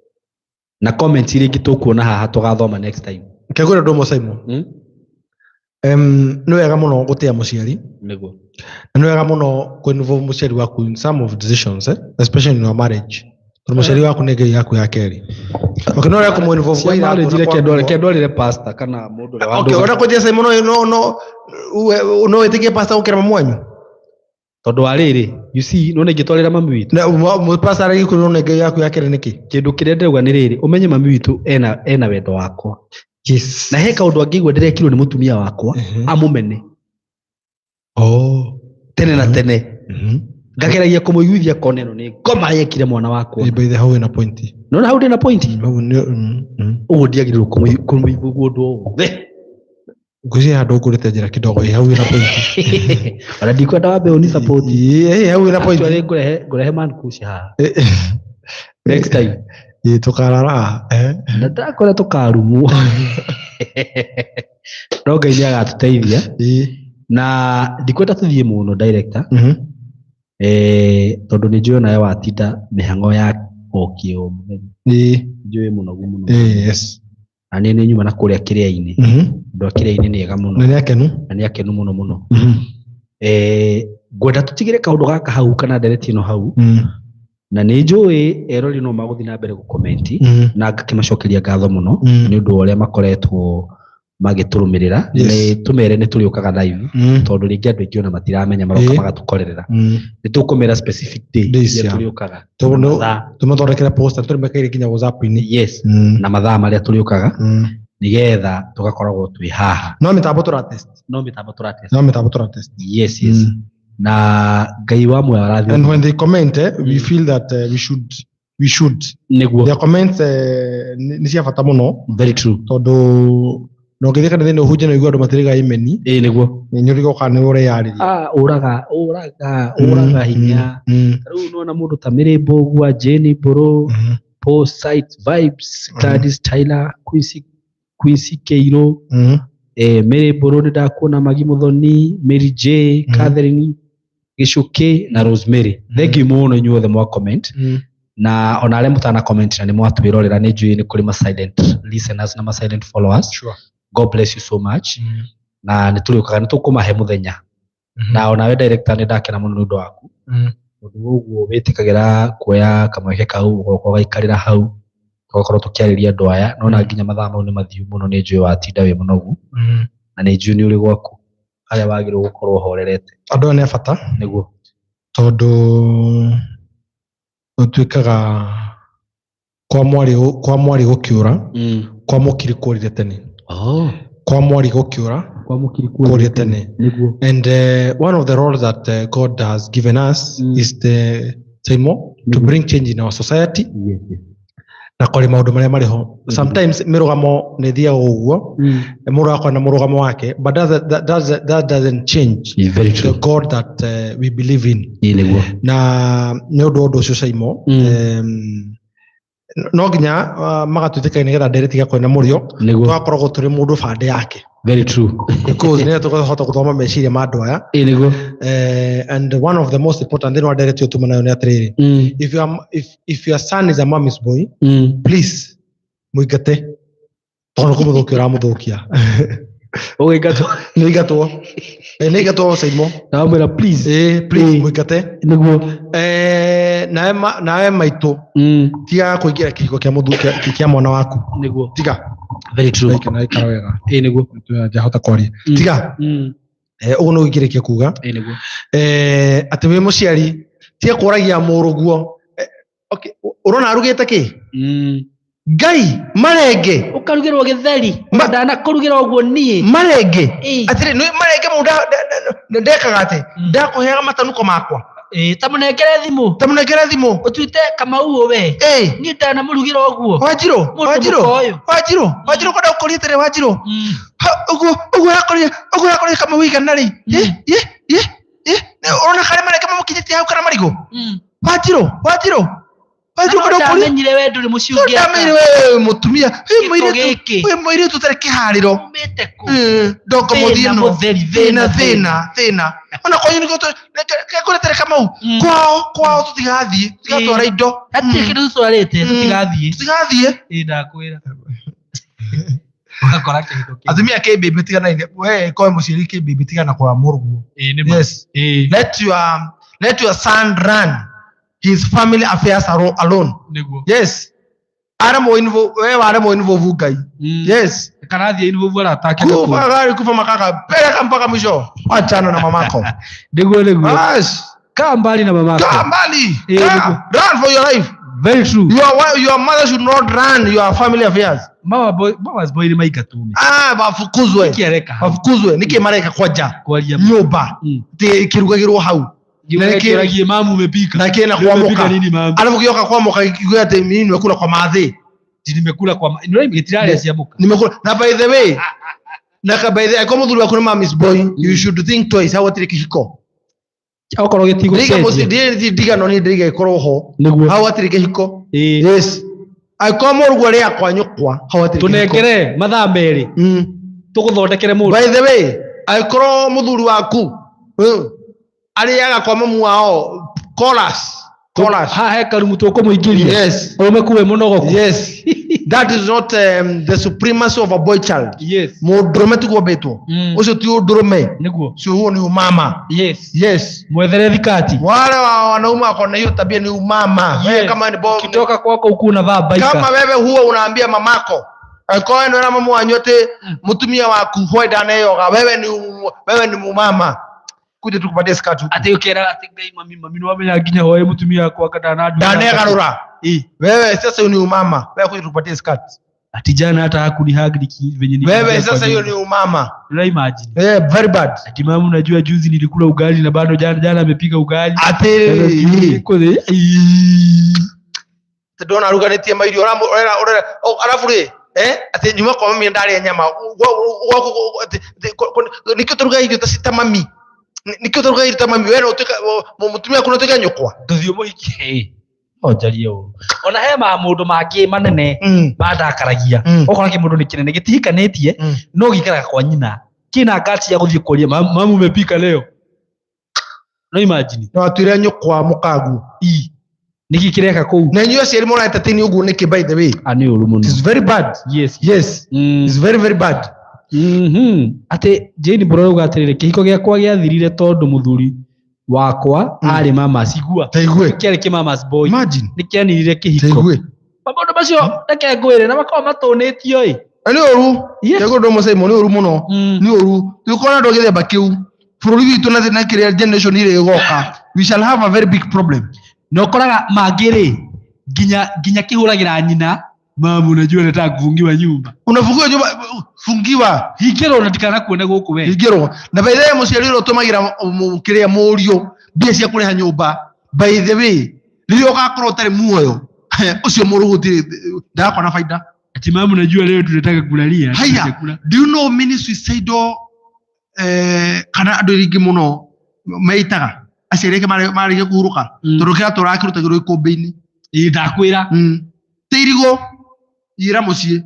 Na comments iria ingĩ tũkuona haha tũgathoma next time. Kegwĩra ũndũ ũmwe Simon. Nĩ wega mũno gũtĩa mũciari. Nĩguo. Na nĩ wega mũno kũ-involve mũciari waku in some of decisions, eh? Especially in your marriage. Tondũ mũciari waku nĩ ngai yaku ya kerĩ. Okay, no ũrĩa kũmũ-involve kwa Cia iraku marriage na reke kwa ndware nguo. reke ndwarĩre pastor kana mũndũ ũrĩa Okay, wandũga. ũrenda kũnjĩra Simon no wĩtĩkie pastor gũkĩra mamu wanyu? Tondũ wa rĩrĩ, you see, nĩwona ingĩtwarĩra mami witũ. Na pastor arĩa gĩkũyũ nĩ ngai yaku ya kerĩ nĩkĩ? Kĩndũ kĩrĩa ndĩrauga nĩ rĩrĩ, ũmenye mami witũ ena wendo wakwa. Yes. Na he kaũndũ angĩigua ndĩrekirwo nĩ mũtumia wakwa, amũmene. Oh. Tene na tene. Ngageragia kũmũiguithia kona ĩno nĩ ngoma yekire mwana wakwa. Ĩ, by the hau wĩna point. Nĩwona hau ndĩna point? Hau nĩ Ũguo ndiagĩrĩirwo kũmũigua ũndũ o wothe. Ngwĩciria handũ ũkũrĩte njĩra kidogo, ĩ, hau wĩna point. Ona ndikwenda wambe ũni support. Ĩ, ĩ, hau wĩna point. Actually ngũrehe man kush haha. Ĩ, ĩ. Next time. Ĩ, tũkarara haha, eh. Na ndakora tũkarumwo. No Ngai nĩ agatũteithia. Ĩ. Na ndikwenda tũthiĩ mũno director. Tondũ nĩ njũĩ onawe watinda mĩhang'o ya o kĩ o mũthenya. Ĩ. Njũĩ mũnogu mũno. Ĩ, yes. Na niĩ nĩ nyuma na kũrĩa kĩrĩa-inĩ. Andũ a kĩrĩa-inĩ nĩ ega mũno. Na nĩ akenu. Na nĩ akenu mũno mũno. Ngwenda tũtigĩre kaũndũ gaka hau kana ndereti ĩno hau. Na nĩ njũĩ erori no magũthiĩ na mbere gũkomenti na ngakĩmacokeria ngatho mũno nĩ ũndũ wa ũrĩa makoretwo magĩtũrũmĩrĩra. Nĩ tũmere nĩ tũrĩũkaga live tondũ rĩngĩ andũ aingĩ ona matiramenya maroka magatũkorerera. Nĩ tũkũmera specific day Days, iria tũrĩũkaga. Tondũ Na mathaa. Tũmathondekere poster tũrĩmekĩre nginya WhatsApp-inĩ. Yes. Na mathaa marĩa tũrĩũkaga nĩgetha tũgakoragwo twĩ haha. No mĩtambo tũratest. No mĩtambo tũratest. No mĩtambo tũratest. Yes. Na Ngai wa muoyo arathime. And when they comment, we feel that we should. Nĩguo. Their comments nĩ cia bata mũno. Very true. Tondũ na ũngĩthiĩ kanitha-inĩ ũhunjie na ũigue andũ matirĩga imeni. Ĩĩ nĩguo. Nĩ ũrigwo kana nĩ ũreyarĩria. Ah, ũraga, ũraga, ũraga hinya. Rĩu nĩwona mũndũ ta Mary Mbũgua, Jane Mbũrũ, Paul Sight Vibes, Gladys Tyler, Quincy Keiro, Mary Mbũrũ nĩ ndakuona, Magi Muthoni, Mary J, Catherine Gĩcũkĩ na Rosemary. Thank you mũno inyuothe mwa comment. Na ona arĩa mũtana comment na nĩ mwatwĩrorera, nĩ njũĩ nĩ kũrĩ ma silent listeners na ma silent followers. God bless you so much. Na nĩ tũrĩũkaga, nĩ tũkũmahe mũthenya. Na onawe director nĩ ndakena mũno nĩ ũndũ waku. Tondũ ũguo wĩtĩkagĩra kuoya kamweke kau ũgoka ũgaikarĩra hau tũgakorwo tũkĩarĩria andũ aya. Nona nginya mathaa mau nĩ mathiu mũno, nĩ njũĩ watinda wĩ mũnogu. Na nĩ njũĩ nĩ ũrĩ gwaku harĩa wagĩrĩirwo gũkorwo ũhorerete. Andũ aya nĩ a bata. Nĩguo. Tondũ ũtuĩkaga kwa mwarĩ gũkĩũra, kwa mũkiri kũrire tene. Kwa mwarĩ gũkĩũra, Kwa mũkiri kũrire tene. Nĩguo. And one of the roles that God has given us is the Saimo, to bring change in our society. Yes. Na kũrĩ maũndũ marĩa marĩ ho. Sometimes mĩrũgamo nĩ ĩthiaga ũguo, mũndũ agakorwo na mũrũgamo wake, but that doesn't change It's very the true. God that we believe in. Ĩĩ nĩguo. Na nĩ ũndũ wa ũndũ ũcio Saimo, no nginya magatwĩtĩkania nĩgetha ndereti igakorwo na mũrĩo, Nĩguo. tũgakoragwo tũrĩ mũndũ bande yake. Very true. Because nĩgetha tũkahota gũthoma meciria ma andũ aya. Ĩĩ nĩguo. And one of the most important thing wa ndereti ũtuma nayo nĩ atĩrĩrĩ, if your son is a mommy's boy, please mũingate, tondũ nĩ kũmũthũkia ũramũthũkia. Ũgĩingatwo. Nĩ ingatwo. Nĩ ingatwo Saimo. Na wamwĩra please. Please mũingate. Nĩguo. Nawe maitũ, tiga kũingĩra kĩhiko kĩa mũthuri, kĩa mwana waku. Nĩguo. Tiga. Very true. Thank you, na ikara wega. Ĩĩ nĩguo. Njahota kwaria. Tiga. Ũguo nĩguo ingĩrĩkia kuga. Ĩĩ nĩguo. Atĩ wĩ mũciari, tiga kũragia mũrũguo. Okay, ũrona arugĩte kĩ? Ngai, marenge. Ũkarugĩrwo gĩtheri. Ndanakũrugĩra ũguo niĩ. Marenge. Ĩĩ. Atĩrĩ, nĩ marenge mau ndekaga atĩ, ndakũheaga matanuko makwa. Ĩĩ, ta mũnengere thimũ. Ta mũnengere thimũ. Ũtuĩte Kamau we. Ĩĩ. Niĩ ndanamũrugĩra ũguo. Wanjirũ, Mũndũ Wanjirũ, mũka ũyũ. Wanjirũ, Wanjirũ, kwenda gũkũria atĩrĩ, Wanjirũ. Ha, ũguo yakorire, ũguo yakorire Kamau igana rĩ. Ĩ, ĩ, ĩ, ĩ, nĩ ũrona karĩa marenge mamũkinyĩtie hau kana marigũ? Wanjirũ, Wanjirũ. Wanjirũ, kwenda gũkũria. Ndamenyire we ndũrĩ mũciĩ ũngĩ aka. Ndamenyire we mũtumia. Wĩ Gĩko mũirĩtu, gĩkĩ. wĩ mũirĩtu ũtarĩ kĩharĩro. Umĩte kũ? Ndongo Thĩna mũthiĩ ĩno. mũtheri, Thĩna, thĩna, thĩna, thĩna. Ona kwanyu nĩkuo kũretere Kamau. Kwao, kwao tũtigathiĩ, tũtigatwara indo. Hatirĩ kĩndũ tũtwarĩte, tũtigathiĩ. Tũtigathiĩ. Ĩĩ, ndakwĩra. Ũgakora kĩhiko kĩu. Atumia kĩmbĩmbĩ tigana, we koe mũciari kĩmbĩmbĩ tigana kwa mũrũguo. Ĩĩ, nĩ ma. Yes. Ĩĩ. Let your son run his family affairs alone. Nĩguo. Yes. Aremwo involve, we waremwo involve Ngai. Yes. Kana athiĩ involve arata ake Kufa na kũu. gari, kufa makaka. Peleka mpaka mwisho. Achana na mamako. Nĩguo, nĩguo. Bas. Kaa mbali na mamako. Kaa mbali. Ĩĩ, Kaa. nĩguo. Run for your life. Very true. Your mother should not run your family affairs. Mama boy, mama's boy ni maingatwo. Wafukuzwe. Nĩkĩ areka hau? Wafukuzwe. Nĩkĩ mareka kwanja? Kwaria. Nyũmba. Ti kĩrugagĩrwo hau. Ngiuga Na nĩkĩ- kĩragie mamu umepika. Na kĩna Umepika kwamoka. nini mamu? Alafu kĩoka kwamoka kiuge atĩ mimi nimekula kwa mathĩ. Ti nimekula kwa nĩ gĩtirarĩa cia mũka. Nimekula. Na by the way, na ka by the way, kwa mũthuri waku nĩ mommy's boy, you should think twice how hatirĩ kĩhiko. Okorwo Ndiga gĩtigũcenjia. mũciĩ ndigano niĩ ndĩriga ĩkorwo ho. Nĩguo. Hau hatirĩ kĩhiko. Ĩĩ. Yes. Angĩkorwo mũrũguo arĩaga kwa nyũkwa, hau hatirĩ kĩhiko. Tũnengere mathaa merĩ. Tũgũthondekere mũndũ. By the way, angĩkorwo mũthuri waku, arĩaga kwa mamu wao, chorus. Chorus. Haha he karumu tũkũmũingĩria. Yes. Ũme kuwe mũnogoku. Yes. That is not the supremacy of a boy child. Mũndũrũme tiguo mbĩtwo. Ũcio ti ũndũrũme. Nĩguo. Ũcio huo ni umama. Yes. Mwethere thikati. Wale wa wanaume wako na hiyo tabia ni umama. Wewe kama ni bo, Ukitoka kwako huku unavaa baika. Kama wewe huwa unaambia mamako angĩkorwo we nĩwĩra mamu wanyu atĩ mũtumia waku hwaĩ ndaneyoga, wewe ni mumama, kuja tukupatie skirt huku. Ati ukera ati ngai mami mami nĩ wamenya nginya hwaĩ mũtumia wakwa kana Ndanegarũra. Wewe sasa hiyo ni umama, wewe kuja tukupatie skirt. Ati jana hata hakunihug venye nikiingia Wewe kwa sasa hiyo nyumba. ni umama. Una imagine. Eh, very bad. Ati mama, unajua juzi nilikula ugali na bado jana jana amepika ugali. Atĩ Ii. Ndona aruganĩtie mairio ũrera arabu rĩ, atĩ nyuma kwa mami ndarĩa nyama. Gwaku nĩkĩo tũrugaga irio ta mami, nĩkĩo tũrugaga irio ta mami. We no ũtuĩke mũtumia waku no ũtuĩke nyũkwa. Ndũthiĩ ũmũhikie. No njarie ũru. Ona he maũndũ mangĩ manene mandakaragia. Ũkona kĩmũndũ nĩ kĩnene gĩtihikanĩtie no gĩikaraga kwa nyina kĩna ngati ya gũthiĩ kũria, "Mamu, umepika leo?" No imagine. No atuire nyũkwa mũkagu. Ii. Nĩkĩ kĩreka kũu? Na inyuĩ aciari mũra entertain ũguo nĩkĩ, by the way? Ah, nĩ ũru mũno. It is very bad. Yes. It's very very bad. Atĩ Jane Mbũrũ arauga atĩrĩrĩ, kĩhiko gĩakwa gĩathirire tondũ mũthuri wakwa arĩ mama sigua. Taigue. Kĩarĩ kĩ mama's boy. Imagine. Nĩkĩanirire kĩhiko. Taigue. Maũndũ macio reke ngwĩre na makoragwo matũnĩtio ĩ. Na nĩ ũru. Tegu ndå mũcaimo nĩ ũru mũno. Nĩ ũru tũkorwo na andũ a gĩthemba kĩu bũrũri witũ na kĩrĩa generation ĩrĩa ĩgoka, we shall have a very big problem. Na ũkoraga mangĩ rĩ nginya kĩhũragĩra nyina, "Mamu, unajua nataka kufungiwa nyumba." Unafungiwa nyumba, fungiwa. Hingĩrwo na ndikanakuone gũkũ we. Hingĩrwo. Na by the way, mũciari ũrĩa ũtũmagĩra kĩrĩa mũriũ mbia cia kũrĩha nyũmba, by the way, rĩrĩa ũgakorwo ũtarĩ muoyo, ũcio mũrũ gũtirĩ ndagakorwo na baida. Ati mamu, najua leo tunataka kulalia Haya. chakula. Do you know many suicidal, kana andũ aingĩ mũno meitaga aciari ake marĩkia kũhurũka, tondũ kĩrĩa tũrakĩrutagĩrwo ikũmbĩ-inĩ. Ĩ, ndakwĩra. Ti irigũ ira mũciĩ.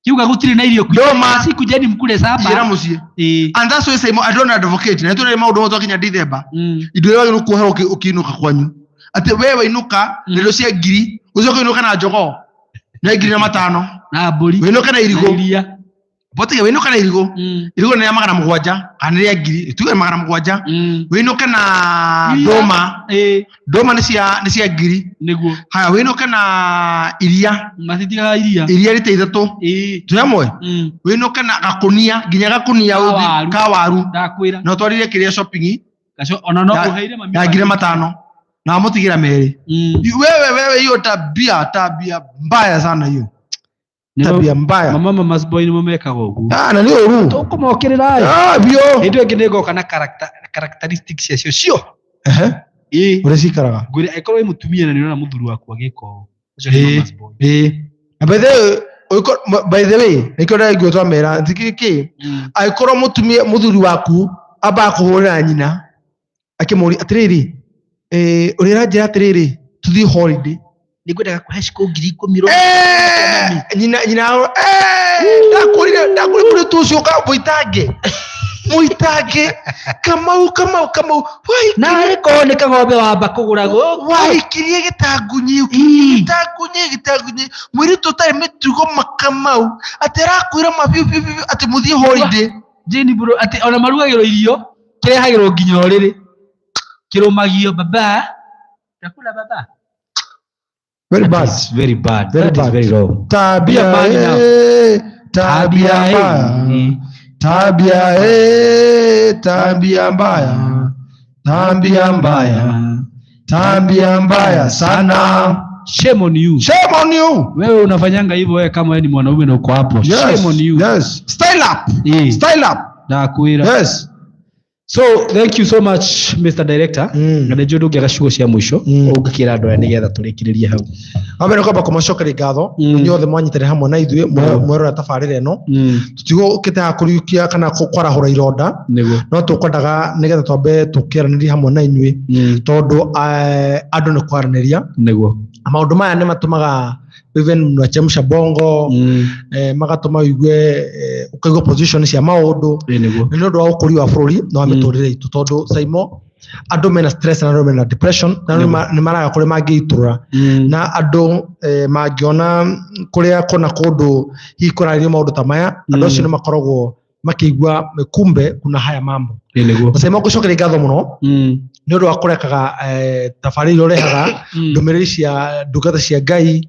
Kiuga gũtirĩ na irio. Ndũma. Sikujeni mkule Ira saba. mũciĩ. Ĩ. And that's why Simon, I don't advocate na tũrĩ maũndũ mothe twakinya December, indo iria wagĩrĩirwo kuoherwo ũkĩinũka kwanyu, atĩ we wainũka na indo cia ngiri, ũcoke ũinũke na jogoo na ngiri na matano, Na mbũri. wĩinũke na irigũ. Na iria. Botige wĩinũke na irigũ. Irigũ nĩ rĩa 700 kana nĩ rĩa ngiri, tuge 700. Wĩinũke na Iria. ndũma. Ndũma nĩ cia ngiri. Haya, wĩinũke na iria. Matitigaga iria. Iria rita 3. Twĩ hamwe? Wĩinũke na gakũnia, nginya gakũnia Ka ũthiĩ- waru. Ka waru. Ndakwĩra. Na ũtwarire kĩrĩa shopping. Gaco ona no ũheire mami. Ya ngiri 5 na wamũtigĩra merĩ. Wewe hiyo tabia mbaya sana hiyo, tabia mbaya. Mama mama's boy nĩmo mekaga ũguo. Ah, na nĩ ũru. Tũkũmokĩrĩra ĩ. Ah, biũ. Hĩndĩ ĩyo ĩngĩ nĩngoka na characteristics ciacio cio. Ĩ. Ũrĩa cikaraga. Ngwĩre angĩkorwo wĩ mũtumia na nĩũrona mũthuri waku agĩka ũũ, ũcio nĩ mama's boy. Ĩĩ. Na by the way, by the way, nĩkĩo ndĩraigua twamera kĩ angĩkorwo mũtumia mũthuri waku ambaga kũhũrĩra nyina akĩmũria atĩrĩrĩ, ũrĩa ũranjĩra atĩrĩrĩ, tũthiĩ holiday. Nĩngwendaga kũhe cikũ 10,000. Nyina ndakwĩrire mũirĩtu ũcio ka mũitange mũitange, Kamau, Kamau, Kamau. Narĩ korwo nĩ kagombe wamba kũgũra gũkũ. Wahikirie gĩtangunyi, gĩtangunyi, gĩtangunyi, mũirĩtu ũtarĩ mĩtugo makamau, atĩ arakwĩra mabiũ biũ biũ atĩ mũthiĩ holiday. Jane bro, atĩ ona marugagĩrwo irio kĩrehagĩrwo nginya ũrĩrĩ kĩrũmagio, "Baba, chakula, baba." Very That bad. is very bad. Very That is bad. very wrong. Tabia Be a man now. Tabia mbaya, tabia, tabia mbaya, tabia mbaya, tabia mbaya sana. Shame on you. Shame on you. Wewe unafanyanga hivyo, wewe kama wewe ni mwanaume na uko hapo. Yes. Shame on you. Yes, style up. Style up. Ndakwĩra. Yes. So thank you so much, Mr. Director. Na nĩ njũĩ ndũngĩaga ciugo cia mũico ũngĩkĩra andũ aya nĩgetha tũrĩkĩrĩrie hau. Wambere kwamba kũmacokeria ngatho inyuothe mwanyitanĩra hamwe na ithuĩ mwerora tabarĩra ĩno. Tũtigũkĩte haha kũriũkia kana kwarahũra ironda, no tũkwendaga nĩgetha twambe tũkĩaranĩria hamwe na inyuĩ, tondũ andũ nĩ kwaranĩria. Maũndũ maya nĩ matũmaga even mnachemsha bongo, magatũma ũigue, ũkaigua position cia maũndũ. Ĩ, nĩguo. Na nĩ ũndũ wa ũkũri wa bũrũri na wa mĩtũrĩre itũ, tondũ Saimo Andũ mena stress na andũ mena depression na andũ nĩ maraga kũrĩa mangĩitũrũra, na andũ mangĩona kũrĩa kũna kũndũ hihi kũrarĩrio maũndũ ta maya, andũ acio nĩ makoragwo makĩigua kumbe kuna haya mambo. Ĩ nĩguo. Na Simon, ngũcokeria ngatho mũno nĩ ũndũ wa kũrekaga tabarĩra iria ũrehaga, ndũmĩrĩri cia ndungata cia Ngai,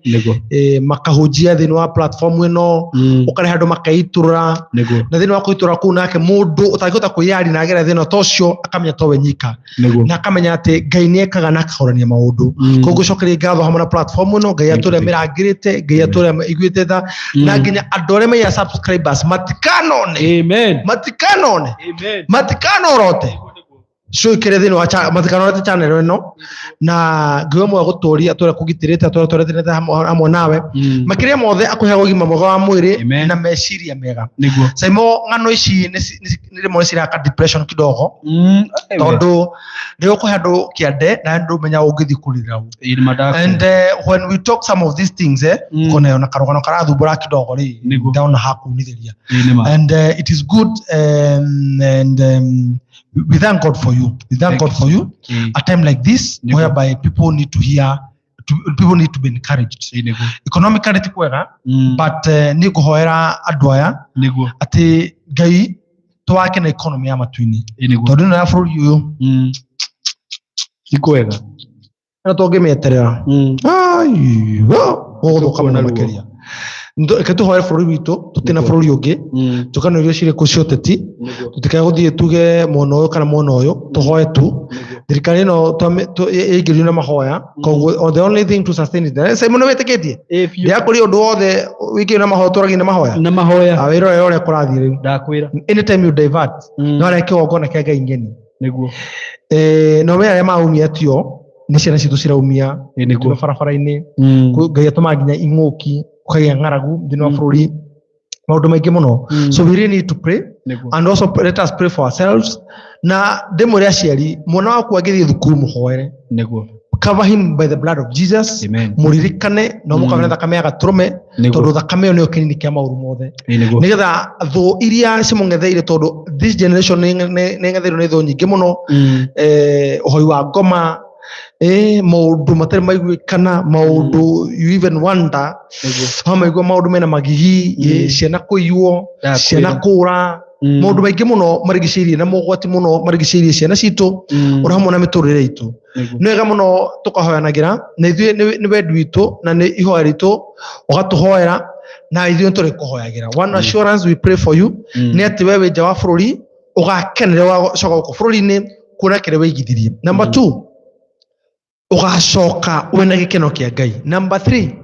makahunjia thĩinĩ wa platform ĩno, ũkarehe andũ makeitũrũra, na thĩinĩ wa kwĩitũrũra kũu nake mũndũ ũtangĩhota kwĩyaria na agere thĩna ta ũcio akamenya towe nyika, na akamenya atĩ Ngai nĩ ekaga na akahorania maũndũ. Koguo ngũcokeria ngatho hamwe na platform ĩno. Ngai Thank you, atũre thank you. mĩrangĩrĩte, Ngai atũre iguĩte tha, na nginya andũ arĩa maiya subscribers matikanone, Amen. matikanone, Amen. matikanorote cuikire thĩinĩ wa matikanorote channel ĩno, na Ngai ũmwe agũtũria, atũre kũgitĩrĩte, atũre tũretenete hamwe nawe, makĩria mothe akũheaga ũgima mwega wa mwĩrĩ Amen. na meciria mega. Nĩguo. Saimo, ng'ano ici nĩ rĩmwe ciraka depression kidogo, tondũ nĩ ũkũhe andũ kĩande na andũ menya ũngĩthiĩ kũrĩra ũ. Ĩ nĩ mandakũ. And when we talk some of these things, kona ona karũgano karathumbũra kidogo rĩ, ndona hakunithĩria. Ĩ nĩ ma. And it is good, and we thank God for you, we thank Thank God you. for you a time like this, Nĩguo. whereby people need to hear to, people need to be encouraged. Ĩ nĩguo. Economically ti kwega, but nĩ ngũhoera andũ aya atĩ Ngai twake na economy ya matu-inĩ, Ĩ nĩguo. tondũ ĩno ya bũrũri ũyũ Ti kwega. ĩno tũngĩmĩeterera gũgũthũka mũno Tũkuona ruo. makĩria. Reke tũhoere bũrũri witũ, tũtirĩ na bũrũri ũngĩ. Njũkano iria cirĩ kũ cia ũteti, tũtikae gũthiĩ tuge mwena ũyũ kana mwena ũyũ, tũhoe tu. Thirikari ĩno yaingĩrio na mahoya, koguo the only thing to sustain it. Simon, nĩ wĩtĩkĩtie Ĩ biũ. ndĩrakũria ũndũ wothe wĩingĩrio na mahoya, tũragie na mahoya. Na mahoya. Wĩrore ũrĩa kũrathiĩ rĩu. Ndakwĩra. Anytime you divert, no arĩa kĩgongona kĩa Ngai ng'eni. No me arĩa maumia tio nĩ ciana citũ ciraumia Ĩ nĩguo. barabara-inĩ. Ngai atũmaga nginya ing'ũki, kũgĩa ng'aragu thĩinĩ wa bũrũri, maũndũ maingĩ mũno. So we really need to pray, and also let us pray for ourselves. Na ndĩmwĩre aciari, mwana waku angĩthiĩ thukuru, mũhoere. Cover him by the blood of Jesus. Amen. Mũririkane na ũmũkavere thakame ya gatũrũme, tondũ thakame ĩyo nĩyo kĩnini kĩa maũru mothe, Ĩ nĩguo. nĩgetha thũ iria cimũng'etheire, tondũ this generation nĩ ng'etheirwo nĩ thũ nyingĩ mũno, ũhoi wa ngoma, maũndũ matarĩ maiguĩkana, maũndũ you even wonder. Wamaigua maũndũ mena magigi, ciana kũiywo, Ndakwĩra. ciana kũra, maũndũ maingĩ mũno marigicĩirie na mogwati mũno marigicĩirie ciana citũ, ũrĩ hamwe na mĩtũrĩre itũ. Nĩ wega mũno tũkahoyanagĩra na ithuĩ nĩ wendi witũ na nĩ ihoya ritũ ũgatũhoera na ithuĩ nĩ tũrĩkũhoyagĩra. One assurance we pray for you nĩ atĩ we wĩ nja wa bũrũri ũgakenera wacoka gũkũ bũrũri-inĩ kuona kĩrĩa wĩigithirie. Number two, ũgacoka wĩna gĩkeno kĩa Ngai. Number three,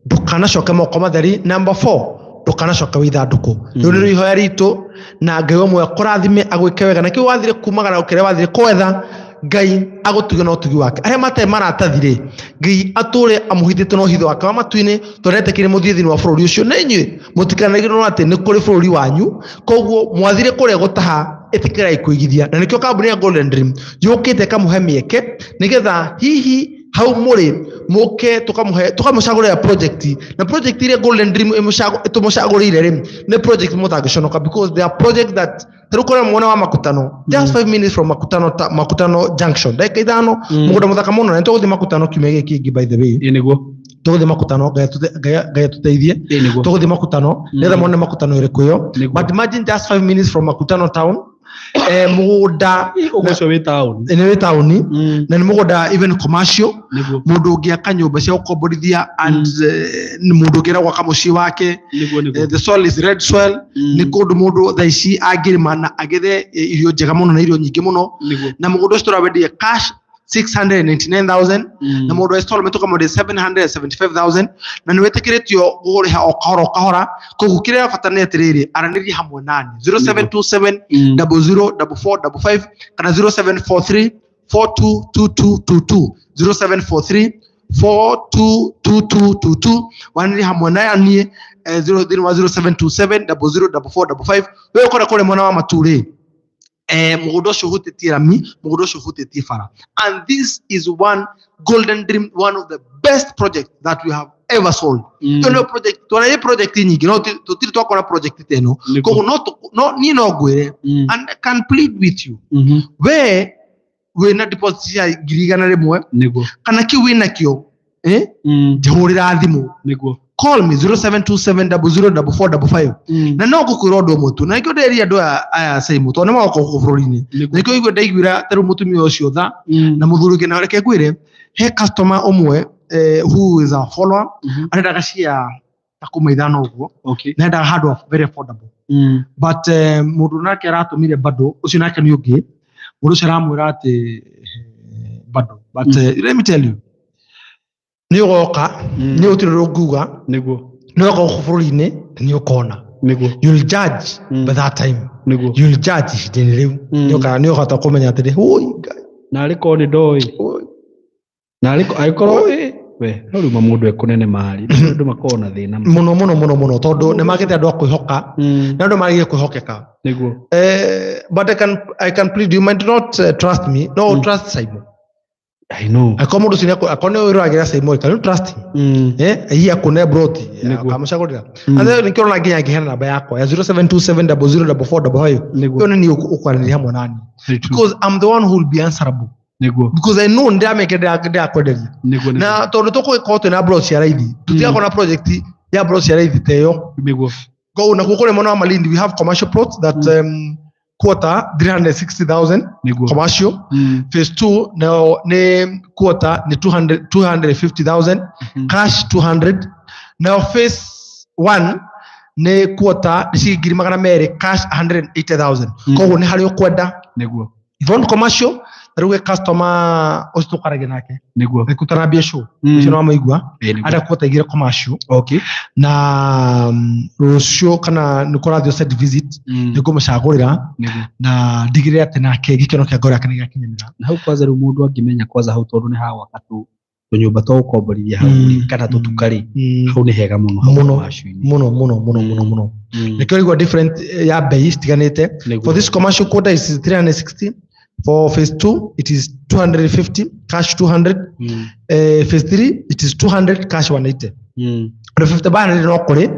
ndũkanacoke moko matheri. Number four, ndũkanacoke wĩ ithandũkũ. Rĩu nĩrĩo ihoya ritũ, na Ngai ũmwe akũrathime, agwĩke wega, na kĩu wathire kumagara kĩrĩa wathire kwetha, Ngai agũtuge na ũtugi wake. Arĩa matarĩ maratathi rĩ, Ngai atũre amũhithĩte na ũhitho wake wa matu-inĩ, tondũ etĩkĩre mũthiĩ thĩinĩ wa bũrũri ũcio na inyuĩ mũtikanarigĩrwo atĩ nĩ kũrĩ bũrũri wanyu. Koguo mwathire kũrĩa gũtaha, ĩtĩkĩrai kũigithia, na nĩkĩo kambuni ya Golden Dream yũkĩte ĩkamũhe mĩeke, nĩgetha hihi hau mũrĩ mũke tũkamũhe tũkamũcagũrĩra project, na project iria Golden Dream ĩtũmũcagũrĩire rĩ, nĩ project mũtangĩconoka, because they are project that tarĩu kũrĩa mwena wa Makutano, just 5 minutes from Makutano, Makutano Junction, ndagĩka 5, mũgũnda mũthaka mũno. Na nĩtũgũthiĩ Makutano kiumia gĩkĩ kĩngĩ, by the way. Ĩ nĩguo. Tũgũthiĩ Makutano, Ngai atũteithie. Ĩ nĩguo. Tũgũthiĩ Makutano nĩgetha muone Makutano ĩrĩkũ ĩyo. But imagine just 5 minutes from Makutano town, mũgũnda. Ũguo ũcio wĩ taũni. Nĩ wĩ taũni, na nĩ mũgũnda even commercial, mũndũ ũngĩaka nyũmba cia gũkomborithia and nĩ mũndũ ũngĩenda gwaka mũciĩ wake. Nĩguo nĩguo. The soil is red soil. Nĩ kũndũ mũndũ thaa ici angĩrĩma na agethe irio njega mũno na irio nyingĩ mũno. Na mũgũnda ũcio tũrawendia cash 699,000, na mũndũ wa installment ũkamwendia 775,000, na nĩ wĩtĩkĩrĩtio gũrĩha o kahora o kahora. Koguo kĩrĩa bata nĩ atĩrĩrĩ, aranĩria hamwe nani 0727 004455 kana 0743 422222, 0743 422222. Wanĩrie hamwe na niĩ thĩinĩ wa 0727 004455. We ũkora kũrĩa mwena wa Maturĩ, mũgũnda ũcio ũhutĩtie rami, mũgũnda ũcio ũhutĩtie bara, and this is one Golden Dream, one of the best project that we have ever sold. Ĩyo nĩyo project twarĩ project nyingĩ, no tũtirĩ twakora project ta ĩno. Koguo no niĩ no ngwĩre and I can plead with you, we Wĩna deposit cia 100,000 kana kĩu wĩnakĩo, eh? Njĩhũrĩra thimũ. Call me 0727004455. Na no ngũkwĩra ũndũ ũmwe tu, na nĩkĩo ndĩria andũ aya Saimu, tondũ nĩ magoka gũkũ bũrũri-inĩ. Nĩkĩo igue ndaiguĩra ta rĩu mũtumia ũcio tha na mũthuri ũngĩ. Na reke ngwĩre, he customer ũmwe, who is a follower, arendaga cia ta kuma 5 ũguo, na endaga handũ very affordable, but mũndũ nake aratũmire bado ũcio nake nĩ ũngĩ, mũndũ ũcio aramwĩra atĩ bado, but let me tell you, nĩ ũgoka, nĩ gũtirĩ ũndũ ũngiuga. Nĩ ũgoka gũkũ bũrũri-inĩ, nĩ ũkona. You'll judge. By that time you'll judge, ihinda-inĩ rĩu nĩ ũkahota kũmenya atĩrĩ, "Oi, Ngai, Na arĩ korwo nĩ ndoĩ oi." Na arĩ angĩkorwo Oi. We no rĩu mũndũ ekũnene mari andũ makoragwo na thĩna. Mũno mũno mũno mũno, tondũ nĩ magĩte andũ a kwĩhoka na andũ marigire kwĩhokeka. But I can plead, you might not trust me, no. Trust Simon. I know. Akorwo mũndũ ũcio akorwo nĩ wĩroragĩra Simon, can you trust him? Hihi akune broti akamũcagũrĩra. And then nĩkĩo ũrona nginya ngĩheana namba yakwa ya 0727004455. Ĩyo nĩ niĩ ũkwaranĩria hamwe nani, Very true. because I'm the one who will be answerable, because I know ndĩrameke ndĩrakwenderia. Na tondũ tũgũgĩkorwo twĩna brot cia raithi, tũtigakorwo na project ya brot cia raithi ta ĩyo. Go na kũrĩa mwena wa Malindi, we have commercial plots that quarter 360,000, commercial. Phase 2 now nĩ quarter nĩ 200 250,000, cash 200. Now phase 1 nĩ quarter nĩ ciringi 200,000, cash 180,000. Koguo nĩ harĩa ũkwenda. If you want commercial, ta rĩu gwĩ customer ũcio tũkwaragia nake gĩkutanambia show, ũcio nĩ wamaigua. Arĩa quarter 2 commercial. Na rũciũ kana nĩ kũrathiĩ site visit, nĩ ngũmũcagũrĩra na ndigĩrĩre atĩ nake gĩkeno kĩa ngoro yake nĩ gĩakinyanĩra. Na hau kwanza rĩu mũndũ angĩmenya kwanza hau, tondũ nĩ hagwaka tũnyũmba twa gũkomborithia hau rĩ, kana tũtuka rĩ, hau nĩ hega mũno hau Mũno. commercial-inĩ. Mũno mũno mũno mũno mũno. Nĩkĩo ũraigua different ya bei citiganĩte. For this commercial, quarter is 360, for phase 2 it is 250, cash 200. Phase 3 it is 200, cash 180. 150 by 100 no kũrĩ.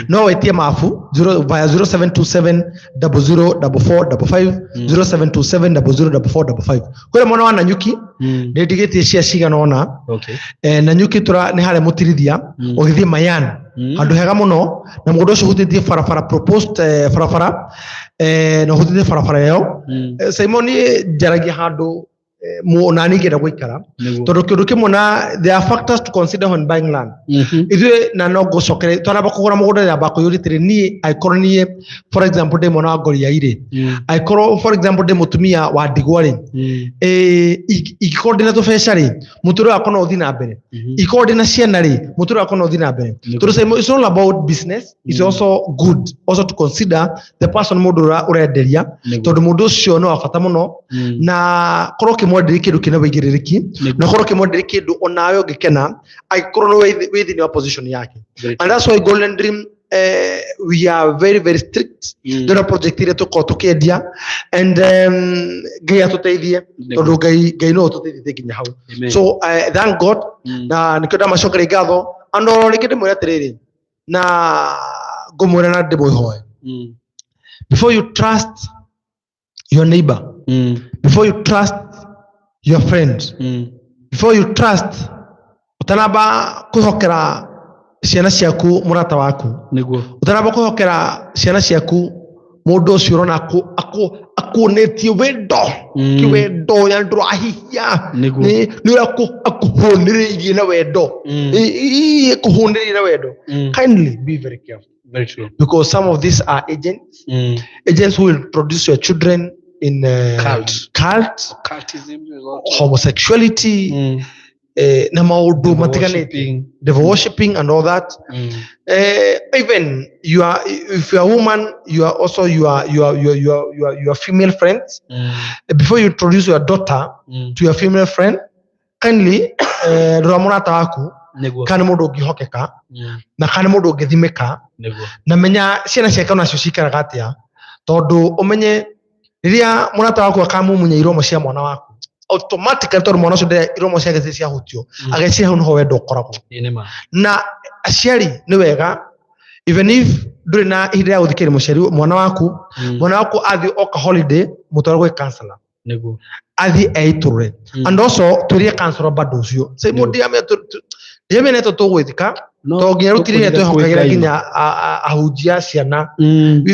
No wĩtie mabu via 0727 004455, 0727 004455. Kũrĩa mwena wa Nanyuki, nĩ ndigĩtie cia cigana ũna. Nanyuki tũra nĩ harĩa Mũtirithia, ũgĩthiĩ Mayan, handũ hega mũno, na mũgũnda ũcio ũhutĩtie barabara proposed, barabara, na ũhutĩtie barabara ĩyo. Simon, niĩ njaragia handũ nani ingĩenda gũikara, tondũ kĩndũ kĩmwe na there are factors to consider when buying land. Ithuĩ na no ngũcokere, twanamba kũgũra mũgũnda, yamba kũyũria atĩrĩ, niĩ angĩkorwo niĩ, for example, ndĩ mwana wa ngoria irĩ, angĩkorwo, for example, ndĩ mũtumia wa ndigwa rĩ, ingĩkorwo ndĩna tũbeca rĩ, mũtũrĩre wakwa no ũthiĩ na mbere? Ingĩkorwo ndĩna ciana rĩ, mũtũrĩre wakwa no ũthiĩ na mbere? Tondũ Simon, it's all about business. It's also good also to consider the person, mũndũ ũrĩa ũrenderia, tondũ mũndũ ũcio nĩ wa bata mũno, na korwo ũkĩmwenderia kĩndũ kĩna wĩigĩrĩrĩki, na korwo ũkĩmwenderia kĩndũ onawe ũngĩkena angĩkorwo nĩ wĩ thĩinĩ wa position yake. And that's why Golden Dream, we are very very strict. Ndĩna project iria tũkorwo tũkĩendia, and Ngai atũteithie, tondũ Ngai no ũtũteithĩtie nginya hau. So thank God, na nĩkĩo ndamacokeria ngatho. Andũ oro rĩngĩ ndĩmwĩre atĩrĩrĩ, na ngũmwĩra na ndĩmwĩhoe, before you trust your neighbor, before you trust your friend, before you trust, ũtanamba kwĩhokera ciana ciaku mũrata waku, ũtanamba kwĩhokera ciana ciaku mũndũ ũcio ũrona akuonetie wendo, kĩwendo ya ndũrahihia, nĩ ũrĩa akũhũnĩrĩirie na wendo. Kũhũnĩrĩirie na wendo, kindly be very careful. Very true. Because some of these are agents, agents who will introduce your children in Cult. cult, Cultism is also homosexuality, na maũndũ matiganĩte, worshiping. Devil worshiping and all that. Even you are, if you are a woman, you are also your female friends. Before you introduce your daughter to your female friend, kindly rora mũrata waku kana nĩ mũndũ ũngĩhokeka, na kana nĩ mũndũ ũngĩthimĩka, na menya ciana ciake onacio cikaraga atĩa, tondũ ũmenye rĩrĩa mũrata waku akamumunya iromo cia mwana waku automatically, tondũ mwana ũcio ndĩrĩa iromo ciake cirĩ ciahutio, ageciria hau nĩho wendo ũkoragwo. Ĩĩ nĩ ma. Na aciari nĩ wega, even if ndũrĩ na ihinda rĩa gũthikĩrĩria mũciari mwana waku, mwana waku athiĩ oka holiday, mũtware gwĩ counselor. Nĩguo. Athiĩ eitũrũre. And also twĩrire councillor bado ũcio Saimo. Nĩguo. Ndiamenete tũgwĩthika No, to nginya rĩu tirire tũkũhitha kwĩ twĩhokagĩra Ngai. nginya ahunjia a ciana.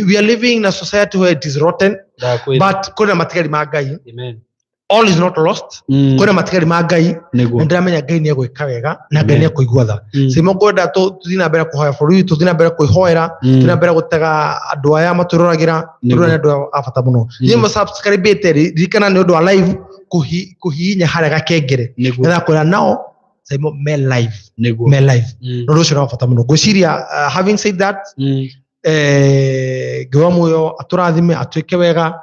We are living in a society where it is rotten, Ndakwĩra. but kwĩna matigari ma Ngai. Amen. All is not lost. Kwĩna matigari ma Ngai. Na ndĩramenya Ngai nĩ egwĩka wega na Ngai Amen. nĩ ekũigua tha. Saimo, ngwenda tũthiĩ na mbere kũhoya bũrũri witũ, tũthiĩ na mbere kwĩhoera, tũthiĩ na mbere gũtega andũ aya matwĩroragĩra. Nĩguo. Tũrĩ nĩ andũ a bata mũno. Niĩ mũsubscribĩte, ririkana nĩ ũndũ wa live kũhihinya harĩa gakengere nĩgetha kwĩra nao Saimo me live. Me live. Na ũndũ ũcio nĩ wa bata mũno ngwĩciria. Having said that, Ngai wa muoyo atũrathime, atwĩke wega.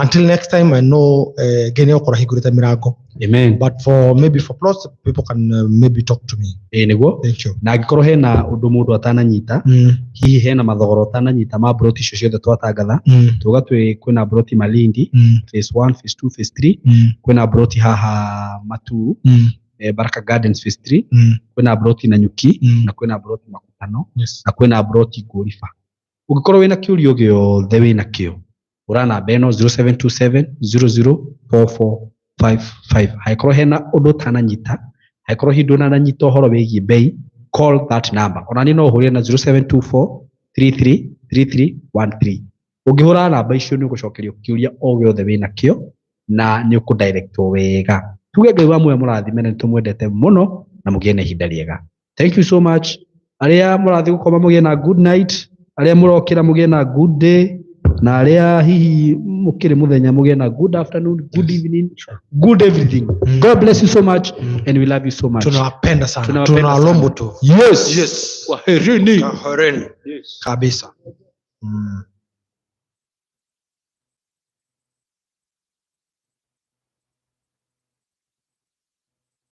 Until next time, I know Ngai nĩ egũkorwo ahingũrĩte mĩrango. Amen. But for maybe for plots, people can maybe talk to me. Ĩĩ nĩguo. Thank you. Na angĩkorwo hena ũndũ mũndũ atananyita, hihi hena mathogora ũtananyita ma broti icio ciothe twatangatha, tuga twĩ kwĩna broti Malindi phase 1, phase 2, phase 3, kwĩna broti haha Matuu, Baraka Gardens phase 3, kwĩna broti Nanyuki, na kwĩna broti Makutano, na kwĩna broti Ngũriba. Ũngĩkorwo wĩna kĩũria gĩothe wĩna kĩo, hũra namba ĩno 0727 004455. Angĩkorwo hena ũndũ ũtananyita, angĩkorwo hihi ndũnananyita ũhoro wĩgiĩ bei, call that number. Ona niĩ no ũhũrĩre na 0724 33 3313. Ũngĩhũra namba icio nĩ ũgũcokerio kĩũria o gĩothe wĩna kĩo na nĩ ũkũdirectwo wega. Tuge Ngai wa muoyo mũrathime na nĩtũmwendete mũno na mũgĩe na ihinda rĩega. Thank you so much. Arĩa mũrathiĩ gũkoma mũgĩe na good night, arĩa mũrokĩra mũgĩe na good day, na arĩa hihi mũkĩrĩ mũthenya mũgĩe na good afternoon, good evening, good everything. God bless you so much and we love you so much. Tunawapenda sana. Tunawapenda Tunawalombo tu. Yes. Yes. Kwaherini. Kwaherini. Yes. Kabisa.